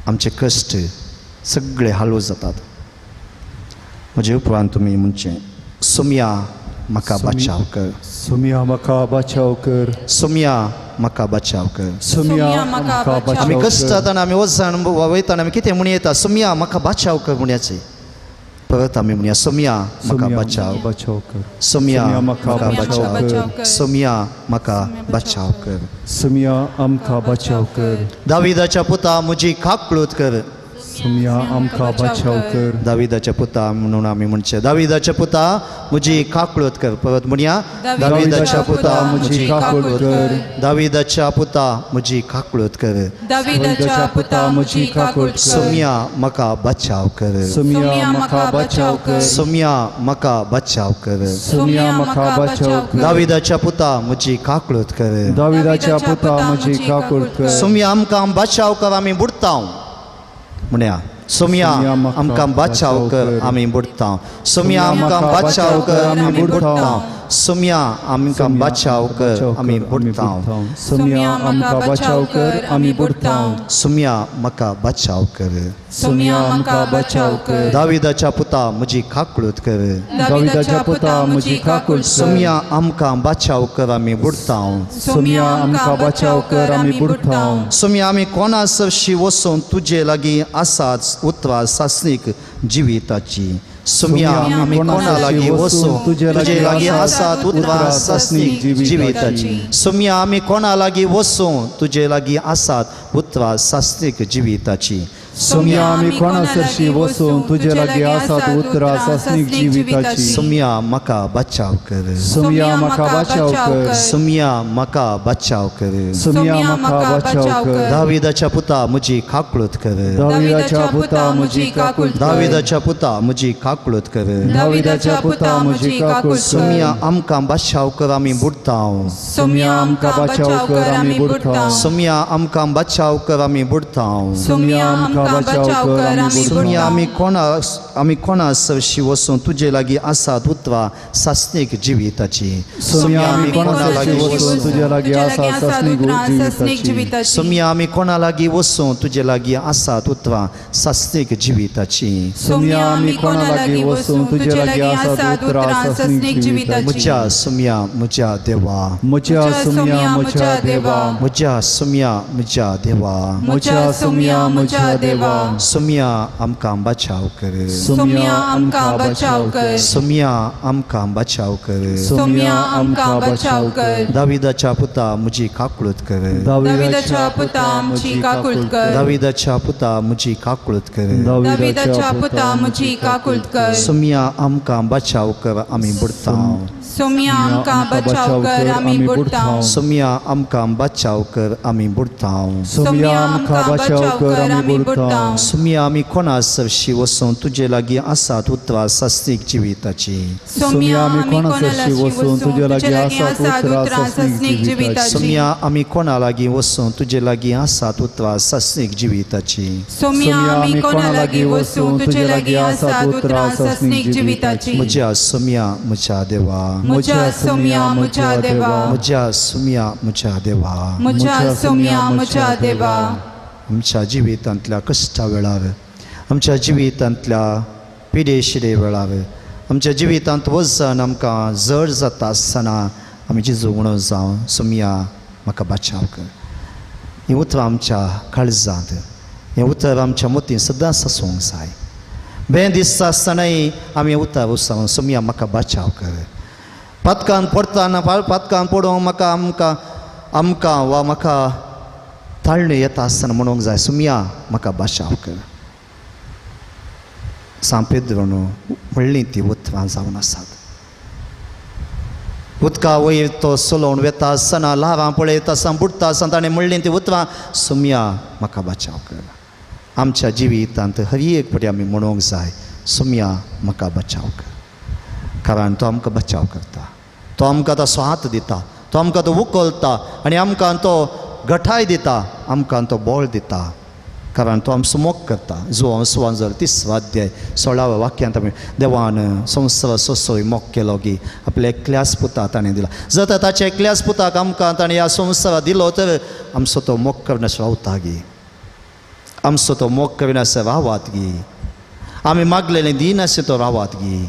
आमचे कश्ट सगळे हालू जातात. म्हजे उपरांत तुमी म्हणचें, सुमया म्हाका बचाव कर, सुमया म्हाका बचाव कर, सुमया म्हाका बचाव कर, सुमया म्हाका बचाव. आमी कश्टांत आमी वचण वयतना आमी कितें म्हण येता, सुमया म्हाका बचाव कर म्हणयाचे. परत आमी म्हणया, सुमया म्हाका बचाव, बचाव कर, सुमया म्हाका बचाव कर, सुमया म्हाका बचाव कर, सुमया आमकां बचाव कर. दाविदाच्या पुता म्हजी काकळूत कर, सोमया आमकां बचाव कर। दाविदाच्या पुता म्हणून आमी म्हणचें, दाविदाच्या पुता म्हजी काकळूत कर। परत म्हणया, दाविदाच्या पुता म्हजी काकळूत कर। दाविदाच्या पुता म्हजी काकळूत कर। दाविदाच्या पुता म्हजी काकळूत कर। सोमया म्हाका बचाव कर। सोमया म्हाका बचाव कर। सोमया म्हाका बचाव कर। सोमया म्हाका बचाव कर। दाविदाच्या पुता म्हजी काकळूत कर। दाविदाच्या पुता म्हजी काकळूत कर। सोमया आमकां बचाव कर, आमी बुडता म्हणया। सोमया आमकां बचाव कर, आमी बुडता। सोमया आमकां बचाव कर, आमी बुडता। सोमया आमकां बचाव कर, आमी बुडता। सोमया आमकां बचाव कर, आमी बुडता। सोमया म्हाका बचाव कर। सोमया आमकां बचाव कर। दाविदाच्या पुता म्हजी काकळूत कर। दाविदाच्या पुता म्हजी काकळूत कर। सोमया आमकां बचाव कर, आमी बुडता। सोमया आमकां बचाव कर, आमी बुडता। सोमया आमी कोणा सरशी वचून तुजे लागीं आसात उतरां सासणीक जिविताची। सोमया आमी कोणा लागीं वचून तुजे लागीं आसात उतरां सासणीक जिविताची। सोमया आमी कोणा लागीं वचून तुजे लागीं आसात उतरां सासणीक जिविताची। सोमया आमी कोणा सरशी वचून तुजे लागीं आसात उतरां सासणीक जिविताची। सोमया म्हाका बचाव कर। सोमया म्हाका बचाव कर। सोमया म्हाका बचाव कर। सोमया म्हाका बचाव कर। दाविदाच्या पुता म्हजी काकळूत कर। दाविदाच्या पुता म्हजी काकळूत कर। दाविदाच्या पुता म्हजी काकळूत कर। दाविदाच्या पुता म्हजी काकळूत कर। सोमया आमकां बचाव कर, आमी बुडता। सोमया आमकां बचाव कर, आमी बुडता। सोमया आमकां बचाव कर, आमी बुडता। सोमया आमकां बचाव कर, आमी बुडता। सोमया आमी कोणा सरशी वचून तुजे लागीं आसात उतरां सासणीक जिविताची। सोमया आमी कोणा लागीं वचून तुजे लागीं आसात सासणीक जिविताची। सोमया आमी कोणा लागीं वचून तुजे लागीं आसात उतरां सासणीक जिविताची। सोमया आमी कोणा लागीं वचून तुजे लागीं आसात उतरां सासणीक जिविताची। म्हज्या सोमया म्हज्या देवा। म्हज्या सोमया म्हज्या देवा। म्हज्या सोमया म्हज्या देवा। म्हज्या सोमया म्हज्या देवा। सोमया आमकां बचाव कर। सोमया आमकां बचाव कर। सोमया आमकां बचाव कर। सोमया आमकां बचाव कर। दाविदाच्या पुता म्हजी काकळूत कर। दाविदाच्या पुता आमची काकळूत कर। दाविदाच्या पुता म्हजी काकळूत कर। दाविदाच्या पुता म्हजी काकळूत कर। सोमया आमकां बचाव कर, आमी बुडता। सोमया आमकां बचाव कर, आमी बुडता। सोमया आमकां बचाव कर, आमी बुडता। सोमया आमकां बचाव कर, आमी बुडता। सोमया आमी कोणा सरशी वचून तुजे लागीं आसात उतरां सासणीक जिविताची। सोमया आमी कोणा सरशी वचून तुजे लागीं आसात उतरां सासणीक जिविताची। सोमया आमी कोणा लागीं वचून तुजे लागीं आसात उतरां सासणीक जिविताची। सोमया आमी कोणा लागीं वचून तुजे लागीं आसात उतरां सासणीक जिविताची। म्हज्या सोमया म्हज्या देवा। म्हज्या सोमया म्हज्या देवा। म्हज्या सोमया म्हज्या देवा। म्हज्या सोमया म्हज्या देवा। आमच्या जिवितांतल्या कश्टा वेळार, आमच्या जिवितांतल्या पिडेशिडे वेळार, आमच्या जिवितांत वजन आमकां जड जाता आसतना आमी जेजू उणो जावं सोमया म्हाका बचाव कर। हीं उतरां आमच्या काळजांत, हें उतर आमच्या मतीन सदांच आसूंक जाय। बें दिसता आसतनाय आमी उतर उसावन सोमया म्हाका बचाव कर। पातकान पडटाना पातकान पडोवंक म्हाका आमकां आमकां वा म्हाका ताळणी येता आसतना म्हणूंक जाय सोमया म्हाका बचाव कर। सांत पेद्रोन म्हणलीं ती उतरां जावन आसात। उदका वयर तो चलोवन वेता आसतना ल्हारां पळयता आसतना बुडटा आसतना ताणें म्हणलीं ती उतरां सोमया म्हाका बचाव कर। आमच्या जिवितांत हर एक फावटी आमी म्हणूंक जाय सोमया म्हाका बचाव कर, कारण तो आमकां बचाव करता, तो आमकां तो हात दिता, तो आमकां तो उखलता आनी आमकां तो गठाय दिता, आमकां तो बळ दिता, कारण तो आमचो मोग करता। जुवां सुवांजर 30वा अध्याय 16व्या वाक्यांत आमी देवान संवसार सोसोय मोग केलो की आपल्या एकल्याच पुताक ताणें दिला। जर ताच्या एकल्याच पुताक आमकां ताणें ह्या संवसाराक दिलो तर आमचो तो मोग करनासलो रावता गी, आमचो तो मोग करिनासलो रावात गी, आमी मागलेलें दिनासलें तो रावात गी,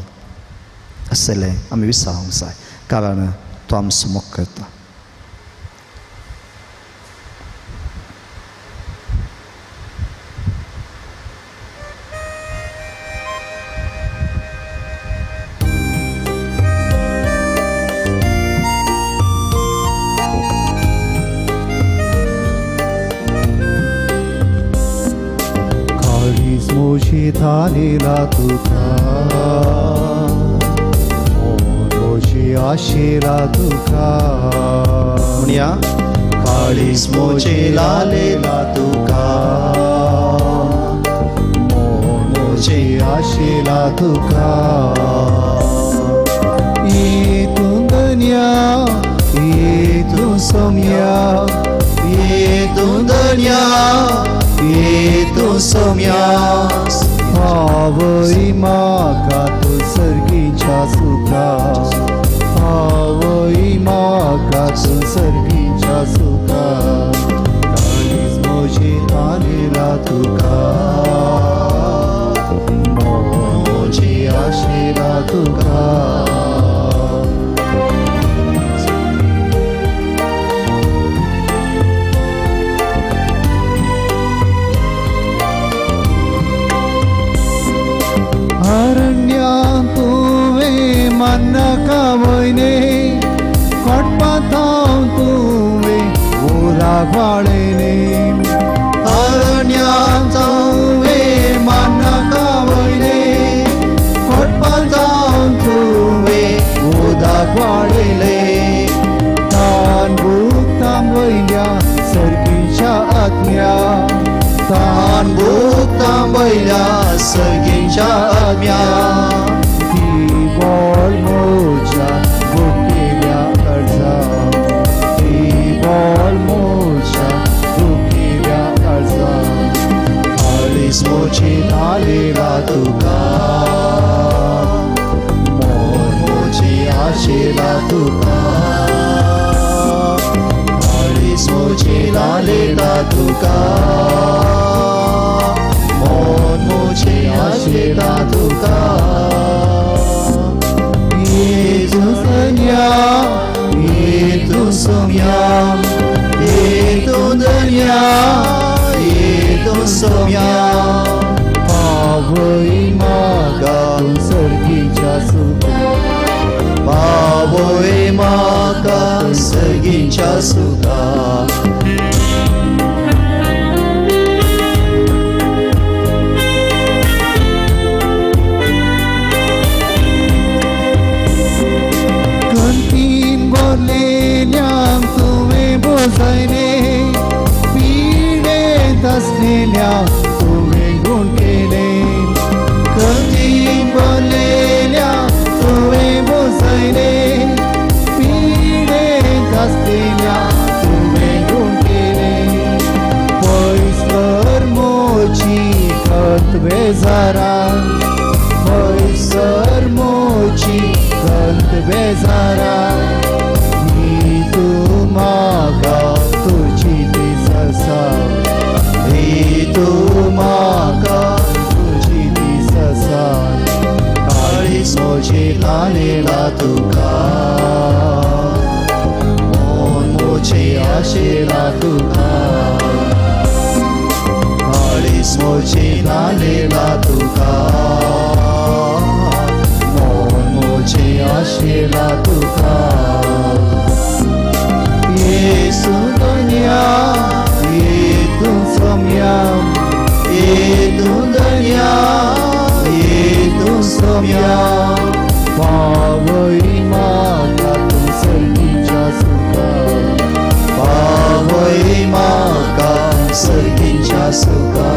आसलें आमी विसावंक जाय, कारण तो आमचो मोग करता। थालीला तुका मोजी आशिला तुका म्हणया काळीज मोजे लालेला तुका मोजी आशिला तुका तूं धन्या तूं सोम्या तूं धन्या तूं सोम्या पावय म्हाका तूं सर्गीच्या सुखा पावय म्हाका तूं सर्गीच्या सुखा काळीज मोजी तानेला तुका मोजी आशिला तुका अरण्यांत तुवें मन्नाका वयने कोटपांत तुवें उराक वाळयले अरण्यांत तुवें मन्नाका वयने कोटपांत तुवें उदक वाळयले तान भुगतां वयल्या सर्गीच्या आत्म्या तान भुगतां वयल्या सर्गीच्या आत्म्या ती बोल मोज्या भुकेल्या अर्जा ती बोल मोज्या भुकेल्या अर्जा काळीज मोजी लालेला तुका मोजी आशिला तुका काळीज मोजी लालेला तुका मोजी आशिला तुका तूं धन्या तूं सोम्या तूं धन्या तूं सोम्या पावय म्हाका तूं सर्गीच्या सुखा पावय म्हाका सर्गीच्या सुखा कंतीन भरलेल्यांक तुवें बोजयले पिडेंत आसलेल्यांक तुवें गूण केले कंतीन भरलेल्यांक तुवें बोजयले पिडेंत आसलेल्यांक तुवें गूण केले पयस कर मोजी खत बेजारान पयस कर मोजी खंत बेजारा ही तूं म्हाका तुजी ती ससा ही तूं म्हाका तुजी ती ससा काळीज मोजी लालेला तुका मोन मोजी आशिला तुका काळीज मोजी लालेला तुका मोजी आशिला तुका येसू धन्या तूं सोम्या तूं धन्या तूं सोम्या पावय म्हाका तूं सर्गीच्या सुखा पावय म्हाका सर्गीच्या सुखा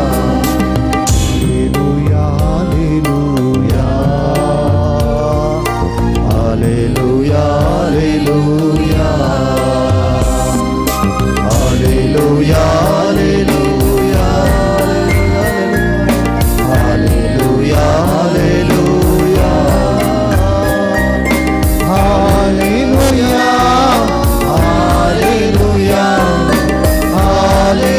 hallelujah hallelujah hallelujah hallelujah hallelujah hallelujah hallelujah hallelujah hallelujah hallelujah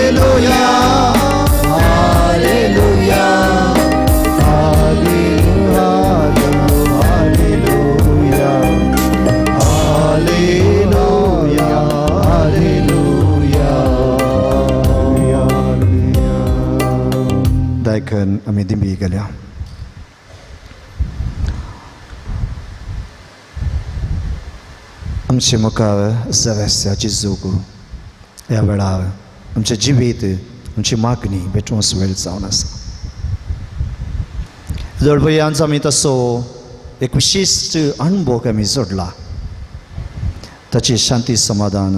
hallelujah hallelujah hallelujah hallelujah hallelujah hallelujah. दायकन आमी दिंबी गेल्या. आमचे मुखार जवेस्याची जोग ह्या वेळार आमचें जिवीत आमची मागणी बेटूंस वेळ जावन आसा. जळपयांचो आमी तसो एक विशिश्ट अणभव आमी जोडला. ताची शांती समाधान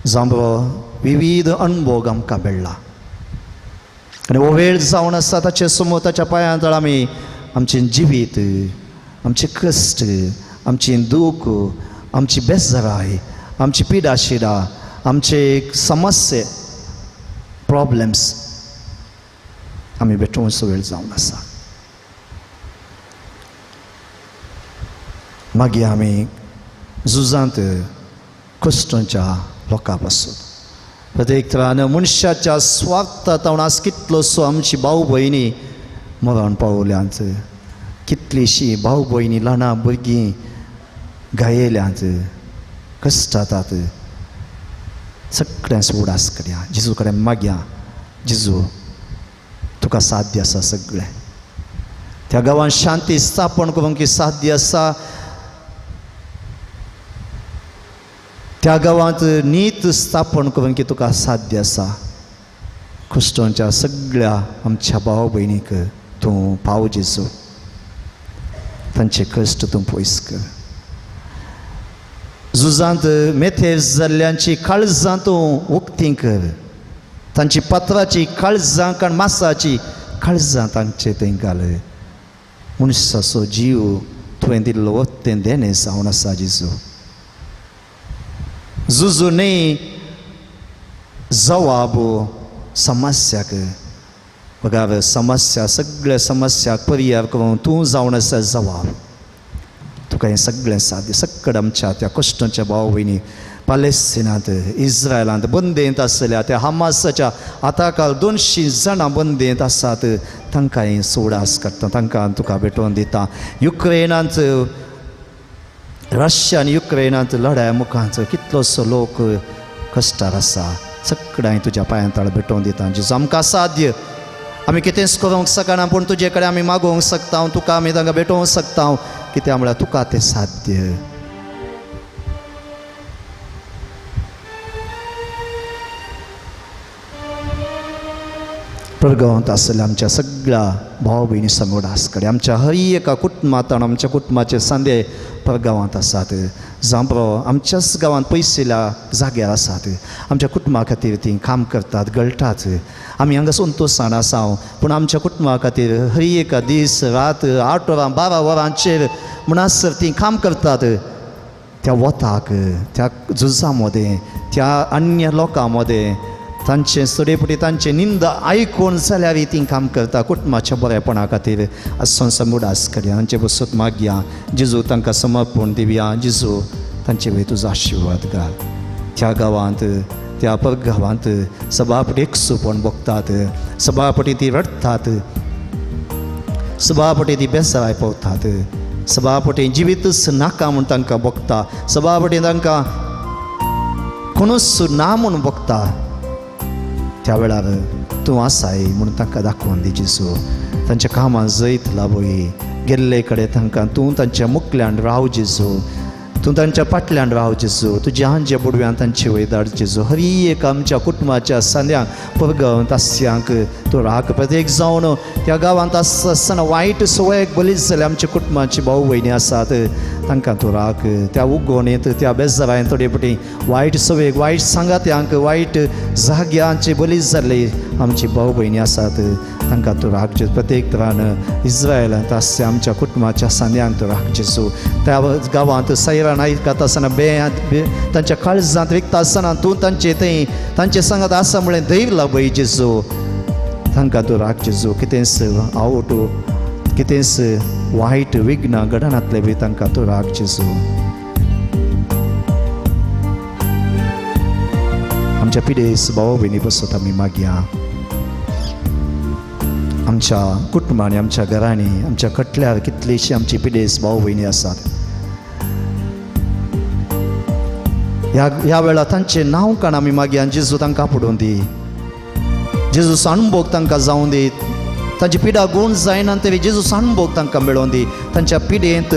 जांबरो विविध अणभव आमकां मेळ्ळा आनी हो वेळ जावन आसा ताचे समोर ताच्या पांयां तळ आमी आमचें जिवीत, आमचें कश्ट, आमचें दूख, आमची बेजाराय, आमची पिडा शिडा, आमचे समस्ये प्रॉब्लम्स आमी भेटोवचो वेळ जावन आसा. मागीर आमी झुजांत कश्टांच्या लोकां पासून प्रत्येक तरान मनशाच्या स्वार्थांत आज कितलोसो आमची भाव भयणी मरण पावल्यांत, कितलीशी भाव भयणी ल्हानां भुरगीं गायल्यांत, कश्टातात. सगळ्यांक उडास करया, जेजू कडेन मागया, जेजू तुका साध्य आसा सगळें. त्या गांवांत शांती स्थापन करूंक साध्य आसा, त्या गांवांत नीत स्थापन करूंक तुका साध्य आसा. क्रिस्तांच्या सगळ्या आमच्या भाव भयणीक तूं पाव जेजू, तांचे कश्ट तूं पयस कर. झुजांत मेथेर जाल्ल्यांची काळजां तूं उक्ती कर, तांची पत्राची काळजां कारण मासाची काळजां तांचे थंय घाल. मनशाचो जीव तुवें दिल्लो वत्तें देणें जावन आसा जेजू. झुजू न्ही जवाब समस्याक, बघा समस्या सगळ्या समस्याक पर्याय करून तूं जावन आसा जवाब. तुका हें सगळें साध्य. सगळ्या आमच्या त्या कश्टांच्या भाव भयणी पालेस्तिनांत, इस्रायलांत बंदेंत आसल्या त्या हमासाच्या आताकाल 200 जाणां बंदेंत आसात, तांकां हें सोडास काडटा, तांकां तुका भेटोवन दिता. युक्रेनांत, रशिया आनी युक्रेनांत लढाय मुखांत कितलोसो लोक कश्टार आसा, सगळ्यांक तुज्या पांयां तळ भेटोवन दिता. जेजू आमकां साध्य, आमी कितेंच करूंक शकना पूण तुजे कडेन आमी मागोवंक शकता, तुका आमी तांकां भेटोवंक शकता. कित्याक म्हळ्यार तुका तें साध्य. प्रगांत आसल्या आमच्या सगळ्या भाव भयणी समोडास कडेन आमच्या हर एका कुटुंबांत आनी आमच्या कुटुंबाचे सांदे परगांवांत आसात, जांबरो आमच्याच गांवांत पयसुल्ल्या जाग्यार आसात. आमच्या कुटुंबा खातीर तीं काम करतात, गळटात. आमी हांगा संतोशान आसा पूण आमच्या कुटुंबा खातीर हर एका दीस रात 8 वरां 12 वरांचेर म्हणसर तीं काम करतात. त्या वताक, त्या झुजा मदें, त्या अन्य लोकां मदें तांचे सडेपटी तांचे निंदा आयकून जाल्यार ती काम करता कुटुंबाच्या बरेपणा खातीर. आसून उडास करया, तांचे बसत मागया जेजू, तांकां समर्पण दिवया जेजू, तांचे वयर तुजो आशिर्वाद घाल. त्या गांवांत, त्या परगांवांत सभापटी एकसुपण भोगतात, सभापटी ती रडटात, सभापटी ती बेसराय पावतात, सभापटी जिवीतच नाका म्हूण तांकां भोगता, सभापटी तांकां कोणूच ना म्हूण भोगता. त्या वेळार तूं आसाय म्हूण तांकां दाखोवन दी जेजू. तांच्या कामां जैत लाबय, गेल्ले कडेन तांकां तूं तांच्या मुखल्यान राव जेजू, तूं तांच्या फाटल्यान राव जेजू, तुज्या हांच्या बुडव्यान तांचे वयर धाड जेजू. हर एक आमच्या कुटुंबाच्या सांद्यांक परगांवांत आसच्यांक तूं राख. प्रत्येक जावन त्या गांवांत आसता आसतना वायट सवयेक बली जाल्या आमच्या कुटुंबाची भाव भयणी आसात, तांकां तूं राख. त्या उगवणेंत, त्या बेजारांत थोडे फावटी वायट सवयेक, वायट सांगात्यांक, वायट जाग्यांचे बली जाल्ले आमची भाव भयणी आसात, तांकां तूं राख जेजू. प्रत्येक तरान इस्रायलांत आसच्या आमच्या कुटुंबाच्या सांद्यांक तूं राख जेजू. त्या गांवांत सैरान आयकता आसतना बे तांच्या काळजांत विकता आसतना तूं तांचे थंय तांचे सांगात आसा म्हळें धैर्य लाबय जेजू, तांकां तूं राख जेजू. कितेंच आवट, कितेंच वायट विघ्न घडनातलें बी तांकां तूं राख जेजू. आमच्या पिडेस भाव भयणी बसत आमी मागया, आमच्या कुटुंबांनी, आमच्या घरांनी, आमच्या कटल्यार कितलीशी आमची पिडेस भाव भयणी आसात. ह्या वेळार तांचें नांव काण आमी मागया जेजू, तांकां पडून दी जेजू, अणभोग तांकां जावं दी. तांची पिडा गूण जायना तरी जेजू अणभोग तांकां मेळोवन दी. तांच्या पिडेंत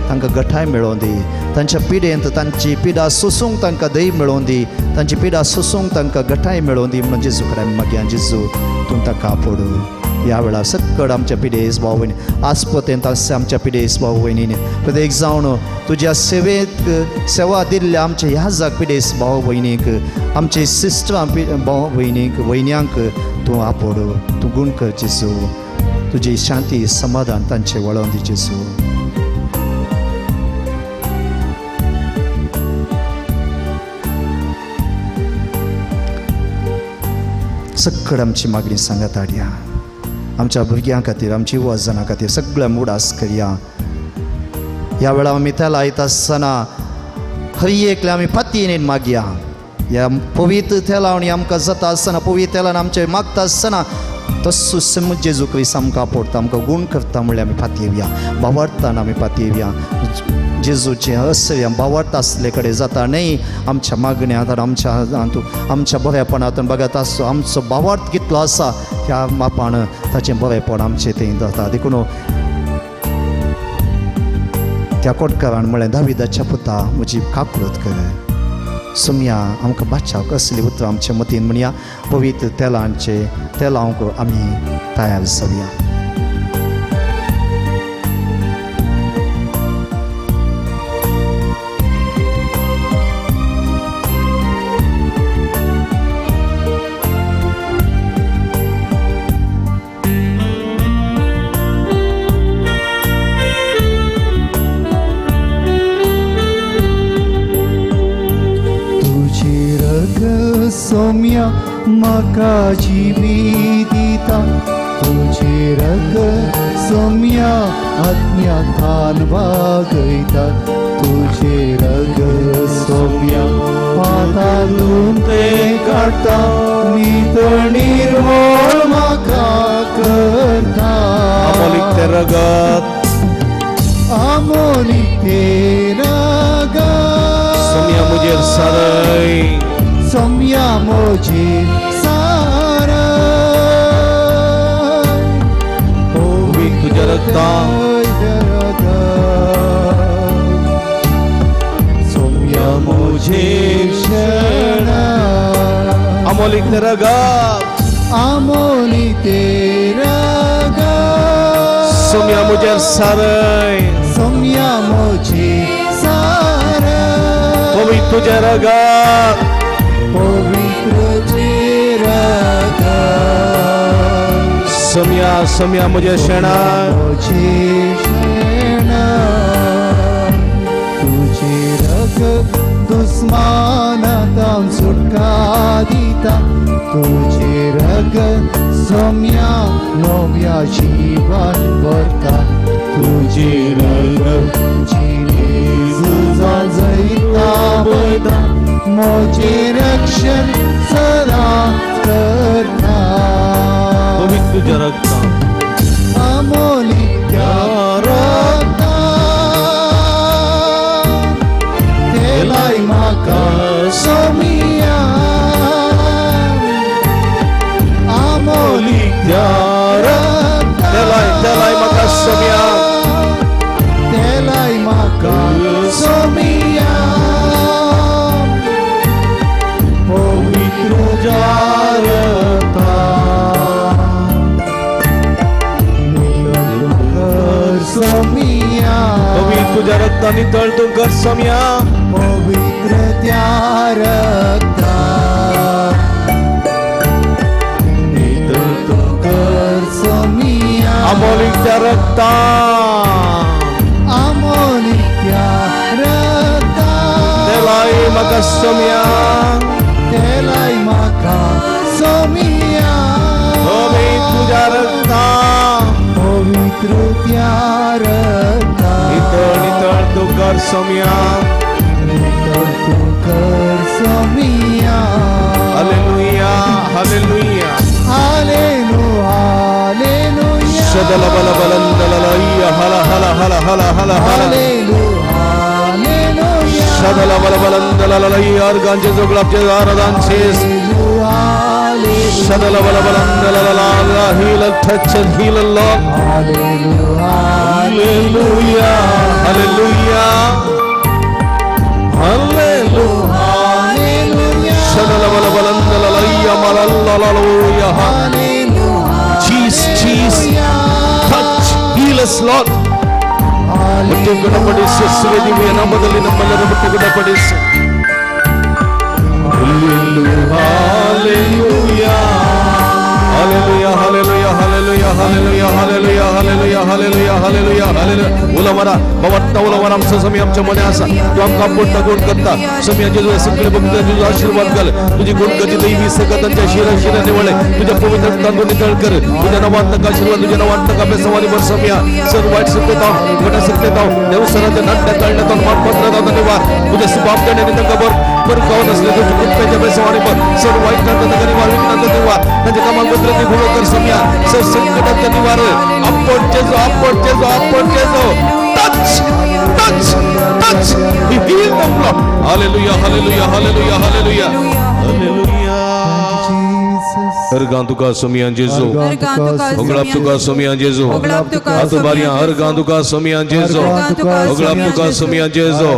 तांकां गठाय मेळोवन दी, तांच्या पिडेंत तांची पिडा सोसूंक तांकां धैर्य मेळोवन दी, तांची पिडा सोसूंक तांकां गठाय मेळोवन दी म्हणून जेजू कडेन मागया जेजू तूं तांकां पडू. ह्या वेळार सक्कड आमच्या पिडेस भाव भयणी आस्पतेंत आसच्या आमच्या पिडेस भाव भयणीनी प्रत्येक जावन तुज्या सेवेत सेवा दिल्ल्या आमच्या ह्या जाग पिडेस भाव भयणीक आमचे सिस्टरां भाव भयणीक वयन्यांक तूं आपोड तूं गूण कर जेजू तुजी शांती समाधान तांचे वळोवन दी जेजू. सक्कड आमची मागणी सांगात हाडया आमच्या भुरग्यां खातीर आमची वजनां खातीर सगळ्या मुडास करया. ह्या वेळार आमी तेला येता आसतना हर एकले आमी पातयेन मागया. ह्या पवित्र तेलावणी आमकां जाता आसतना पवित्र तेलान आमचें मागता आसतना तस्सो समज जेजू क्रिस्त आमकां आपोडटा आमकां गूण करता म्हणल्यार आमी पातयेवया भावार्थान आमी पातयेवया. जेजूचें असल्या भावार्थ आसले कडेन जाता न्हय आमच्या मागण्यांत आमच्या आमच्या बरेपणांतून बघत आसचो आमचो भावार्थ कितलो आसा ह्या मापान ताचें बरेपण आमचें थंय जाता. देखून त्या कोटकारान म्हळें दाविदाच्या पुता म्हजी काकूळत कर सोमया आमकां बाचाव. असली उतरां आमच्या मतीन म्हणया पवित्र तेलांचे तेलांक आमी तयार जावया. सोम्या म्हाका जिवी दिता तुझे रग सोम्या आत्म्या थान वागयता तुझे रग सोम्या पातालून ते काडटा नितळ निर्मळ म्हाका करता. आमोलीक तें रगत आमोलीक तें रगत सोम्या म्हजेर सारय सोम्या म्हजेर सारय पवित्र तुज्या रगतान सोम्या म्हजेर शरण आमोलीक तें रगत आमोलीक तें रगत सोम्या म्हजेर सारय सोम्या म्हजेर सारय पवित्र तुज्या रगत पवित्र रगत सोम्या सोम्या म्हजेर शेणा म्हजेर शेणा तुझे रगत दुस्मानांत सुटका दिता तुझे रगत सोम्या नव्या जीवन भरता तुझे रगत जिणे झुजां जैता वयता म्हजें रक्षण सदां करता. पवित्र तुज्या रगतान आमोलीक त्या रगतान तेलाय म्हाका सोम्या आमोलीक त्या रगतान तेलाय तेलाय म्हाका सोम्या तेलाय म्हाका सोम्या पवित्र सोम्या पवित्र तुज्या रगतान नितळ तूं कर सोम्या पवित्र त्या रगतान नितळ तूं कर सोम्या आमोलीक त्या रगतान आमोलीक त्या रगतान तेलाय म्हाका सोम्या तेलाय म्हाका सोम्या पवित्र तुज्या रगतान पवित्र त्या रगतान नितळ नितळ तूं कर सोम्या नितळ तूं कर सोम्या. हालेलुया हालेलुया हालेलुया हालेलुया शदल बल बलंदललय्या हला हला हला हला हला हला हालेलुया हालेलुया शदल बल बलंदललय्या अर्गांचे जोगलापचे आराधांचे शदल बल बलंदललला heal touch and heal Lord. Hallelujah hallelujah hallelujah शदल बल बलंदललय्या मलल्लललुया. Jesus, Jesus. Yes Lord. ಮುಟ್ಟಿ ಗುಣಪಡಿಸು ಯೇಸುವೇ, ದಿವ್ಯ ನಾಮದಲ್ಲಿ ನಮ್ಮೆಲ್ಲರ ಮುಟ್ಟಿ ಗುಣಪಡಿಸು. Hallelujah, hallelujah, hallelujah, hallelujah, hallelujah, hallelujah, hallelujah, hallelujah, hallelujah, hallelujah. उलवरा भवत्ता उलवरा आमचा समय आमच्या मने आसा तू आमकां पुरता गुण करता समय जेजू सगळे भक्त तुझो आशीर्वाद घाल. तुझी गुणगती दैवी सगळं तांच्या शिरा शिरा निवळे तुझ्या पवित्र तांदूळ नितळ कर. तुझ्या नावान तांकां आशीर्वाद, तुझ्या नावान तांकां बेसवानी भर समया सर वायट सत्यता घटा सत्यता देवसराच्या नाट्या तळण्यात मानपत्रात निवार. तुझ्या सुबाब देण्याने तांकां भर भर गावन असले तुझ्या कृपेच्या बेसवानी भर सर वाईट तांकां निवार, विघ्नांचा निवार, त्यांच्या कामाक बदलती फुलो कर समया सर संकटांचा निवार. आपण जेजू, आपण जेजू, आपण जेजू. Touch, touch, touch. He healed them, Lord. Hallelujah, hallelujah, hallelujah, hallelujah, hallelujah. हर तुका सोमियान जेजू, होगळाप तुका सोमियान जेजू, हात बारया. हर तुका सोमियान जेजू, होगळाप तुका सोमियान जेजू,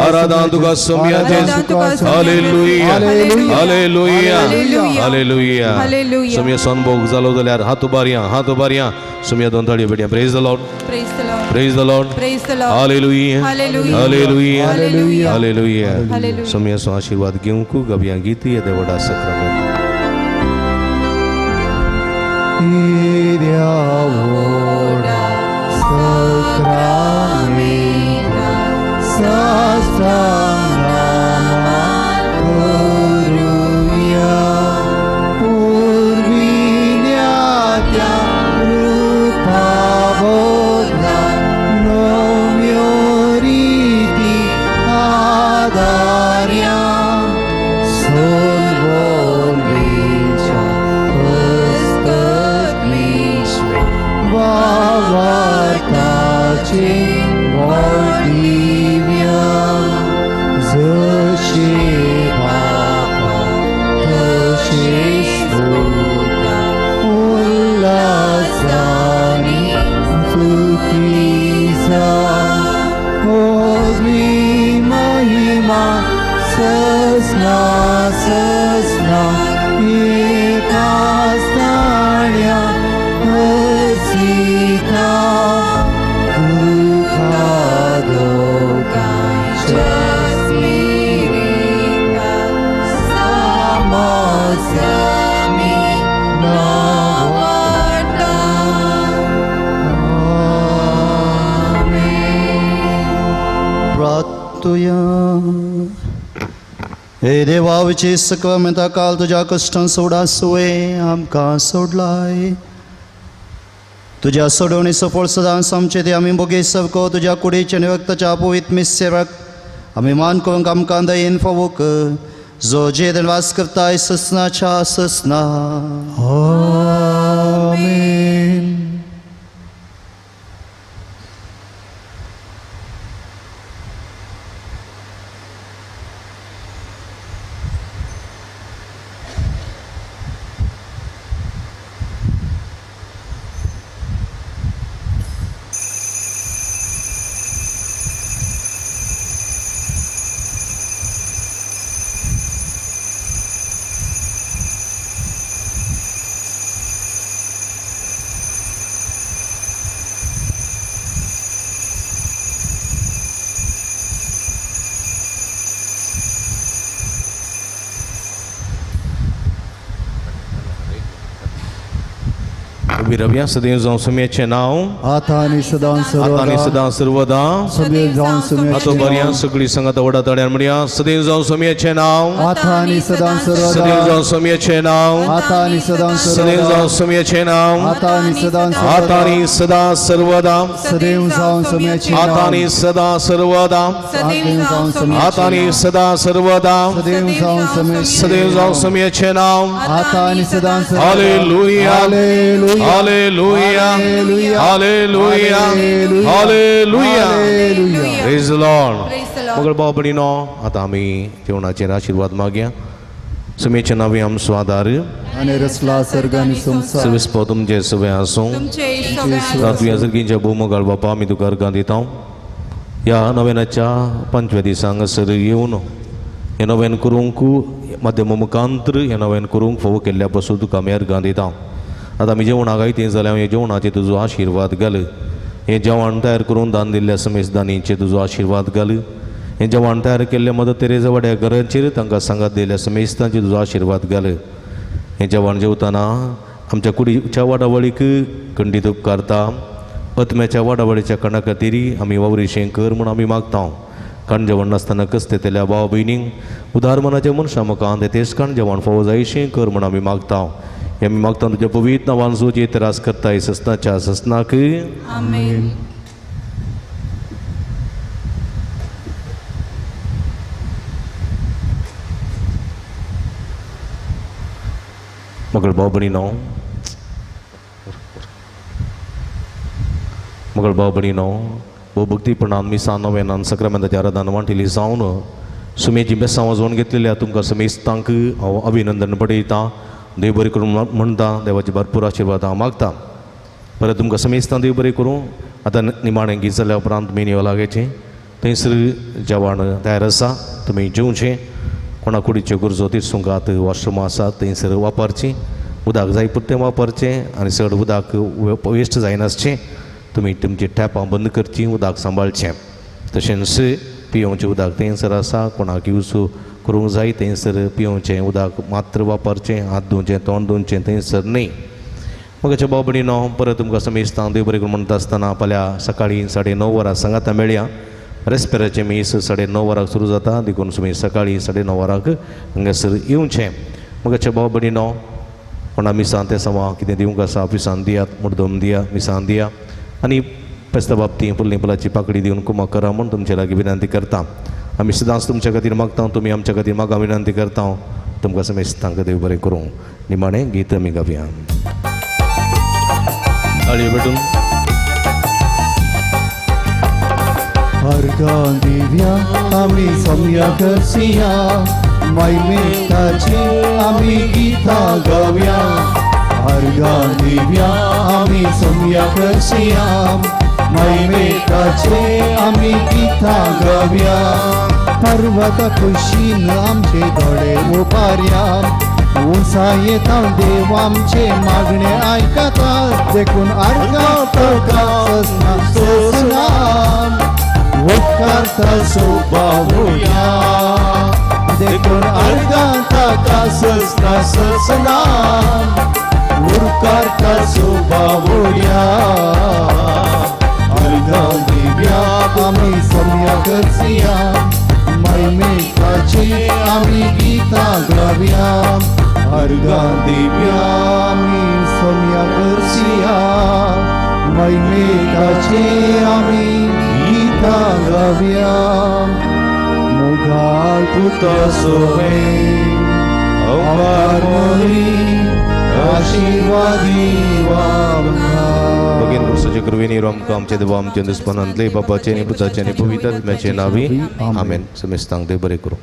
आराधना तुका सोमियान जेजू. Hallelujah, hallelujah, hallelujah. सोमिया सनभोग जालो जाल्यार हात बारया, हात बारया. सोमिया दोन ताळयो पेटया. Praise the Lord, praise the Lord. Hallelujah, hallelujah, hallelujah. सोमियाचो आशीर्वाद घेवंक गवया गीत या देवडा सक्रामेंत. देवडा सक्रामेंत साष्टांग करुया, पुर्विल्या त्या कृपाबोधा नव्यो रीती आदार्या सोलवोलवेच्या पुस्तक विश्व वार्ताचे दिव्या जशे बापा तशेच पुता उल्हासानी स्तुतीचा होवी महिमा ससना ससना एका स्थाण्या हसीता दुःखा दोघांच्या स्मिरिता सामसमी नावाटा. प्रार्थुया. हे देवा विचे सकमेंता काल तुज्या कश्टान सोडा सुवे आमकां सोडलाय. तुज्या सोडवणी सफळ सदांच आमचे ते आमी बोगे सबको तुज्या कुडीचे आनी रक्ताच्या पवित्र मिस्सेराक आमी मान करूंक आमकां दयेन फावो कर, जो जेदन वास करताय ससनाच्या ससना. आमेन. विरव्या सदैव जावं सुम्याचें नांव आतां आनी सदां आतां आनी सर्वदा सदां सर्वदा सदैव जावं सुम्याचें आतां बरया नांव सगळी संगत व्हडा ताळ्यान म्हणया सदैव जावं सुम्याचें नांव आतां आनी सदां सदैव सर्वदा जावं सुम्याचें नांव आतां आनी सदां सदैव सर्वदा जावं सुम्याचें नांव आतां आनी सदां आतां सर्वदा आनी सदां सर्वदा सदैव जावं सुम्याचें आतां नांव आनी सदां सर्वदा सदैव जावं सुम्याचें आतां आनी सदां सर्वदा सदैव जावं सुम्याचें सदैव जावं सुम्याचें नांव आतां आनी सदां सर्वदा. Hallelujah. Hallelujah. Hallelujah. Hallelujah. Hallelujah. Hallelujah. Hallelujah. Praise the Lord. Praise the Lord. मगळ भाव भयणीनो आतां आमी जेवणाचेर आशिर्वाद मागया. सुमेचे नांवे आमचो आदार आनी रसला सर्ग आनी संवसार सविस्पो तुमचे सगळें आसूं. तुमचे सगळे रातव्या सर्गींच्या भोवमोगाळ बापा आमी तुका अर्गां दिता. ह्या नव्यानाच्या पंचव्या दिसा हांगासर येवन हें नव्यान करूंक माध्यम मुखांतर हें नव्यान करूंक फावो केल्ल्या पासून तुका आमी अर्गां दिता. आतां आमी जेवणाक आयतीं जाल्यार ह्या जेवणाचेर तुजो आशिर्वाद घाल. हें जेवण तयार करून दान दिल्ल्या समेजदानींचेर तुजो आशिर्वाद घाल. हें जेवण तयार केल्ल्या मदर तेरेजा वाड्या घरांचेर तांकां सांगात दिल्ल्या समेस्तांचेर तुजो आशिर्वाद घाल. हें जेवण जेवतना आमच्या कुडीच्या वाडावळीक खंडीत उपकारता. आत्म्याच्या वाडावळीच्या कारणा खातीर आमी वावरिशें कर म्हूण आमी मागता. काण जेवण नासतना कसतेल्या भाव भयणींक उदार मनाच्या मनशां मुखार तेच काण जेवण फावो जायशें कर म्हूण आमी मागता. हे आमी मागता तुज्या पवित्र नांवान जो त्रास करताय ससनाच्या ससनाक आमेन. मगळ भाव भयणीनो, मगळ भाव भयणीनो, भोव भक्तीपणान मिसां नवेनान सक्रामेंताच्या आराधना वांटिली जावन सुमेची बेसां वाजोवन घेतलेल्या तुमकां समेस्तांक हांव अभिनंदन पडयता. देव बरें करूं म्हणटा. देवाचे भरपूर आशिर्वाद हांव मागता. परत तुमकां समेस्तां देव बरें करूं. आतां निमाणें गीत जाल्या उपरांत मेन्यू लागेचें थंयसर जेवण तयार आसा, तुमी जेवचें. कोणा कुडीच्यो गरजो तिरसुंगात वॉशरूमां आसात थंयसर वापरचीं. उदक जाय पुरतें वापरचें आनी चड उदक वेस्ट जायनासचें. तुमी तुमची टॅपां बंद करचीं, उदक सांबाळचें. तशेंच पियोवचें उदक थंयसर आसा, कोणाक यूज करूंक जाय थंयसर पियोवचें उदक मात्र वापरचें. हात धुवचें, तोंड धुवचें थंयसर न्हय. मगाच्या भाव भयणीनो, परत तुमकां समेस्तां देव बरें करूं म्हणटा आसतना फाल्यां सकाळीं 9:30 वरां सांगाता मेळया. रेस्पेराचें मीस 9:30 वरांक सुरू जाता, देखून तुमी सकाळीं 9:30 वरांक हांगासर येवचें. मगाच्या भाव भयणीनो, कोणा मिसान तें सवा कितें दिवंक आसा ऑफिसान दियात, मुर्दम दिया, मिसान दिया आनी पेस्ता बाबतीं फुडली फुलाची पाकडी दिवन कुमक करा म्हूण तुमचे लागीं विनंती करता. आमी सदांच तुमच्या खातीर मागता, तुमी आमच्या खातीर मागा विनंती करता. तुमकां समेस्तांक देव बरें करूं. निमाणें गीत आमी गावया. ताळयो भेटून. अर्घां दिव्या आमी सम्या करसिया, मैमेकाची आमी गीतां गावया. अर्घां दिव्या आमी सम्या करसिया, मैमेकाचे आमी गीतां गावया. पर्वत खुशीन आमचे दोळे उपारया, उंचायेता देव आमचे मागणे आयकता, देखून अर्घां तुका ससना ससना उपकारता सोबावया. देखून अर्घां ताका ससना ससना उपकारता सोबावया. अर्घां दिव्या आमी सम्या करसिया, मैमेकाची आमी गीतां गावया. अर्घां दिव्या आमी सम्या करसिया, मैमेकाची आमी गीतां गावया. मोगाळ पुता सोवे अवकार मोरी आशीर्वादी आमकां. भगीन पुरुषाचे कृपेन आमकां आमचे देवा आमचे दुस्पनांतले बापाचे आनी पुताचे आनी पवित्र आत्म्याचे नांवी आमेन. समेस्तांक देव बरें करूं.